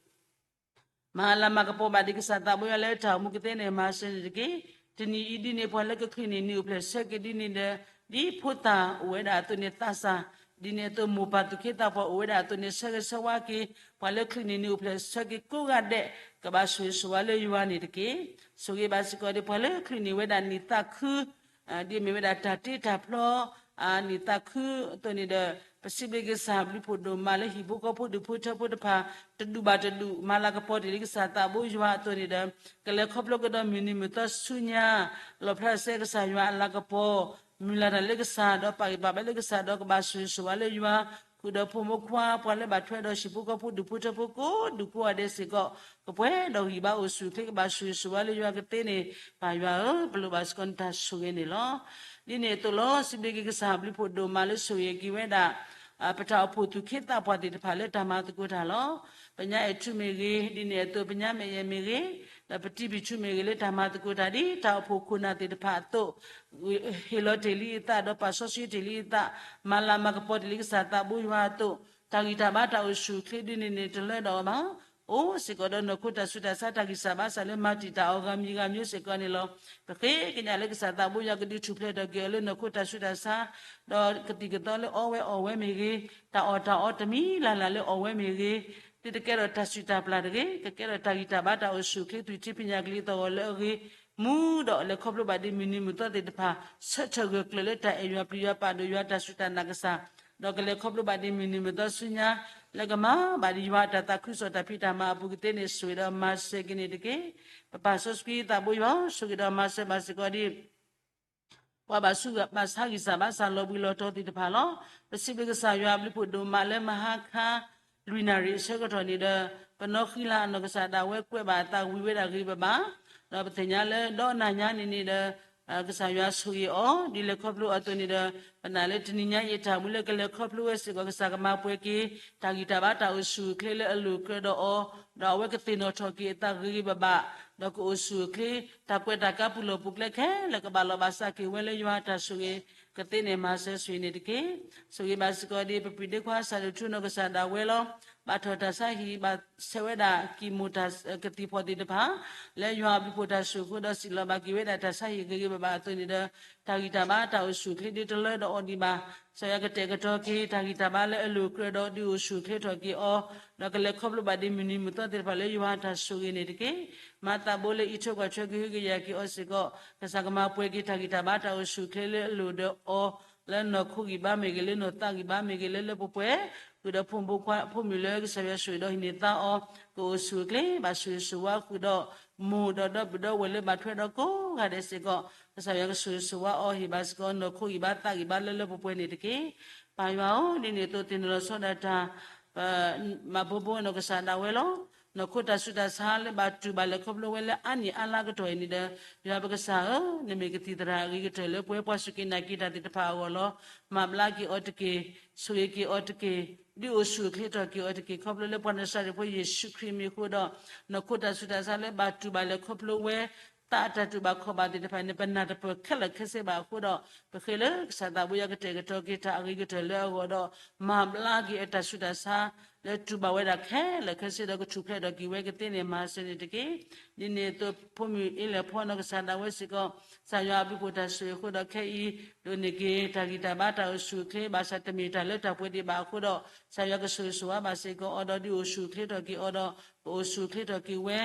မၤလၤမၤကပီၤဘၣ်ဒံးကစၢ်သးဘိယွၤလၢတၢ်အိၣ်မူကသ့န့ၣ် မၤစၢၤန့ၣ်တက့ၢ်. တနံၤအံၤဒ်န့ၣ် ပှၤလၢကချုးန့ၢ်နံၤအိၣ်ဖျဲၣ်ဆၢက့ၤဒ်န့ၣ်ဒီး ဒ်ဖိသၣ်အိၣ်ဝဲဒၣ်အသိးန့ၣ်သးစၢ်, ဒ်န့ၣ်အသိးမိၢ်ပၢ်သူၣ်က့သးပှၢ်အိၣ်ဝဲဒၣ်အသိးန့ၣ် ဆၢဂ့ၤဆၢဝါက့ၤ ပှၤလၢချုးန့ၢ်နံၤအိၣ်ဖျဲၣ်ဆၢက့ၤကိးဂၤဒဲး ကဘၣ်ဆိၣ်ဂ့ၤဆိၣ်ဝါလၢယွၤန့ၣ်တက့ၢ်. ဆိၣ်ဂ့ၤဘၣ်စ့ၢ်ကီးဒ်ပှၤလၢချုးန့ၢ်ဝဲဒၣ်နံၣ်သးခု ဒ်အမ့ၢ်ဝဲဒၣ်တၢ်တ့တၢ်ဖျီ နံၣ်သးခုအသိးန့ၣ်ဒီး ပစံးဘျုးက့ၤကစၢ်ဘျုးဖှိၣ်ဒိၣ်မးလၢဟံၣ်ဖိဃီဖိဒူၣ်ဖိထၢဖိတဖၣ် တဒူၣ်ဘၣ်တဒူၣ် မၤလၤကပီၤတ့ၢ်လံကစၢ်သးဘိယွၤအသိးန့ၣ်ဒီး ကလဲၤခီဖျိကဒီးမုၢ်နံၤမုၢ်သီဆူညါ လီၣ်ဖျါစဲကစၢ်ယွၤအလၤကပီၤ မုၢ်လၢ်တၢ်လၢကစၢ် ဒီးပာ်ဂံၢ်ပာ်ဘါလၢကစၢ် ဒီးကဘၣ်ဆိၣ်ဂ့ၤဆိၣ်ဝါလၢယွၤ ဃုာ်ဒီးဖိမုၣ်ဖိခွါ ပှၤလၢဘၣ်ထွဲဒီးဟံၣ်ဖိဃီဖိဒူၣ်ဖိထၢဖိကိးဒူၣ်ကိးဂၤဒဲးစ့ၢ်ကီး ကပှဲၤဒီးဂံၢ်ဘါအိၣ်ဆူၣ်အိၣ်ချ့ ကဘၣ်ဆိၣ်ဂ့ၤဆိၣ်ဝါလၢယွၤကသ့န့ၣ် ပၢ်ယွၤဧၢ ပလိၣ်ဘၣ်စ့ၢ်ကီးနတၢ်ဆိၣ်ဂ့ၤန့ၣ်လီၤ. ဒ်န့ၣ်အသိးလီၤ စံးဘျုးက့ၤကစၢ်ဘျုးဖှိၣ်ဒိၣ်မးလၢဆိၣ်ဂ့ၤက့ၤဝဲဒၣ် ပတၢ်အိၣ်ဖှိၣ်သူၣ်က့သးပှၢ်သ့ၣ်တဖၣ်လၢတၢ်မၤသကိးတၢ်လီၤ. ပညါအဲၣ်ထူမ့ၢ်ဂ့ၤ, ဒ်န့ၣ်အသိးပညါမဲာ်ယဲၢ်မ့ၢ်ဂ့ၤ, ဒီးပတံၤပံၤထူမ့ၢ်ဂ့ၤ လၢတၢ်မၤသကိးတၢ် ဒ်တၢ်အိၣ်ဖှိၣ်ခိၣ်နၢ်သ့ၣ်တဖၣ်အသိး ဟ့ၣ်လီၤတ့ၢ်လံအသး ဒီးပာ်စီဆှံတ့ၢ်လံအသး, မၤလၤမၤကပီၤတ့ၢ်လံကစၢ်သးဘိယွၤအသိး, တၢ်ဂံၢ်တၢ်ဘါတၢ်အိၣ်ဆူၣ်အိၣ်ချ့ဒ်န့ၣ်န့ၣ် တလၢဒီးအီၤဘၣ်. အိၣ်စ့ၢ်ကီးဒီးနီၢ်ခိတၢ်ဆူးတၢ်ဆါ တၢ်ဂံၢ်စၢ်ဘါစၢ်လၢမၤတံာ်တာ်အီၤဂၤမံၤဂၤမံၤစ့ၢ်ကီးန့ၣ်လီၤ. ပဃ့ကညးလၢကစၢ်သးဘိယွၤကဒုးထူၣ်ဖျဲးထီၣ်က့ၤအီၤလၢနီၢ်ခိတၢ်ဆူးတၢ်ဆါ, ဒီးကသံၣ်ကသီလၢအီဝဲအီၣ်ဝဲမ့ၢ်ဂ့ၤ, တၢ်အီၣ်တၢ်အီတမံၤလၢ်လၢ်လၢအီၣ်ဝဲမ့ၢ်ဂ့ၤ, ဒ်တကဲထီၣ်တၢ်စူၢ်တၢ်ပျၢ်တဂ့ၤ, ကကဲထီၣ်တၢ်ဂံၢ်တၢ်ဘါတၢ်အိၣ်ဆူၣ်အိၣ်ချ့ သွံၣ်ထံဖံးညၣ်ကလံၤသီၣ်ဂီၤလၢအဂ့ၤ, မူဒီးလဲၤခီဖျိဘၣ်ဒ်မုၢ်နံၤမုၢ်သီသ့ၣ်တဖၣ် ဆၢထၢၣ်ဂၢၢ်ကျၢၤလၢတၢ်အဲၣ်ယွၤပျံၤယွၤပာ်ဒိၣ်ယွၤတၢ်စူၢ်တၢ်နာ်ကစၢ်, ဒီးကလဲၤခီဖျိဘၣ်ဒ်မုၢ်နံၤမုၢ်သီဆူညါ လၢကမၤဘၣ်ဒ်ယွၤအတၢ်သးခုကစီၣ်တၢ်ဖံးတၢ်မၤအပူၤကသ့န့ၣ် ဆိၣ်ဂ့ၤဒီးမၤစၢၤက့ၤန့ၣ်တက့ၢ်. ပပၢ်စီဆှံသးဘိယွၤ ဆိၣ်ဂ့ၤဒီးမၤစၢၤဘၣ်စ့ၢ်ကီးဒ် ပှၤဘၣ်ဆူးဘၣ်ဆါဂံၢ်စၢ်ဘါစၢ်လီၤဘှံးလီၤတီၤသ့ၣ်တဖၣ်လီၤ. ပစံးဘျုးကစၢ်ယွၤအဘျုးဖှိၣ်ဒိၣ်မးလၢမဟါခါ လွံၢ်နၣ်ရံၣ်အဆၢကတီၢ်န့ၣ်ဒီး ပနီၣ်ဃံလၤအနီၢ်ကစၢ်ဒၣ်ဝဲကွဲးဘၣ်အသးဝံၤဝဲဒၣ်ဂ့ၤဂ့ၤဘၣ်ဘၣ်, ဒီးပသ့ၣ်ညါလၢဒီနၤညါန့ၣ်န့ၣ်ဒီး ကစၢ်ယွၤဆိၣ်ဂ့ၤအီၤ ဒ်လဲၤခီဖျိအသိးန့ၣ်ဒီး ပနာ်လၢတနံၤညါအံၤတၢ်မူလၢကလဲၤခီဖျိဝဲစ့ၢ်ကီး ကစၢ်ကမၤပှဲၤက့ၤ တၢ်ဂံၢ်တၢ်ဘါတၢ်အိၣ်ဆူၣ်အိၣ်ချ့လၢအလိၤကြၢးဒီးအီၤ, ဒီးအဝဲကသ့ၣ်နီၣ်ထီၣ်က့ၤအသးဂ့ၤဂ့ၤဘၣ်ဘၣ်, ဒီးကအိၣ်ဆူၣ်အိၣ်ချ့ တၢ်ကွဲးတၢ်ကါပူၤလီၢ်ပူၤကျဲခဲလၢာ် ကဘၣ်လီၤဘၣ်စးက့ၤဝဲလၢယွၤတၢ်ဆိၣ်ဂ့ၤကသ့န့ၣ် မၤစၢၤဆိၣ်ဂ့ၤန့ၣ်တက့ၢ်. ဆိၣ်ဂ့ၤဘၣ်စ့ၢ်ကီးဒ် ပပှၤဒ့ခွါ စၢ်ဒိၣ်ထူနီၢ်ကစၢ်ဒၣ်ဝဲလီၤ. ဘၣ်ထီၣ်တၢ်ဆါဟံၣ် ဘၣ်ဆဲးဝဲဒၣ်ကံၢ်မိၢ်တၢ်ကသံၣ်ဖီၣ်သ့ၣ်တဖၣ် လၢယွၤအဘျုးဖှိၣ်တၢ်ဆိၣ်ဃိဒီး စံၣ်လီၤဘၣ်က့ၤဝဲဒၣ်တၢ်ဆါဟံၣ်ဂ့ၤဂ့ၤဘၣ်ဘၣ်အသိးန့ၣ်ဒီး တၢ်ဂံၢ်တၢ်ဘါတၢ်အိၣ်ဆူၣ်အိၣ်ချ့ဒ်တလၢဒီးအီၤဒံးဘၣ်. ကစၢ်ယွၤကတဲာ်ကတီၤက့ၤ တၢ်ဂံၢ်တၢ်ဘါလၢအလိၤကြၢးဒီးဒုးအိၣ်ဆူၣ်အိၣ်ချ့ထီၣ်က့ၤအီၤ, ဒီးကလဲၤခီဖျိဘၣ်ဒ်မုၢ်နံၤမုၢ်သီသ့ၣ်တဖၣ်လၢယွၤတၢ်ဆိၣ်ဂ့ၤန့ၣ်တက့ၢ်. မၤသးဘိလၢအံးထွဲကွၢ်ထွဲကဟုကယာ်က့ၤအီၤစ့ၢ်ကီး ကစၢ်ကမၤပှဲၤက့ၤတၢ်ဂံၢ်တၢ်ဘါတၢ်အိၣ်ဆူၣ်အိၣ်ချ့လၢအလိၤဒီးအီၤ လၢနီၢ်ခိဂံၢ်ဘါမ့ၢ်ဂ့ၤ လၢနီၢ်သးဂံၢ်ဘါမ့ၢ်ဂ့ၤ လၢလၢပှဲၤပှဲၤ ဃုာ်ဒီးဖိမုၣ်ဖိခွါ ဖိမုၣ်လၢကစၢ်ယွၤဆိၣ်ဂ့ၤဒီးဟံးန့ၢ်သါအီၤ ကအိၣ်ဆူၣ်အိၣ်ချ့ ဘၣ်ဆိၣ်ဂ့ၤဆိၣ်ဝါဃုာ်ဒီး မိၢ်ဒီးဒီပုၢ်ဒီဝဲၢ်လၢဘၣ်ထွဲဒီးကိးဂၤဒဲးစ့ၢ်ကီး ကစၢ်ယွၤကဆိၣ်ဂ့ၤဆိၣ်ဝါအီၤ ဟ့ၣ်ဘၣ်စ့ၢ်ကီး နီၢ်ခိဂံၢ်ဘါသးဂံၢ်ဘါလၢလၢပှဲၤပှဲၤန့ၣ်တက့ၢ်. ပၢ်ယွၤဧၢ, ဒ်န့ၣ်အသိးသ့ၣ်နီၣ်လီၤဆီဒၣ်တၢ် မၤဘိဘိနီၢ်ကစၢ်ဒၣ်ဝဲလီၤ. နီၢ်ခိတၢ်ဆူးတၢ်ဆါလၢဘၣ်တူၢ်ဘၣ်လဲၤခီဖျိဝဲလၢအါနံၣ်အါလါကတီၢ်အံၤန့ၣ်ဒီး ယွၤပကစၢ်ဧၢ, နမ့ၢ်ကသံၣ်သရၣ်အဂ့ၤကတၢၢ်လၢပှဲၤပှၤစူၢ်က့ၤနာ်က့ၤတၢ်သ့ၣ်တဖၣ်အဂီၢ်လီၤ. မၤဘျါက့ၤအီၤတက့ၢ်, ဆိၣ်ဂ့ၤက့ၤအီၤတက့ၢ်, ဒုးအိၣ်ဆူၣ်အိၣ်ချ့ထီၣ်က့ၤအီၤတက့ၢ် ခီဖျိလၢပှၤနၤစၤရ့းဖိယ့ၣ်ၡူးခရံာ်အမံၤအဃိဒီး နီၢ်ခိတၢ်ဆူးတၢ်ဆါလၢဘၣ်တူၢ်ဘၣ်လဲၤခီဖျိဝဲ သးအတၢ်တူၢ်ဘၣ်ခီၣ်ဘၣ်သ့ၣ်တဖၣ်န့ၣ် ပနၢ်တပၢၢ်ခဲလၢာ်ခဲဆ့ဘၣ်အဃိဒီး ပဃ့လၢကစၢ်သးဘိယွၤကတဲာ်ကတီၤက့ၤတၢ်အဂ့ၤကတၢၢ်လၢအဂီၢ်ဒီး မၤဘျါက့ၤအတၢ်ဆူးတၢ်ဆါ လၢတူၢ်ဘၣ်ဝဲဒၣ်ခဲလၢာ်ခဲဆ့ဒီးကထူၣ်ဖျဲးထီၣ်က့ၤဝဲကသ့န့ၣ် မၤစၢၤန့ၣ်တက့ၢ်. ဒ်န့ၣ်အသိး ဖိမုၣ်အ့လဲၣ်ဖီနီၢ်ကစၢ်ဒၣ်ဝဲစ့ၢ်ကီး ကစၢ်ယွၤအဘျုးဖှိၣ်တၢ်ဆိၣ်ဂ့ၤအဃိဒီးခဲအံၤ ဒိးန့ၢ်က့ၤတၢ်ဂံၢ်တၢ်ဘါတၢ်အိၣ်ဆူၣ်အိၣ်ချ့ ဘၣ်ဆၣ်တမ့ၢ်တၢ်လၢတၢ်ပှဲၤဒံးဘၣ်အဃိဒီး ကစၢ်ယွၤကဆိၣ်ဂ့ၤဆိၣ်ဝါဘၣ်စ့ၢ်ကီးအီၤဒီး ဒုးအိၣ်ဆူၣ်အိၣ်ချ့ထီၣ်က့ၤအီၤဒီး ကအိၣ်ဆူၣ်အိၣ်ချ့ထီၣ်က့ၤဝဲ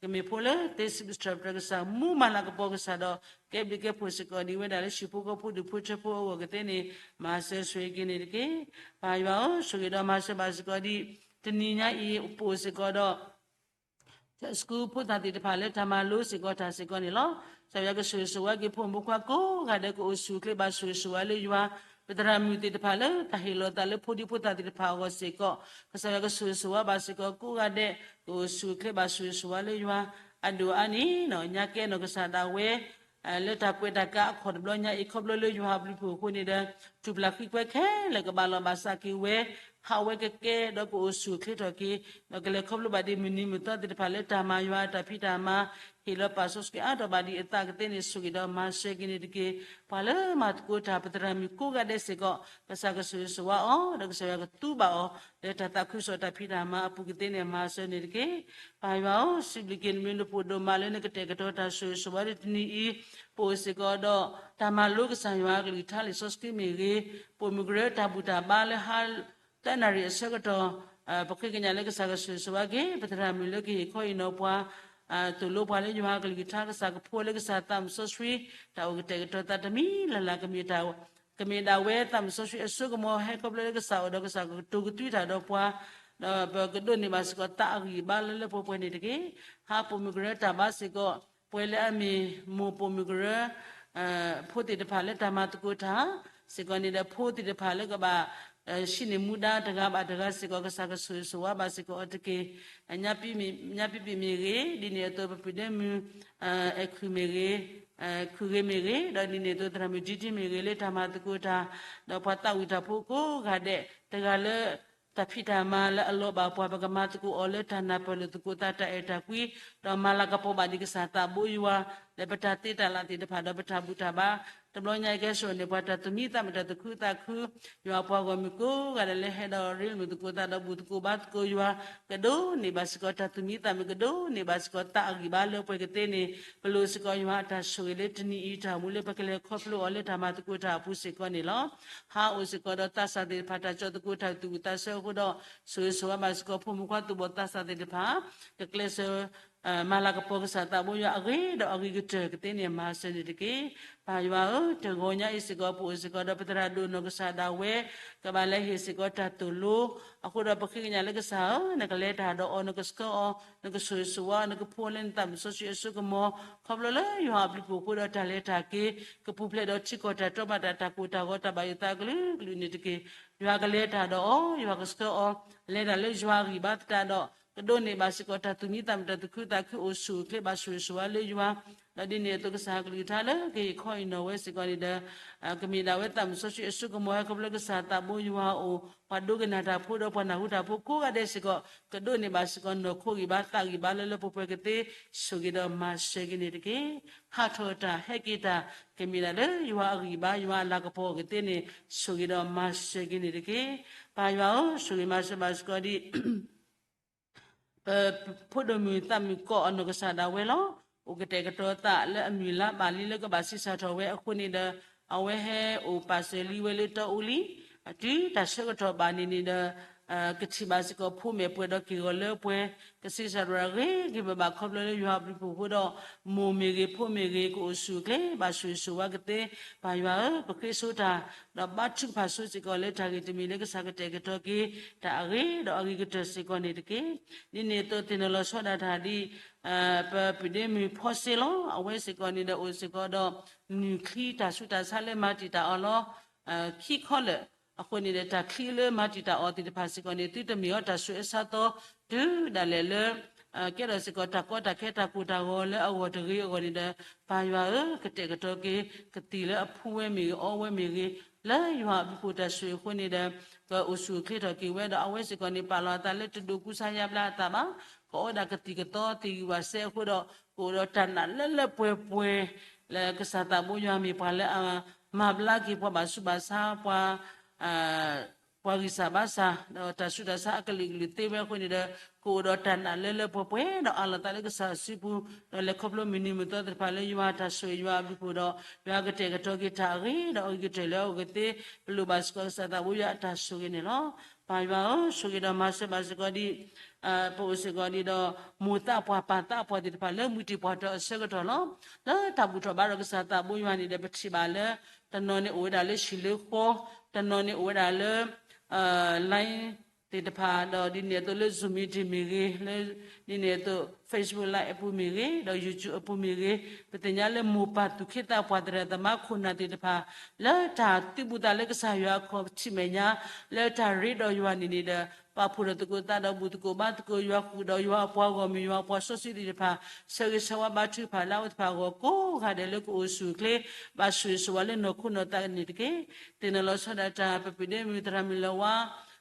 ကမ့ၢ်ဖိလၢသ့စံးထီၣ်ပတြၢၤကစၢ် မူမၤလၤကပီၤကစၢ်ဒီး ကဲဘျုးကဲဖှိၣ်စ့ၢ်ကီးဒံးဝဲဒၣ်လၢဟံၣ်ဖိဃီဖိဒူၣ်ဖိထၢဖိအဂီၢ်ကသ့န့ၣ် မၤစၢၤဆိၣ်ဂ့ၤက့ၤန့ၣ်တက့ၢ်. ပၢ်ယွၤဧၢ, ဆိၣ်ဂ့ၤဒီးမၤစၢၤဘၣ်စ့ၢ်ကီးဒံး တနံၤညါအံၤပအိၣ်စ့ၢ်ကီးဒီး Sunday school ဖိသၣ်သ့ၣ်တဖၣ်လၢတၢ်မၤလိစ့ၢ်ကီးတၢ်စ့ၢ်ကီးန့ၣ်လီၤ. ကစၢ်ယွၤကဆိၣ်ဂ့ၤဆိၣ်ဝါက့ၤဖိမုၣ်ဖိခွါကိးဂၤဒဲး ကအိၣ်ဆူၣ်အိၣ်ချ့ဘၣ်ဆိၣ်ဂ့ၤဆိၣ်ဝါလၢယွၤ ပသရၣ်မုၣ်သ့ၣ်တဖၣ်လၢတၢ်ဟ့ၣ်လီၤသးလၢဖိဒံဖိသၣ်သ့ၣ်တဖၣ်အဂီၢ်စ့ၢ်ကီး ကစၢ်ယွၤကဆိၣ်ဂ့ၤဆိၣ်ဝါဘၣ်စ့ၢ်ကီးကိးဂၤဒဲး ကအိၣ်ဆူၣ်အိၣ်ချ့ဘၣ်ဆိၣ်ဂ့ၤဆိၣ်ဝါလၢယွၤ အဒိၣ်အါန့ၣ် ညါကဲနီၢ်ကစၢ်ဒၣ်ဝဲ လၢတၢ်ကွဲးတၢ်ကါအခီၣ်တဘျီညါအံၤ ခီဖျိလၢယွၤအဘျုးဖှိၣ်အဃိန့ၣ်ဒီး ထူၣ်ဖျဲးဃံကွဲခဲလၢာ်ကဘၣ်လီၤဘၣ်စးက့ၤဝဲ ဟးဝဲကကဲဒီးကအိၣ်ဆူၣ်အိၣ်ချ့ထီၣ်က့ၤ, ဒီးကလဲၤခီဖျိဘၣ်ဒံးမုၢ်နံၤမုၢ်သီသ့ၣ်တဖၣ်လၢတၢ်မၤယွၤအတၢ်ဖံးတၢ်မၤ, ဟ့ၣ်လီၤပာ်စီဆှံအါထီၣ်ဘၣ်ဒံးအသးကသ့န့ၣ် ဆိၣ်ဂ့ၤဒီးမၤစၢၤက့ၤန့ၣ်တက့ၢ်. ပှၤလၢမၤသကိးတၢ်ပသရၣ်မုၣ်ကိးဂၤဒဲးစ့ၢ်ကီး ကစၢ်ကဆိၣ်ဂ့ၤဆိၣ်ဝါအီၤ, ဒီးကစၢ်ယွၤကသူဘၣ်အီၤ လၢတၢ်သးခုကစီၣ်တၢ်ဖံးတၢ်မၤအပူၤကသ့န့ၣ် မၤစၢၤန့ၣ်တက့ၢ်. ပၢ်ယွၤဧၢ, စံးဘျုးက့ၤနမံၤနဖိဒိၣ်မးလၢနကတဲာ်ကတီၤတၢ်ဆိၣ်ဂ့ၤဆိၣ်ဝါတနံၤအံၤ, ပအိၣ်စ့ၢ်ကီးဒီး တၢ်မၤလိကစၢ်ယွၤအကလုၢ်ကထါလံာ်စီဆှံမ့ၢ်ဂ့ၤ, ပိာ်မုၣ်ကရၢတၢ်ဘူၣ်တၢ်ဘါလၢဟါ သၢနၣ်ရံၣ်အဆၢကတီၢ်, ပဃ့ကညးလၢကစၢ်ကဆိၣ်ဂ့ၤဆိၣ်ဝါက့ၤ ပသရၣ်မုၣ်လၢကဟ့ၣ်ခီဟ့ၣ်နီၤပှၤ, သိၣ်လိပှၤလၢယွၤအကလုၢ်ကထါ, ကစၢ်ကဖိလၢကစၢ်သးမုၣ်စီဆှံ, တၢ်အိၣ်ကတဲာ်ကတီၤသးတမံၤလၢ်လၢ်ကမ့ၢ်တၢ် ကမ့ၢ်ဒၣ်ဝဲသးမုၣ်စီဆှံအစိကမီၤ ဟဲခီဖျိလၢကစၢ်အိၣ်ဒီးကစၢ်ကကတိၤကသွံတၢ်ဒီးပှၤ, ဒီးပကဒိးန့ၢ်ဘၣ်စ့ၢ်ကီးသးအဂံၢ်အဘါလၢလၢပှဲၤပှဲၤန့ၣ်တက့ၢ်. ဟါပိာ်မုၣ်ကရၢတၢ်ဘါစ့ၢ်ကီး, ပှဲၤလၢအမ့ၢ်မိၢ်ပိာ်မုၣ်ကရၢ ဖိသ့ၣ်တဖၣ်လၢတၢ်မၤသကိးတၢ်စ့ၢ်ကီးန့ၣ်ဒီး ဖိသ့ၣ်တဖၣ်လၢကဘၣ် ဟံးန့ၢ်မူဒါတဂၤဘၣ်တဂၤစ့ၢ်ကီး ကစၢ်ကဆိၣ်ဂ့ၤဆိၣ်ဝါဘၣ်စ့ၢ်ကီးအီၤတက့ၢ်. ညါပံပံမ့ၢ်ဂ့ၤ, ဒ်န့ၣ်အသိးပပုၢ်ဒ့မုၣ် အဲၣ်ခုၣ်မ့ၢ်ဂ့ၤ, ခုၣ်ဂ့ၤမ့ၢ်ဂ့ၤ, ဒီးဒ်န့ၣ်အသိးသရၣ်မုၣ်ဒံဒံမ့ၢ်ဂ့ၤ လၢတၢ်မၤသကိးတၢ်, ဒီးပှၤသးဝံၣ်တၢ်ဖိကိးဂၤဒဲး တဂၤလၢ တၢ်ဖံးတၢ်မၤလၢအလီၤဘၣ်ပှၤ ပကမၤသကိးအီၤလၢတၢ်နၢ်ပၢၢ်လိာ်သကိးသးတၢ်အဲၣ်တၢ်ကွံ, ဒီးမၤလၤကပီၤဘၣ်ဒံးကစၢ်သးဘိယွၤ လၢပတၢ်သ့တၢ်လၢ်သ့ၣ်တဖၣ် ဒီးပတၢ်ဘူၣ်တၢ်ဘါ, တဘျီညါအံၤကဲဆိၣ်န့ၢ်ပှၤတၢ်သူၣ်မံသးမုာ်တၢ်သူၣ်ခုသးခု, ယွၤအပှၤဂီၢ်မုၢ်ကိးဂၤဒဲးလၢဟဲဒီးရ့လိာ်သကိးသးဒီးဘူၣ်သကိးဘါသကိးယွၤ, ကဒိးန့ၢ်ဘၣ်စ့ၢ်ကီးတၢ်သူၣ်မံသးမုာ် ကဒိးန့ၢ်ဘၣ်စ့ၢ်ကီးသးအဂံၢ်ဘါလၢပှဲၤကသ့န့ၣ် ပလိၣ်စ့ၢ်ကီးယွၤအတၢ်ဆိၣ်ဂ့ၤလၢတနံၤအံၤတၢ်မူလၢပကလဲၤခီဖျိအီၤလၢတၢ်မၤသကိးတၢ်အပူၤစ့ၢ်ကီးန့ၣ်လီၤ. ဟါအိၣ်စ့ၢ်ကီးဒီးသးစၢ်သ့ၣ်တဖၣ် တၢ်ကၠီၣ်သကိးတၢ်သူၣ်ဝံၣ်သးဆၢအဃိဒီး ဆိၣ်ဂ့ၤဆိၣ်ဝါဘၣ်စ့ၢ်ကီးဖိမုၣ်ခွါသူၣ်ဘီၣ်သးစၢ်သ့ၣ်တဖၣ်, ကကျဲးစၢး မၤလၤကပီၤကစၢ်သးဘိယွၤအဂ့ၤဒီးအဂ့ၤကတၢၢ်ကသ့န့ၣ် မၤစၢၤန့ၣ်တက့ၢ်. ပၢ်ယွၤဧၢ, တဂီၤညါအံၤစ့ၢ်ကီး ပအိၣ်စ့ၢ်ကီးဒီးပသရၣ်ဒိၣ်နီၢ်ကစၢ်ဒၣ်ဝဲ, ကဘၣ်လဲၤဟ့ၣ်စ့ၢ်ကီးတၢ်သိၣ်လိ, အဃိဒီးပဃ့ကညးလၢကစၢ်ဧၢ, နကလဲၤတၢ်ဒီးအီၤ, နကဆှၢအီၤ, နကဆိၣ်ဂ့ၤဆိၣ်ဝါအီၤ, နကဖှူအီၤလၢနသးမုၣ်စီဆှံအစိကမီၤ, ခီဖျိလၢယွၤအဘျုးအဖှိၣ်အဃိဒီးတၢ်လဲၤတၢ်က့ၤ ကပူၤဖျဲးဒီးထံကီၢ်တၢ်တီဘၣ်တၢ် တၢ်ကိၢ်တၢ်ဂီၤတၢ်ဘၣ်ယိၣ်သးအကလုာ်ကလုာ်န့ၣ်တက့ၢ်. ယွၤကလဲၤတၢ်ဒီးအီၤ, ယွၤကဆှၢအီၤ, လဲၤတၢ်လၢယွၤအဂံၢ်ဘါသတးဒီး ကဒိးန့ၢ်ဘၣ်စ့ၢ်ကီးတၢ်သူၣ်မံသးမုာ်တၢ်သူၣ်ခုသးခု အိၣ်ဆူၣ်အိၣ်ချ့ဘၣ်ဆိၣ်ဂ့ၤဆိၣ်ဝါလၢယွၤ, ဒီးဒ်န့ၣ်အသိးကစၢ်အကလုၢ်ကထါလၢကဟ့ၣ်ခီဟ့ၣ်နီၤဝဲစ့ၢ်ကီးန့ၣ်ဒီး ကမ့ၢ်ဒၣ်ဝဲသးမုၣ်စီဆှံအစိကမီၤ ဟဲခီဖျိလၢကစၢ်သးဘိယွၤအအိၣ်, ပှၤဒိကနၣ်တၢ်ဖိဒီးပှၤနၢ်ဟူတၢ်ဖိကိးဂၤဒဲးစ့ၢ်ကီး ကဒိးန့ၢ်ဘၣ်စ့ၢ်ကီးနီၢ်ခိဂံၢ်ဘါသးဂံၢ်ဘါလၢလၢပှဲၤပှဲၤကသ့ ဆိၣ်ဂ့ၤဒီးမၤစၢၤက့ၤန့ၣ်တက့ၢ်. ဟးထီၣ်တၢ်ဟဲက့ၤတၢ် ကမ့ၢ်ဒၣ်လၢယွၤအဂံၢ်ဘါ ယွၤအလၤကပီၤကသ့န့ၣ် ဆိၣ်ဂ့ၤဒီးမၤစၢၤက့ၤန့ၣ်တက့ၢ်. ပၢ်ယွၤဧၢ, ဆိၣ်ဂ့ၤမၤစၢၤဘၣ်စ့ၢ်ကီးဒံး ပဖိဒိၣ်မုၣ်သးမုၣ်ကီးအနီၢ်ကစၢ်ဒၣ်ဝဲလီၤ. အိၣ်ကတဲာ်ကတီၤသးလၢအမုၢ်လါဘၣ်လံလၢကဘၣ်ဆံးစၢ်ထီၣ်ဝဲအဃိန့ၣ်ဒီး အဝဲဟဲအိၣ်ပာ်စၢၤလံဝဲလၢတီအူလံ, တုၤတၢ်ဆၢကတီၢ်ဘၣ်န့ၣ်န့ၣ်ဒီး ကထံၣ်ဘၣ်စ့ၢ်ကီးဖိမဲာ်ပှဲၤဒီးက့ၢ်ဂီၤလၢပှဲၤ, ကဆံးစၢ်ထီၣ်ဂ့ၤဂ့ၤဘၣ်ဘၣ်ခီဖျိလၢယွၤအဘျုးအဖှိၣ်အဃိဒီး မိၢ်မ့ၢ်ဂ့ၤ ဖိမ့ၢ်ဂ့ၤ ကအိၣ်ဆူၣ်အိၣ်ချ့ ဘၣ်ဆိၣ်ဂ့ၤဆိၣ်ဝါကသ့. ပၢ်ယွၤဧၢ, ပဃ့ဆိတၢ် ဒီးဘါထုကဖၣ်ဆိစ့ၢ်ကီးလၢတၢ်ဂ့ၢ်တမံၤလၢကစၢ်ကတဲာ်ကတီၤက့ၤ တၢ်အဂ့ၤဒီးအဂ့ၤကတၢၢ်စ့ၢ်ကီးန့ၣ်တက့ၢ်. ဒ်န့ၣ်အသိးသ့ၣ်နီၣ်လီၤဆီဒၣ်တၢ်ဒ် ပပုၢ်ဒ့မုၣ်ဖီစ့လီၤ. အဝဲစ့ၢ်ကီးန့ၣ်ဒီးအိၣ်စ့ၢ်ကီးဒီး နုၢ်ချံတၢ်ဆူးတၢ်ဆါလၢမၤတံာ်တာ်အီၤလီၤ. ခံခီလၢာ် အဃိန့ၣ်ဒီး တၢ်ချံလၢမၤတံာ်တာ်အီၤသ့ၣ်တဖၣ်စ့ၢ်ကီးန့ၣ် သုတမ့ၢ်အီၤတၢ်ဆူးအဆါသီ တုၤဒၣ်လဲာ်လၢ ကဲထီၣ်စ့ၢ်ကီးတၢ်ကီတၢ်ခဲတၢ်ကိၢ်တၢ်ဂီၤလၢအဂီၢ်တဂ့ၤအဂီၢ်န့ၣ်ဒီး ပၢ်ယွၤဧၢ, ကတဲာ်ကတီၤက့ၤ ကသံၣ်လၢအဖှူဝဲမ့ၢ်ဂ့ၤ အီဝဲမ့ၢ်ဂ့ၤ လၢယွၤအဘျုးအဖှိၣ်တၢ်ဆိၣ်ဂ့ၤအဃိန့ၣ်ဒီး ကအိၣ်ဆူၣ်အိၣ်ချ့ထီၣ်က့ၤဝဲဒီး အဝဲစ့ၢ်ကီးန့ၣ် ပာ်လီၤအသးလၢတဒိးကူစါယါဘျါအသးဘၣ်, ကအီဒၣ်ကသံၣ်ကသီသ့ၣ်ဂံၢ်ဝၣ်စဲအဃိဒီး ကအိၣ်ဒီးတၢ်နာ်လၢလၢပှဲၤပှဲၤ လၢကစၢ်သးဘိယွၤမ့ၢ်ပှၤလၢအမၤဘျါက့ၤပှၤဘၣ်ဆူးဘၣ်ဆါ ပှၤ ပှၤဂံၢ်စၢ်ဘါစၢ် ဒီးတၢ်ဆူးတၢ်ဆါအကလုာ်ကလုာ်သ့ဝဲအဃိန့ၣ်ဒီး ကအိၣ်ဒီးတၢ်နာ်လၢလၢပှဲၤပှဲၤ ဒီးအးလီၤသးလၢကစၢ်စုပူၤ ဒီးလဲၤခီဖျိမုၢ်နံၤမုၢ်သီသ့ၣ်တဖၣ်လၢယွၤတၢ်ဆိၣ်ဂ့ၤယွၤအဘျုးအဖှိၣ်ဒီး ယွၤကတဲာ်ကတီၤက့ၤတၢ်အဂ့ၤဒီးအဂ့ၤကတၢၢ်လၢအအိၣ်ကသ့ ပလိၣ်ဘၣ်စ့ၢ်ကီးကစၢ်သးဘိယွၤအတၢ်ဆိၣ်ဂ့ၤန့ၣ်လီၤ. ပၢ်ယွၤဧၢ, ဆိၣ်ဂ့ၤဒီးမၤစၢၤဘၣ်စ့ၢ်ကီးဒ် ပအိၣ်စ့ၢ်ကီးဒ်ဒီး မိၢ်သးပှၢ်ပၢ်သးပှၢ်သ့ၣ်တဖၣ်လၢမုၢ်တံၢ်ပှၢ်တီၤအဆၢကတီၢ်လီၤ. လၢတၢ်ဘူၣ်ထီၣ်ဘါထီၣ်ကစၢ်သးဘိယွၤန့ၣ်ဒီး ပထံၣ်ဘၣ်လၢ တနီၤန့ၣ်အိၣ်ဝဲဒၣ်လၢဟံၣ်လၢဃီ, တနီၤန့ၣ်အိၣ်ဝဲဒၣ်လၢ line သ့ၣ်တဖၣ် ဒီးဒ်န့ၣ်အသိးလၢ Zoom meeting မ့ၢ်ဂ့ၤ, လၢဒ်န့ၣ်အသိး Facebook Live အပူၤမ့ၢ်ဂ့ၤ, ဒီး YouTube အပူၤမ့ၢ်ဂ့ၤ, ပသ့ၣ်ညါလၢမိၢ်ပၢ်သူၣ်က့သးပှၢ်သရၣ်သမါခိၣ်နၢ်သ့ၣ်တဖၣ် လၢတၢ်သုးဘူးသးလၢကစၢ်ယွၤအခီၣ်ထံးမဲာ်ညါ လၢတၢ်ရ့ဒီးယွၤန့ၣ်န့ၣ်ဒီး ပာ်ဖှိၣ်ထီၣ်သကိးသးဒီးဘူၣ်သကိးဘါသကိးယွၤဃုာ်ဒီးယွၤအပှၤဂီၢ်မုၢ် ယွၤအပှၤစီဆှံသ့ၣ်တဖၣ် ဆၢဂ့ၤဆၢဝါဘါထုကဖၣ်လၢအဝဲသ့ၣ်တဖၣ်အဂီၢ်ကိးဂၤဒဲးလၢကအိၣ်ဆူၣ်အိၣ်ချ့ ဘၣ်ဆိၣ်ဂ့ၤဆိၣ်ဝါလၢနီၢ်ခိနီၢ်သးန့ၣ်တက့ၢ်. သ့ၣ်နီၣ်လီၤဆီဒၣ်တၢ် ပပုၢ်ဒ့မုၣ်သရၣ်မုၣ်လၢဝါ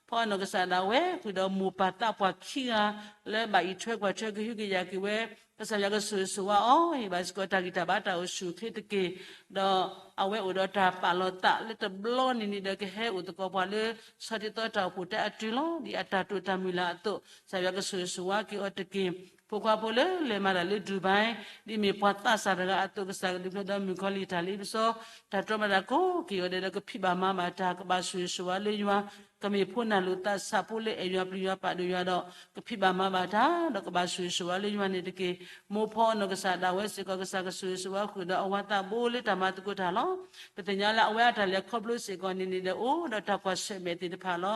ဖီအီၣ်နီၢ်ကစၢ်ဒၣ်ဝဲ ဃုာ်ဒီးမိၢ်ပၢ်သးပှၢ်ခံဂၤ လၢဘၣ်အံးထွဲကွၢ်ထွဲကဟုကယာ်က့ၤဝဲ, ကစၢ်ယွၤကဆိၣ်ဂ့ၤဆိၣ်ဝါအီၤ, ဟ့ၣ်ဘၣ်စ့ၢ်ကီးတၢ်ဂံၢ်တၢ်ဘါတၢ်အိၣ်ဆူၣ်အိၣ်ချ့တက့ၢ်. ဒီးအဝဲအိၣ်ဒီးတၢ်ပာ်လီၤသးလၢတဘျီန့ၣ်န့ၣ်ဒီး ကဟဲအိၣ်သကိးပှၤလၢ ဆီဒ်သိးတၢ်အိၣ်ဖှိၣ်တၢ်အတုၤလီၤ. ဒ်အတၢ်တိာ်တၢ်မုၢ်လၢ်အသိး ကစၢ်ယွၤကဆိၣ်ဂ့ၤဆိၣ်ဝါက့ၤအီၤတက့ၢ်. ဖိခွါဖိလၢလဲၤမၤတၢ်လၢ Dubai ဒ်မ့ၢ်ပှၤသးစၢ်တဂၤအသိး ကစၢ်ကဒုးဖျိဒီးမုၣ်ကီၤလံၢ်တၢ်လ့ပစီ တၢ်တြီမၤတၢ်ကိးက့ၤအီၤဒီး ကဖံးဘၣ်မၤဘၣ်တၢ် ကဘၣ်ဆိၣ်ဂ့ၤဆိၣ်ဝါလၢယွၤ, ကမ့ၢ်ဖိနၢ်လိာ်သးဆးဖိလၢအဲၣ်ယွၤပျံၤယွၤပာ်ဒိၣ်ယွၤဒီး ကဖံးဘၣ်မၤဘၣ်တၢ် ဒီးကဘၣ်ဆိၣ်ဂ့ၤဆိၣ်ဝါလၢယွၤန့ၣ်တက့ၢ်. မိၢ်ဖီအီၣ်နီၢ်ကစၢ်ဒၣ်ဝဲစ့ၢ်ကီး ကစၢ်ကဆိၣ်ဂ့ၤဆိၣ်ဝါဃုာ်ဒီးအဝၤသးဘိလၢတၢ်မၤသကိးတၢ်လီၤ. ပသ့ၣ်ညါလၢအဝဲအတၢ်လဲၤခီဖျိစ့ၢ်ကီးန့ၣ်န့ၣ်ဒီး အိၣ်ဒီးတၢ်ကွၢ်ဆၢၣ်မဲာ်သ့ၣ်တဖၣ်လီၤ.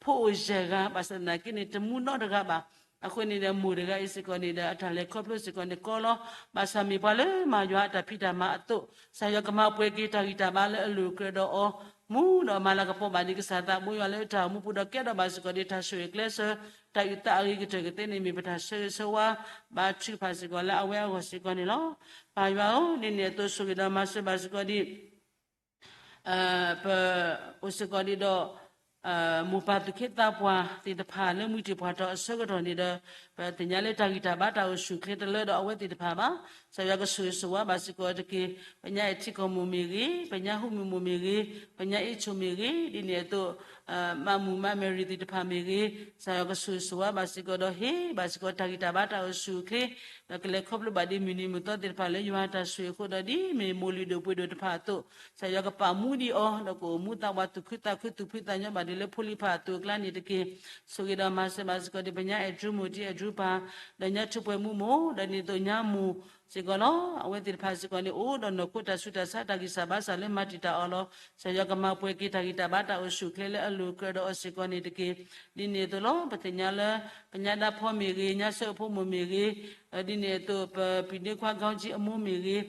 ဖိအိၣ်ယဲၢ်ဂၤ ဘၣ်ဆၣ်သနာ်က့န့ၣ် တမူနီတဂၤဘၣ်. အဃိန့ၣ်ဒီး မိၢ်တဂၤအံၤစ့ၢ်ကီးန့ၣ်ဒီး အတၢ်လဲၤခီဖျိစ့ၢ်ကီးန့ၣ်ကီလီၤ. ဘၣ်ဆၣ်မ့ၢ်ပှၤလၢမၤယွၤအတၢ်ဖံးတၢ်မၤအသိး ကစၢ်ယွၤကမၤပှဲၤက့ၤတၢ်ဂံၢ်တၢ်ဘါလၢအလိၤအကြၢးဒီးအီၤ, မူဒီးမၤလၤကပီၤဘၣ်ဒံးကစၢ်သးဘိယွၤလၢတၢ်အိၣ်မူပူၤဒီး ကဲထီၣ်ဘၣ်စ့ၢ်ကီးဒံးတၢ်ဆိၣ်ဂ့ၤကျဲးစၢး တၢ်အုၣ်သးအဂ့ၤကတၢၢ်ကသ့န့ၣ် မ့ၢ်ပတၢ်ဆၢဂ့ၤဆၢဝါ ဘါထုကဖၣ်စ့ၢ်ကီးလၢအဝဲအဂီၢ်စ့ၢ်ကီးန့ၣ်လီၤ. ပၢ်ယွၤဧၢ, ဒ်န့ၣ်အသိးဆိၣ်ဂ့ၤဒီးမၤစၢၤဘၣ်စ့ၢ်ကီးဒံး ပအိၣ်စ့ၢ်ကီးဒံးဒီး မိၢ်ပၢ်သူၣ်က့သးပှၢ်သ့ၣ်တဖၣ်လၢမုၢ်တံၢ်ပှၢ်ထီၣ်အဆၢကတီၢ်န့ၣ်ဒီး ပသ့ၣ်ညါလၢတၢ်ဂံၢ်တၢ်ဘါတၢ်အိၣ်ဆူၣ်အိၣ်ချ့တလၢဒီးအဝဲသ့ၣ်တဖၣ်ဘၣ်. ကစၢ်ယွၤကဆိၣ်ဂ့ၤဆိၣ်ဝါဘၣ်စ့ၢ်ကီးတက့ၢ်. ပညါအဲၣ်ထံကီၢ်မိၢ်မ့ၢ်ဂ့ၤ, ပညါဟူးမုၢ်မိၢ်မ့ၢ်ဂ့ၤ, ပညါအ့ၣ်ဆိၣ်မ့ၢ်ဂ့ၤ, ဒ်န့ၣ်အသိး မးမူးမးမဲာ်ရံၤသ့ၣ်တဖၣ်မ့ၢ်ဂ့ၤ, ကစၢ်ယွၤကဆိၣ်ဂ့ၤဆိၣ်ဝါဘၣ်စ့ၢ်ကီးဒီးဟ့ၣ်ဘၣ်စ့ၢ်ကီးတၢ်ဂံၢ်တၢ်ဘါတၢ်အိၣ်ဆူၣ်အိၣ်ချ့ ဒီးကလဲၤခီဖျိဘၣ်ဒံးမုၢ်နံၤမုၢ်သီသ့ၣ်တဖၣ်လၢယွၤအတၢ်ဆိၣ်ဂ့ၤအဃိဒီး ဒ်မ့ၢ်မိၢ်လုၢ်ဒိၣ်ပှ့ၤဒိၣ်တဖၣ်အသိး ကစၢ်ယွၤကပာ်မူဒံးအီၤ ဒီးကအိၣ်မူသးဝးသူၣ်ခုသးခုသူၣ်ဖှံသးညီဘၣ်ဒံးလၢဖိလံၤဖးအသိးအကျါန့ၣ်တက့ၢ်. ဆိၣ်ဂ့ၤဒီးမၤစၢၤဘၣ်စ့ၢ်ကီးဒံး ပညါအဲၣ်ဒရူးမိၢ်တံၢ်အဲၣ်ဒရူးပၢ်, ဒီးညါထူးပှဲၤမူမိၢ်, ဒီးဒ်န့ၣ်အသိးညါမိၢ်စ့ၢ်ကီးလီၤ. အဝဲသ့ၣ်တဖၣ်စ့ၢ်ကီးန့ၣ် အိၣ်ဒီးနီၢ်ခိတၢ်ဆူးတၢ်ဆါတၢ်ဂံၢ်စၢ်ဘါစၢ်လၢမၤတံာ်တာ်အီၤလီၤ. ကစၢ်ယွၤကမၤပှဲၤက့ၤတၢ်ဂံၢ်တၢ်ဘါတၢ်အိၣ်ဆူၣ်အိၣ်ချ့လၢအလိၤအကြၢးဒီးအီၤစ့ၢ်ကီးန့ၣ်တက့ၢ်. ဒ်န့ၣ်အသိးလီၤ. ပသ့ၣ်ညါလၢ ပညါဒါဖီမ့ၢ်ဂ့ၤ, ညါဆၢဖိမိၢ်မ့ၢ်ဂ့ၤ, ဒ်န့ၣ်အသိး ပပံၤဒ့ခွါ ခေါင်းကြီး အမိၢ်မ့ၢ်ဂ့ၤ,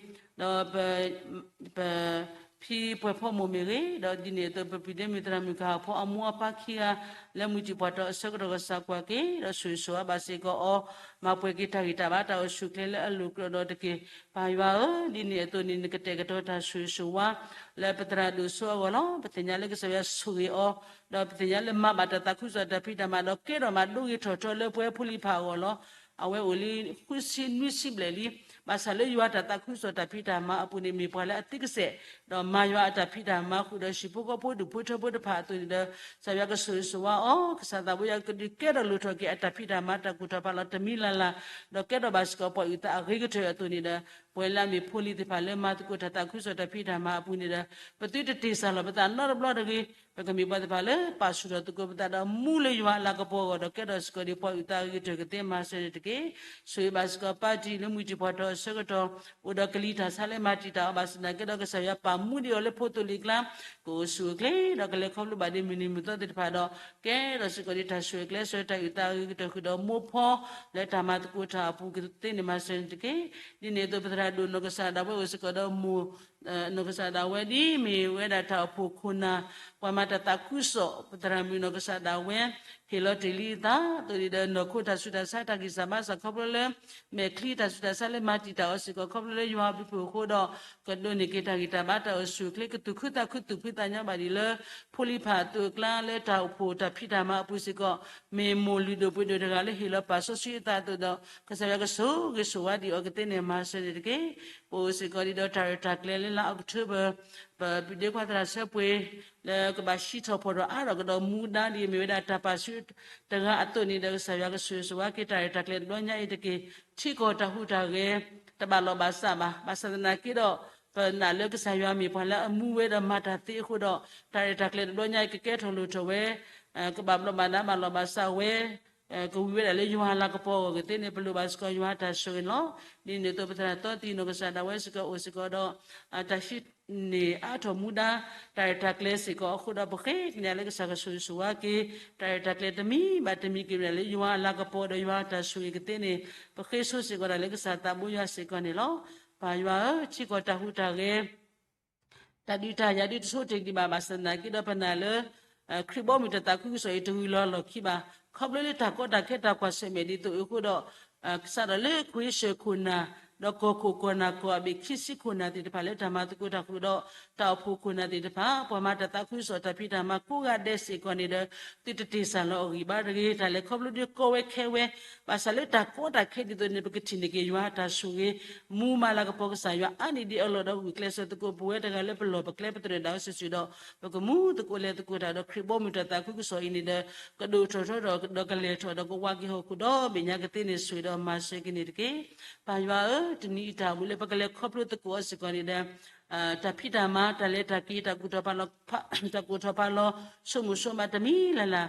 ဒီးပ ပဖံပှဲၤဖီမိၢ်မ့ၢ်ဂ့ၤ, ဒီးဒ်န့ၣ်အသိး ပပံၤဒ့မုၣ်သရၣ်မုၣ်ကဟၣ်ဖီအမိၢ်အပၢ်ခံဂၤ လၢမုၢ်တံၢ်ပှၢ်ထီၣ်အဆၢကတီၢ်ကစၢ်ကွၢ်က့ၤ ဒီးဆိၣ်ဂ့ၤဆိၣ်ဝါဘၣ်စ့ၢ်ကီးအီၤ, မၤပှဲၤက့ၤတၢ်ဂံၢ်တၢ်ဘါတၢ်အိၣ်ဆူၣ်အိၣ်ချ့လၢအလိၤအကြၢးဒီးအီၤတက့ၢ်. ပၢ်ယွၤဧၢ, ဒ်န့ၣ်အသိးန့ၣ် နကတဲာ်ကတီၤတၢ်ဆိၣ်ဂ့ၤဆိၣ်ဝါ လၢပသရၣ်ဒိၣ်စိအဂီၢ်လီၤ. ပသ့ၣ်ညါလၢကစၢ်ယွၤဆိၣ်ဂ့ၤအီၤ, ဒီးပသ့ၣ်ညါလၢမၤဘၣ်တၢ်သးခုကစီၣ်တၢ်ဖံးတၢ်မၤ ဒီးကဲထီၣ်မၤဒိဂ့ၤထီၣ်ထီလၢပဝဲဖိလံၤဖးအဂီၢ်လီၤ. အဝဲအိၣ်လံဃုဆံနွံဆံဘျဲၣ်လံ. ဘၣ်ဆၣ်လၢယွၤတၢ်သးခုကစီၣ်တၢ်ဖံးတၢ်မၤအပူၤန့ၣ် မ့ၢ်ပှၤလၢအသ့ကစဲး, ဒီးမၤယွၤအတၢ်ဖံးတၢ်မၤဃုာ်ဒီးဟံၣ်ဖိဃီဖိဒူၣ်ဖိထၢဖိတဖၣ်အသိးန့ၣ်ဒီး ကစၢ်ယွၤကဆိၣ်ဂ့ၤဆိၣ်ဝါအီၤ, ကစၢ်သးဘိယွၤကဒုးကဲထီၣ်လိၣ်ထီၣ်က့ၤအတၢ်ဖံးတၢ်မၤတၢ်ကူၣ်ထီၣ်ဖးလီၤတမံၤလၢ်လၢ်, ဒီးကဲထီၣ်ဘၣ်စ့ၢ်ကီးပှၤအုၣ်သးအဂ့ၤကတၢၢ်အသိးန့ၣ်ဒီး ပဝဲလၢအမ့ၢ်ဖိလံၤသ့ၣ်တဖၣ်လၢမၤသကိးတၢ်သးခုကစီၣ်တၢ်ဖံးတၢ်မၤအပူၤန့ၣ်ဒီး ပသုတတ့ၢ်စၢ်လီၤပသးနီတဘျီတဂ့ၤ. ပကမ့ၢ်ပှၤသ့ၣ်တဖၣ်လၢပာ်ဆူၣ်ထီၣ်သကိးပသးဒီးမူလၢယွၤအလၤကပီၤအဂီၢ်ဒီး ကဲထီၣ်စ့ၢ်ကီးဒံးပှၤအုၣ်သးအဂ့ၤကတၢၢ်ကသ့ မၤစၢၤန့ၣ်တက့ၢ်. ဆိၣ်ဂ့ၤဘၣ်စ့ၢ်ကီးပၢ်တံၢ်လၢမုၢ်တံၢ်ပှၢ်ထီၣ်အဆၢကတီၢ် အိၣ်ဒီးကလံၤတၢ်ဆါလၢမၤတံာ်တာ်အီၤဘၣ်ဆၣ်သနာ်က့ဒီး ကစၢ်ယွၤပာ်မူဒံးအီၤလၢဖိသိၣ်လံၤကျါ ကအိၣ်ဆူၣ်အိၣ်ချ့ ဒီးကလဲၤခီဖျိဘၣ်ဒံးမုၢ်နံၤမုၢ်သီသ့ၣ်တဖၣ်ဒီး ကဲထီၣ်စ့ၢ်ကီးဒံးတၢ်ဆိၣ်ဂ့ၤကျဲးစၢးတၢ်အုၣ်သးအဂ့ၤကတၢၢ်ဃုာ်ဒီးမိၢ်ဖီ လၢတၢ်မၤသကိးတၢ်အပူၤကသ့န့ၣ် မၤစၢၤန့ၣ်တက့ၢ်. ဒ်န့ၣ်အသိး ပသရၣ်ဒိၣ်နီၢ်ကစၢ်ဒၣ်ဝဲအိၣ်စ့ၢ်ကီးဒီးမိၢ် နီၢ်ကစၢ်ဒၣ်ဝဲဒ်မ့ၢ်ဝဲဒၣ်တၢ်အိၣ်ဖှိၣ်ခိၣ်နၢ် ပှၤမၤတၢ်သးခုကစီၣ် ပသရၣ်မုၣ်နီၢ်ကစၢ်ဒၣ်ဝဲ ဟ့ၣ်လီၤတ့ၢ်လံအသး အသိးန့ၣ်ဒီး နီၢ်ခိတၢ်ဆူးတၢ်ဆါတၢ်ဂံၢ်စၢ်ဘါစၢ်ခီဖျိလၢ မဲာ်ချံတၢ်ဆူးတၢ်ဆါလၢမၤတံာ်တာ်အီၤစ့ၢ်ကီး ခီဖျိလၢယွၤအဘျုးအဖှိၣ်အဃိဒီး ကဒိးန့ၢ်က့ၤတၢ်ဂံၢ်တၢ်ဘါတၢ်အိၣ်ဆူၣ်အိၣ်ချ့ ကသူၣ်ခုသးခုသူၣ်ဖှံသးညီဘၣ်ဒံးလၢ ဖိလံၤဖးအသိးအကျါလၢတၢ်အိၣ်ဖှိၣ်တၢ်ဖံးတၢ်မၤအပူၤစ့ၢ်ကီး မ့ၢ်မိၢ်လုၢ်ဒိၣ်ပှ့ၤဒိၣ်တဂၤလၢဟ့ၣ်လီၤပာ်စီဆှံအသးအသိးဒီး ကစၢ်ယွၤကဆိၣ်ဂ့ၤဆိၣ်ဝါဒံးအီၤကသ့န့ၣ် မၤစၢၤန့ၣ်တက့ၢ်. ပအိၣ်စ့ၢ်ကီးဒံးဒီးတၢ်ရဲၣ်တၢ်ကျဲၤလၢလါအီးကထိဘၢၣ် ပပံၤဒ့ခွါသရၣ်ဆၢပှ့ၤ လၢကဘၣ်ဟံးထီၣ်ဖီၣ်ထီၣ်အါထီၣ်ကဒီးမူဒါဒ်အမ့ၢ်ဝဲဒၣ်တၢ်ပာ်စုတဂၤအသိးန့ၣ်ဒီး ကစၢ်ယွၤကဆိၣ်ဂ့ၤဆိၣ်ဝါက့ၤတၢ်ရဲၣ်တၢ်ကျဲၤတဘျီညါအံၤတက့ၢ်. ထံကီၢ်တၢ်ဟူးတၢ်ဂဲၤ တဘၣ်လီၤဘၣ်စးဘၣ်. ဘၣ်ဆၣ်သနာ်က့ဒီး ပနာ်လၢကစၢ်ယွၤမ့ၢ်ပှၤလၢအမူဝဲဒီးမၤတၢ်သ့အဃိဒီး တၢ်ရဲၣ်တၢ်ကျဲၤတဘျီညါအံၤ ကကဲထီၣ်လိၣ်ထီၣ်ဝဲ ကဘၣ်ဘျီးဘၣ်ဒါဘၣ်လီၤဘၣ်စးဝဲ ကဝံၤဝဲဒၣ်လၢယွၤအလၤကပီၤအဂီၢ်ကသ့န့ၣ် ပလိၣ်ဘၣ်စ့ၢ်ကီးယွၤတၢ်ဆိၣ်ဂ့ၤလီၤ. ဒ်န့ၣ်အသိး ပသရၣ်တီတံၢ်နီၢ်ကစၢ်ဒၣ်ဝဲစ့ၢ်ကီးအိၣ်စ့ၢ်ကီးဒီး တၢ်ဟံးန့ၢ်အါထီၣ်မူဒါ တၢ်ရဲၣ်တၢ်ကျဲၤစ့ၢ်ကီးအဃိဒီး ပဃ့ကညးလၢကစၢ်ကဆိၣ်ဂ့ၤဆိၣ်ဝါက့ၤ တၢ်ရဲၣ်တၢ်ကျဲၤတမံၤဘၣ်တမံၤက့ၤဝဲဒၣ်လၢယွၤအလၤကပီၤဒီးယွၤအတၢ်ဆိၣ်ဂ့ၤကသ့န့ၣ် ပဃ့ဆိစ့ၢ်ကီးဒၣ်လၢကစၢ်သးဘိယွၤစ့ၢ်ကီးန့ၣ်လီၤ. ပၢ်ယွၤဧၢ, ထံကီၢ်တၢ်ဟူးတၢ်ဂဲၤ တၢ်ဒုးတၢ်ယၤဒုးတဆိတ့ၢ်ဒံးဘၣ် ဘၣ်ဆၣ်သနာ်က့ဒီးပနာ်လၢ ခရံာ်ဘီမုၢ်တၢ်သးခုကစီၣ်အံၤတဂုၤလီၤလီၢ်ခံဘၣ်. ခီဖျိလၢတၢ်ကီတၢ်ခဲတၢ်ကွၢ်ဆၢၣ်မဲာ်ဒ်သိးအဃိဒီး စးထီၣ်လၢခွ့ဆၢၣ်ခိၣ်နၢ် ဒီးကီၢ်ခိၣ်ကီၢ်နၢ်ကီၢ်အဘ့ၣ်ခံဆံခိၣ်နၢ်သ့ၣ်တဖၣ်လၢတၢ်မၤသကိးတၢ်ဃုာ်ဒီး တၢ်အိၣ်ဖှိၣ်ခိၣ်နၢ်သ့ၣ်တဖၣ် ပှၤမၤတၢ်သးခုကစီၣ်တၢ်ဖံးတၢ်မၤကိးဂၤဒဲးစ့ၢ်ကီးန့ၣ်ဒီး သုတတ့ၢ်စၢ်လီၤအဂံၢ်ဘါတဂ့ၤ. တၢ်လဲၤခီဖျိဒ်ကီဝဲခဲဝဲ ဘၣ်ဆၣ်လၢတၢ်ကီတၢ်ခဲဒ်သိးန့ၣ် ပကထံၣ်န့ၢ်က့ၤယွၤအတၢ်ဆိၣ်ဂ့ၤ မူမၤလၤကပီၤကစၢ်ယွၤအါနံၣ်ဒ်အလီၢ်ဒီးဂုာ်ကျဲးစၢးသကိးပဝဲတဂၤလၢပလီၢ် ပကျဲပသနၢၣ်ဒၣ်ဝဲစုာ်စုာ်ဒီး ပကမူသကိးလဲၤသကိးတၢ်ဒီးခရံာ်ဘီမုၢ်တၢ်သးခုကစီၣ်အံၤန့ၣ်ဒီး ကဒိၣ်ထီၣ်ထီထီၣ်ဒီးကလဲၤထီၣ်ဒီးကဝးက့ၤဟီၣ်ခိၣ်ဒီဘ့ၣ်ညါကသ့န့ၣ် ဆိၣ်ဂ့ၤဒီးမၤစၢၤက့ၤန့ၣ်တက့ၢ်. ပၢ်ယွၤဧၢ, တနံၤအံၤတၢ်အိၣ်မူလၢပကလဲၤခီဖျိသကိးအီၤစ့ၢ်ကီးန့ၣ်ဒီး တၢ်ဖံးတၢ်မၤ တၢ်လဲၤတၢ်က့ၤ တၢ်ကိၢ်ထီၣ်ဖးလီၤ တၢ်ကိၢ်ထီၣ်ဖးလီၤ ဆိကမိၣ်ဆိကမးတမံၤလၢ်လၢ်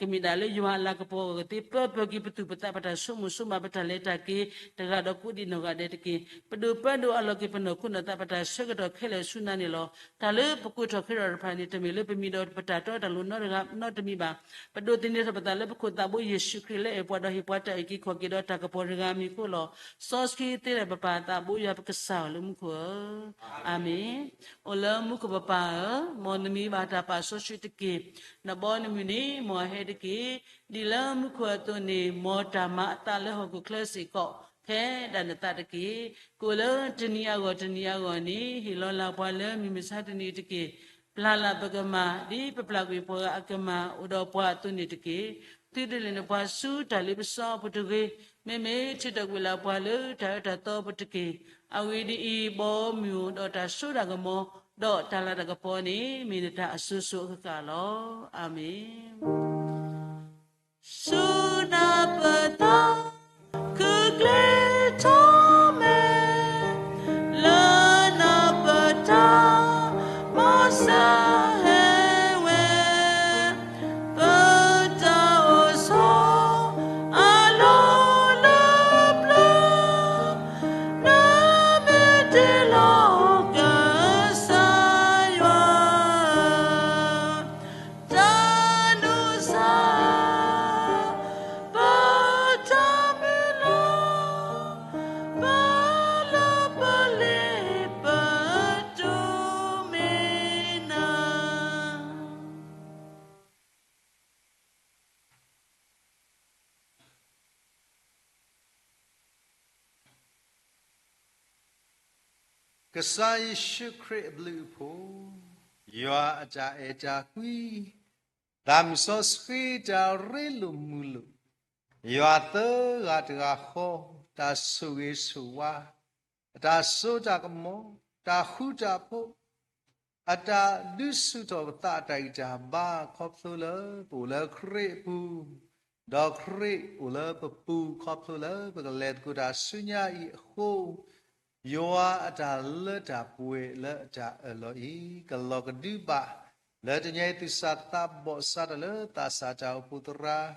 ကမ့ၢ်ဒၣ်လၢယွၤအလၤကပီၤအဂီၢ်သ့ ပၢပၢၤက့ၤပသူၣ်ပသး ပတၢ်ဆိကမိၣ်ဆိကမး ပတၢ်လဲၤတၢ်က့ၤ တဂၤဒီးကိးဒံးနီၢ်ဂၤဒဲးတက့ၢ်. ပဒိၣ်ပၢဒိၣ်အလီၢ်က့ၤ ပနီၢ်ခိနီၢ်သး ပတၢ်ဆၢကတီၢ်ခဲလၢာ်ဆူနၤန့ၣ်လီၤ. တၢ်လၢပကိးထီၣ်ဃ့ထီၣ်တဖၣ်န့ၣ် တမ့ၢ်လၢပမံၤဒီးပတၢ်တီတၢ်လိၤနီတဂၤနီတမံၤဘၣ်. ပဒိးသန့ၤထီၣ်ပသးလၢပခိၣ်သးဘိယ့ၣ်ၡူးခရံာ်လၢအဲၣ်ပှၤဒီးဟ့ၣ်ပှၤတၢ်အုၣ်က့ၤခီၣ်က့ၤဒီးတၢ်ကပီၤတဂၤအမံၤအဃိလီၤ. စီဆှံသ့လၢပပၢ်သးဘိယွၤပကစၢ်လၢမူခိၣ်ဧၢ, အၤမ့ၣ်. အိၣ်လၢမူခိၣ်ပပၢ်ဧၢ, မ်နမံၤဘၣ်တၢ်ပာ်စီဆှံတက့ၢ်. နဘီနမုၢ်န့ၣ် မ်အဟဲတက့ၢ်. ဒ်လၢမူခိၣ်အသိးန့ၣ် မ်တၢ်မၤအသးလၢဟီၣ်ခိၣ်ချၢစ့ၢ်ကီး ဖဲဒၣ်နသးတက့ၢ်. ကအိၣ်လၢတနံၤအဂီၢ်တနံၤအဂီၢ်န့ၣ် ဟ့ၣ်လီၤလၢပှၤလၢမုၢ်မဆါတနံၤတက့ၢ်. ပျၢ်လၢပကမၤ ဒ်ပပျၢ်ကွံာ်ပှၤဂၤအကမၤ အိၣ်ဒီးပှၤအသိးန့ၣ်တက့ၢ်. သုတလဲၤနုာ်ပှၤဆူတၢ်လ့ပစီအပူၤတဂ့ၤ. မ့မ့ၢ်ထုးထီၣ်ကွံာ်လၢပှၤလၢတၢ်အၢတၢ်သီအပူၤတက့ၢ်. အဂ့ၢ်ဒ်အံၤ, ဘီမုၢ်ဒီးတၢ်စိတၢ်ကမီၤ ဒီးတၢ်လၤတၢ်ကပီၤန့ၣ် မ့ၢ်နတၢ်အစိၤစိၤအဃၣ်ဃၣ်လီၤ. အၤမ့ၣ်. ဆူနၢ်ပတၢ် ကကျဲၤထီၣ်မဲာ် လၢနၢ်ပတၢ် မ်စၢဟဲဝဲ ပတၢ်အိၣ်ဆိး အလီၢ်လၢပျၢၤ နမ့ၢ်တ့လီၤကစၢ်ယွၤ တၢ်နုၤစၢ် ပတၢ်မုၢ်လၢ် ပလၢပလ့ပတုၤမ့ၢ်နၤ ကစၢ်ယ့ၣ်ၡူးခရံာ်အဘျုးအဖှိၣ်, ယွၤအတၢ်အဲၣ်တၢ်ကွံ, သးမုၢ်စီဆှံတၢ်ရ့လိာ်မုာ်လိာ်, ယွၤသၢဂၤတဂၤဃီ, တၢ်ဆိၣ်ဂ့ၤဆိၣ်ဝါ, အတၢ်စိတၢ်ကမီၤ, တၢ်ဃူတၢ်ဖိး, အတၢ်ဒုးဆူၣ်ထီၣ်ပသးအတၢ်ဂံၢ်တၢ်ဘါ ခီဖျိလၢပအိၣ်လၢခရံာ်အပူၤ, ဒီးခရံာ်အိၣ်လၢပပူၤခီဖျိလၢပကလဲၤသကိးတၢ်ဆူညါအံၤအဃိ, ယွၤအတၢ်လၢတၢ်ပှဲၤလၢအတၢ်အၢၣ်လီၤအံၤ ကလီၤကဒုဘၣ် လၢတနံၤအံၤ သူၣ်စၢ်သးဘီၣ်စးထီၣ်လၢသးစၢ်တၢ်အိၣ်ဖှိၣ်သရၣ်,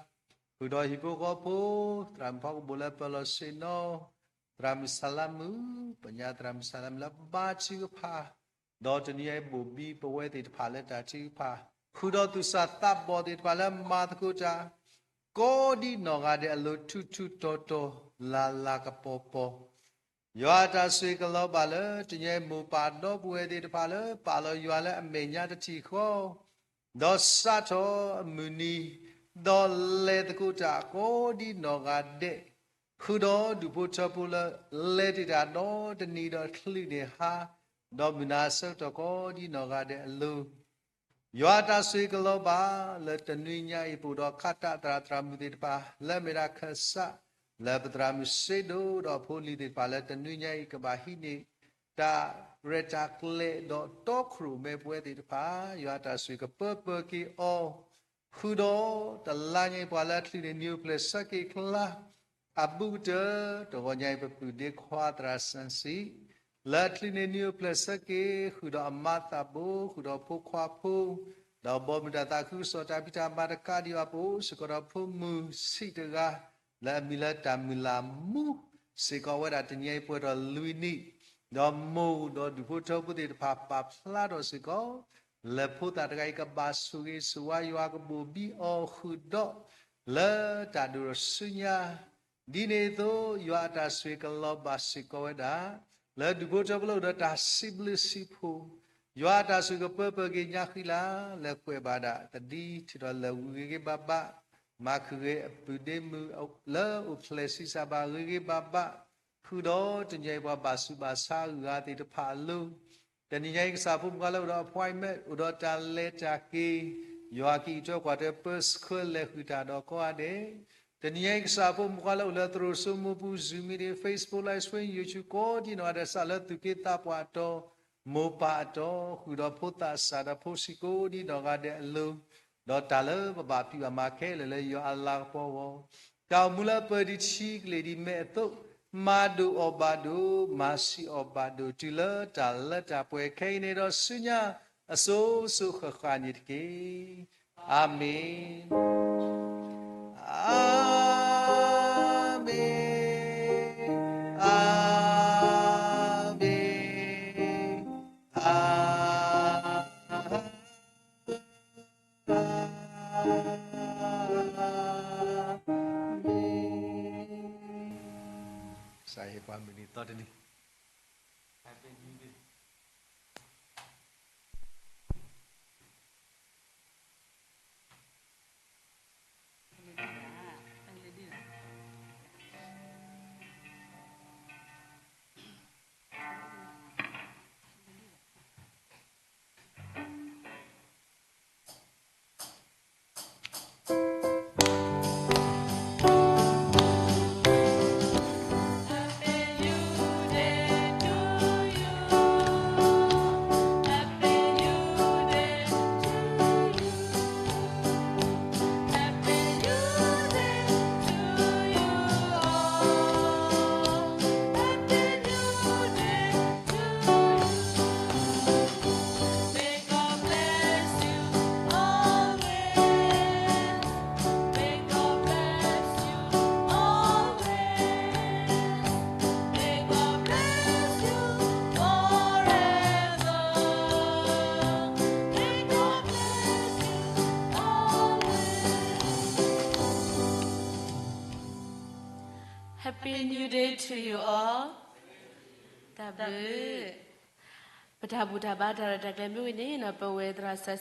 ဃုာ်ဒီးဟံၣ်ဖိဃီဖိ, သရၣ်မုၣ်ဖီကဘိၣ်လၢပၢၤလီၢ်ဆ့ၣ်နီၤ, သရၣ်မုၣ်စၢ်လါမုၣ်, ပညါသရၣ်မုၣ်စၢ်လါမုၣ်လၢဘါထုကဖၣ်, ဒီးတနံၤအံၤဘိၣ်ဘံပဝဲသ့ၣ်တဖၣ်လၢတၢ်ထုကဖၣ်, ဃုာ်ဒီးသူၣ်စၢ်သးဘီၣ်သ့ၣ်တဖၣ်လၢမၤသကိးတၢ် ကိးဒံးနီၢ်ဂၤဒဲးအလိၤ ထူးထူးတီၤတီၤ လၤလၤကပီၤပီၤ ယွၤအတၢ်ဆိၣ်ဂ့ၤကလီၤဘၣ်လၢ တနံၤအံၤမိၢ်ပၢ်ဒီပုၢ်ဝဲၢ်သ့ၣ်တဖၣ်လၢ ပာ်လီၤယွၤလၢအမဲာ်ညါတထံၣ်ဃီ, ဒီးစးထီၣ်အမုၢ်နံၤ, ဒီးလဲၤသကိးတၢ်ကိးဒံးနီၢ်ဂၤဒဲး, ဃုာ်ဒီးဒူၣ်ဖိထၢဖိလၢ လဲၤတ့ၢ်တၢ်ဒီတနံၤဒီးချုးန့ၢ်ဟါ, ဒီးမုၢ်နၤအဆၢကတီၢ်ကိးဒံးနီၢ်ဂၤဒဲးအလိၤ ယွၤအတၢ်ဆိၣ်ဂ့ၤကလီၤဘၣ်လၢတနွံညါအံၤ ပအိၣ်ဒီးခါတၢ်သရၣ်သရၣ်မုၣ်သ့ၣ်တဖၣ် လၢအမ့ၢ်ဒၣ်ခၢၣ်စး လၢပသရၣ်မုၣ်စ့ဒိၣ်ဒီးအဖိအလံၤသ့ၣ်တဖၣ်လၢတနွံညါအံၤ ကဘၣ်ဟံးန့ၢ်တၢ်ရဲၣ်တၢ်ကျဲၤဒီးတီခိၣ်ရိၣ်မဲပဝဲသ့ၣ်တဖၣ် ယွၤအတၢ်ဆိၣ်ဂ့ၤကပၢပၢက့ၤအီၤ ဃုာ်ဒီးတလါညါအံၤ ပှၤလၢအချုးန့ၢ်နံၣ်အိၣ်ဖျဲၣ်ဆၢက့ၤအကျါ အဘူးကတၢၢ် တဂီၤညါအံၤ ပပုၢ်ဒ့ခွါသရၣ်စၣ်စံး လၢအချုးန့ၢ်နံၣ်အိၣ်ဖျဲၣ်ဆၢက့ၤ ဃုာ်ဒီးအမါသးဘိ ဃုာ်ဒီးဖိခွါဖိ ဒီးဘီမုၢ်တၢ်သးခုကစီၣ်တၢ်ဖံးတၢ်မၤတကးဒံးဘၣ် ပအိၣ်စ့ၢ်ကီးဒီးဖိမုၣ်ဆံးတဂၤ လၢအမံၤလၢတၢ်မုၢ်လၢ်မူ စ့ၢ်ကီးဝဲဒၣ်တနံၤအံၤပှဲၤထီၣ်လွံၢ်နံၣ် ဒီးမိၢ်ဒီးဒူၣ်ဖိထၢဖိသ့ၣ်တဖၣ်ပာ်ဖျါထီၣ်စ့ၢ်ကီး လၢဖိသၣ်တဂၤအံၤကဘၣ်ဆိၣ်ဂ့ၤဆိၣ်ဝါ ယွၤကဘိၣ်ဘံအီၤဃုာ်ဒီး လၢတၢ်ဒိၣ်ထီၣ်ဆူညါ ဒ်န့ၣ်အသိး ယွၤအတၢ်ဆိၣ်ဂ့ၤကလီၤဘၣ်စ့ၢ်ကီးဝဲဒၣ် လၢဒူၣ်ဖိထၢဖိလၢအိၣ်ဒီးတၢ်စံးဘျုးစံးဖှိၣ် ယွၤအတၢ်ဆိၣ်ဂ့ၤကပၢပၢက့ၤညါဃံလၤ လဲၤကွဲးဘၣ်ဒၣ်သဒံ ထုးထီၣ်လၢာ်ဝံၤဂ့ၤဂ့ၤဘၣ်ဘၣ် မၤခုၣ်ဂ့ၤအပုၢ်ဒ့မုၣ်လၢအိၣ်ဖျဲၣ်ဆံးစၢ်ဘၣ်ဂ့ၤဂ့ၤဘၣ်ဘၣ် ဃုာ်ဒီးတနံၤအံၤပှၤဘၣ်ဆူးဘၣ်ဆါအဂုၤအဂၤသ့ၣ်တဖၣ်အလိၤ, တနံၤညါအံၤကစၢ်ဖိမုၣ်ခွါလၢအိၣ်ဒီး appointment အိၣ်ဒီးတၢ်လဲၤတၢ်က့ၤ, ယွၤကအံးထွဲကွၢ်ထွဲ ပၢဆှၢလဲၤဃုာ်တၢ်ဒီးကိးဂၤဒဲး, တနံၤညါအံၤကစၢ်ဖိမုၣ်ခွါလၢအိၣ်လၢသရိာ်စိမိၢ်ပူၤ Zoom meeting, Facebook Live Stream, YouTube ကိးဒံနီၢ်ဂၤဒဲး စးလၢသူၣ်က့သးပှၢ်အတီၤ, မိၢ်ပၢ်အတီၤ, ဃုာ်ဒီးဖိသၣ်စၢ်ဒီးဖိဆံးကိးဒံနီၢ်ဂၤဒဲးအလိၤ, ဒီးတၢ်လၢပဘၣ်ဖံးဘၣ်မၤခဲလၢာ်လၢယွၤအလၤကပီၤအဂီၢ်, တၢ်အိၣ်မူလၢပၢၤဒံးထံကလ့ၢ်ဒံးမဲာ်အသိး, မၤဒိၣ်အီၣ်ဘၣ်ဒိၣ်, မၤဆံးအီၣ်ဘၣ်ဒိၣ် တုၤလၢတၢ်လၢတၢ်ပှဲၤခဲအံၤန့ၣ်ဒီးဆူညါအစိၤစိၤဃၣ်ဃၣ်န့ၣ်တက့ၢ်. အၤမ့ၣ်, အၤမ့ၣ်, အၤမ့ၣ်, အၤ ကစၢ်ဟ့ၣ်ပှၤမုၢ်နံၤသီတနံၤHappy New Day to you all. တၢ်ဘျုး, ပတၢ်ဘူၣ်တၢ်ဘါတၢ်ရဲၣ်တၢ်ကျဲၤမ့ၢ်ဝံၤန့ၣ် ပဝဲသရၣ်စီၤ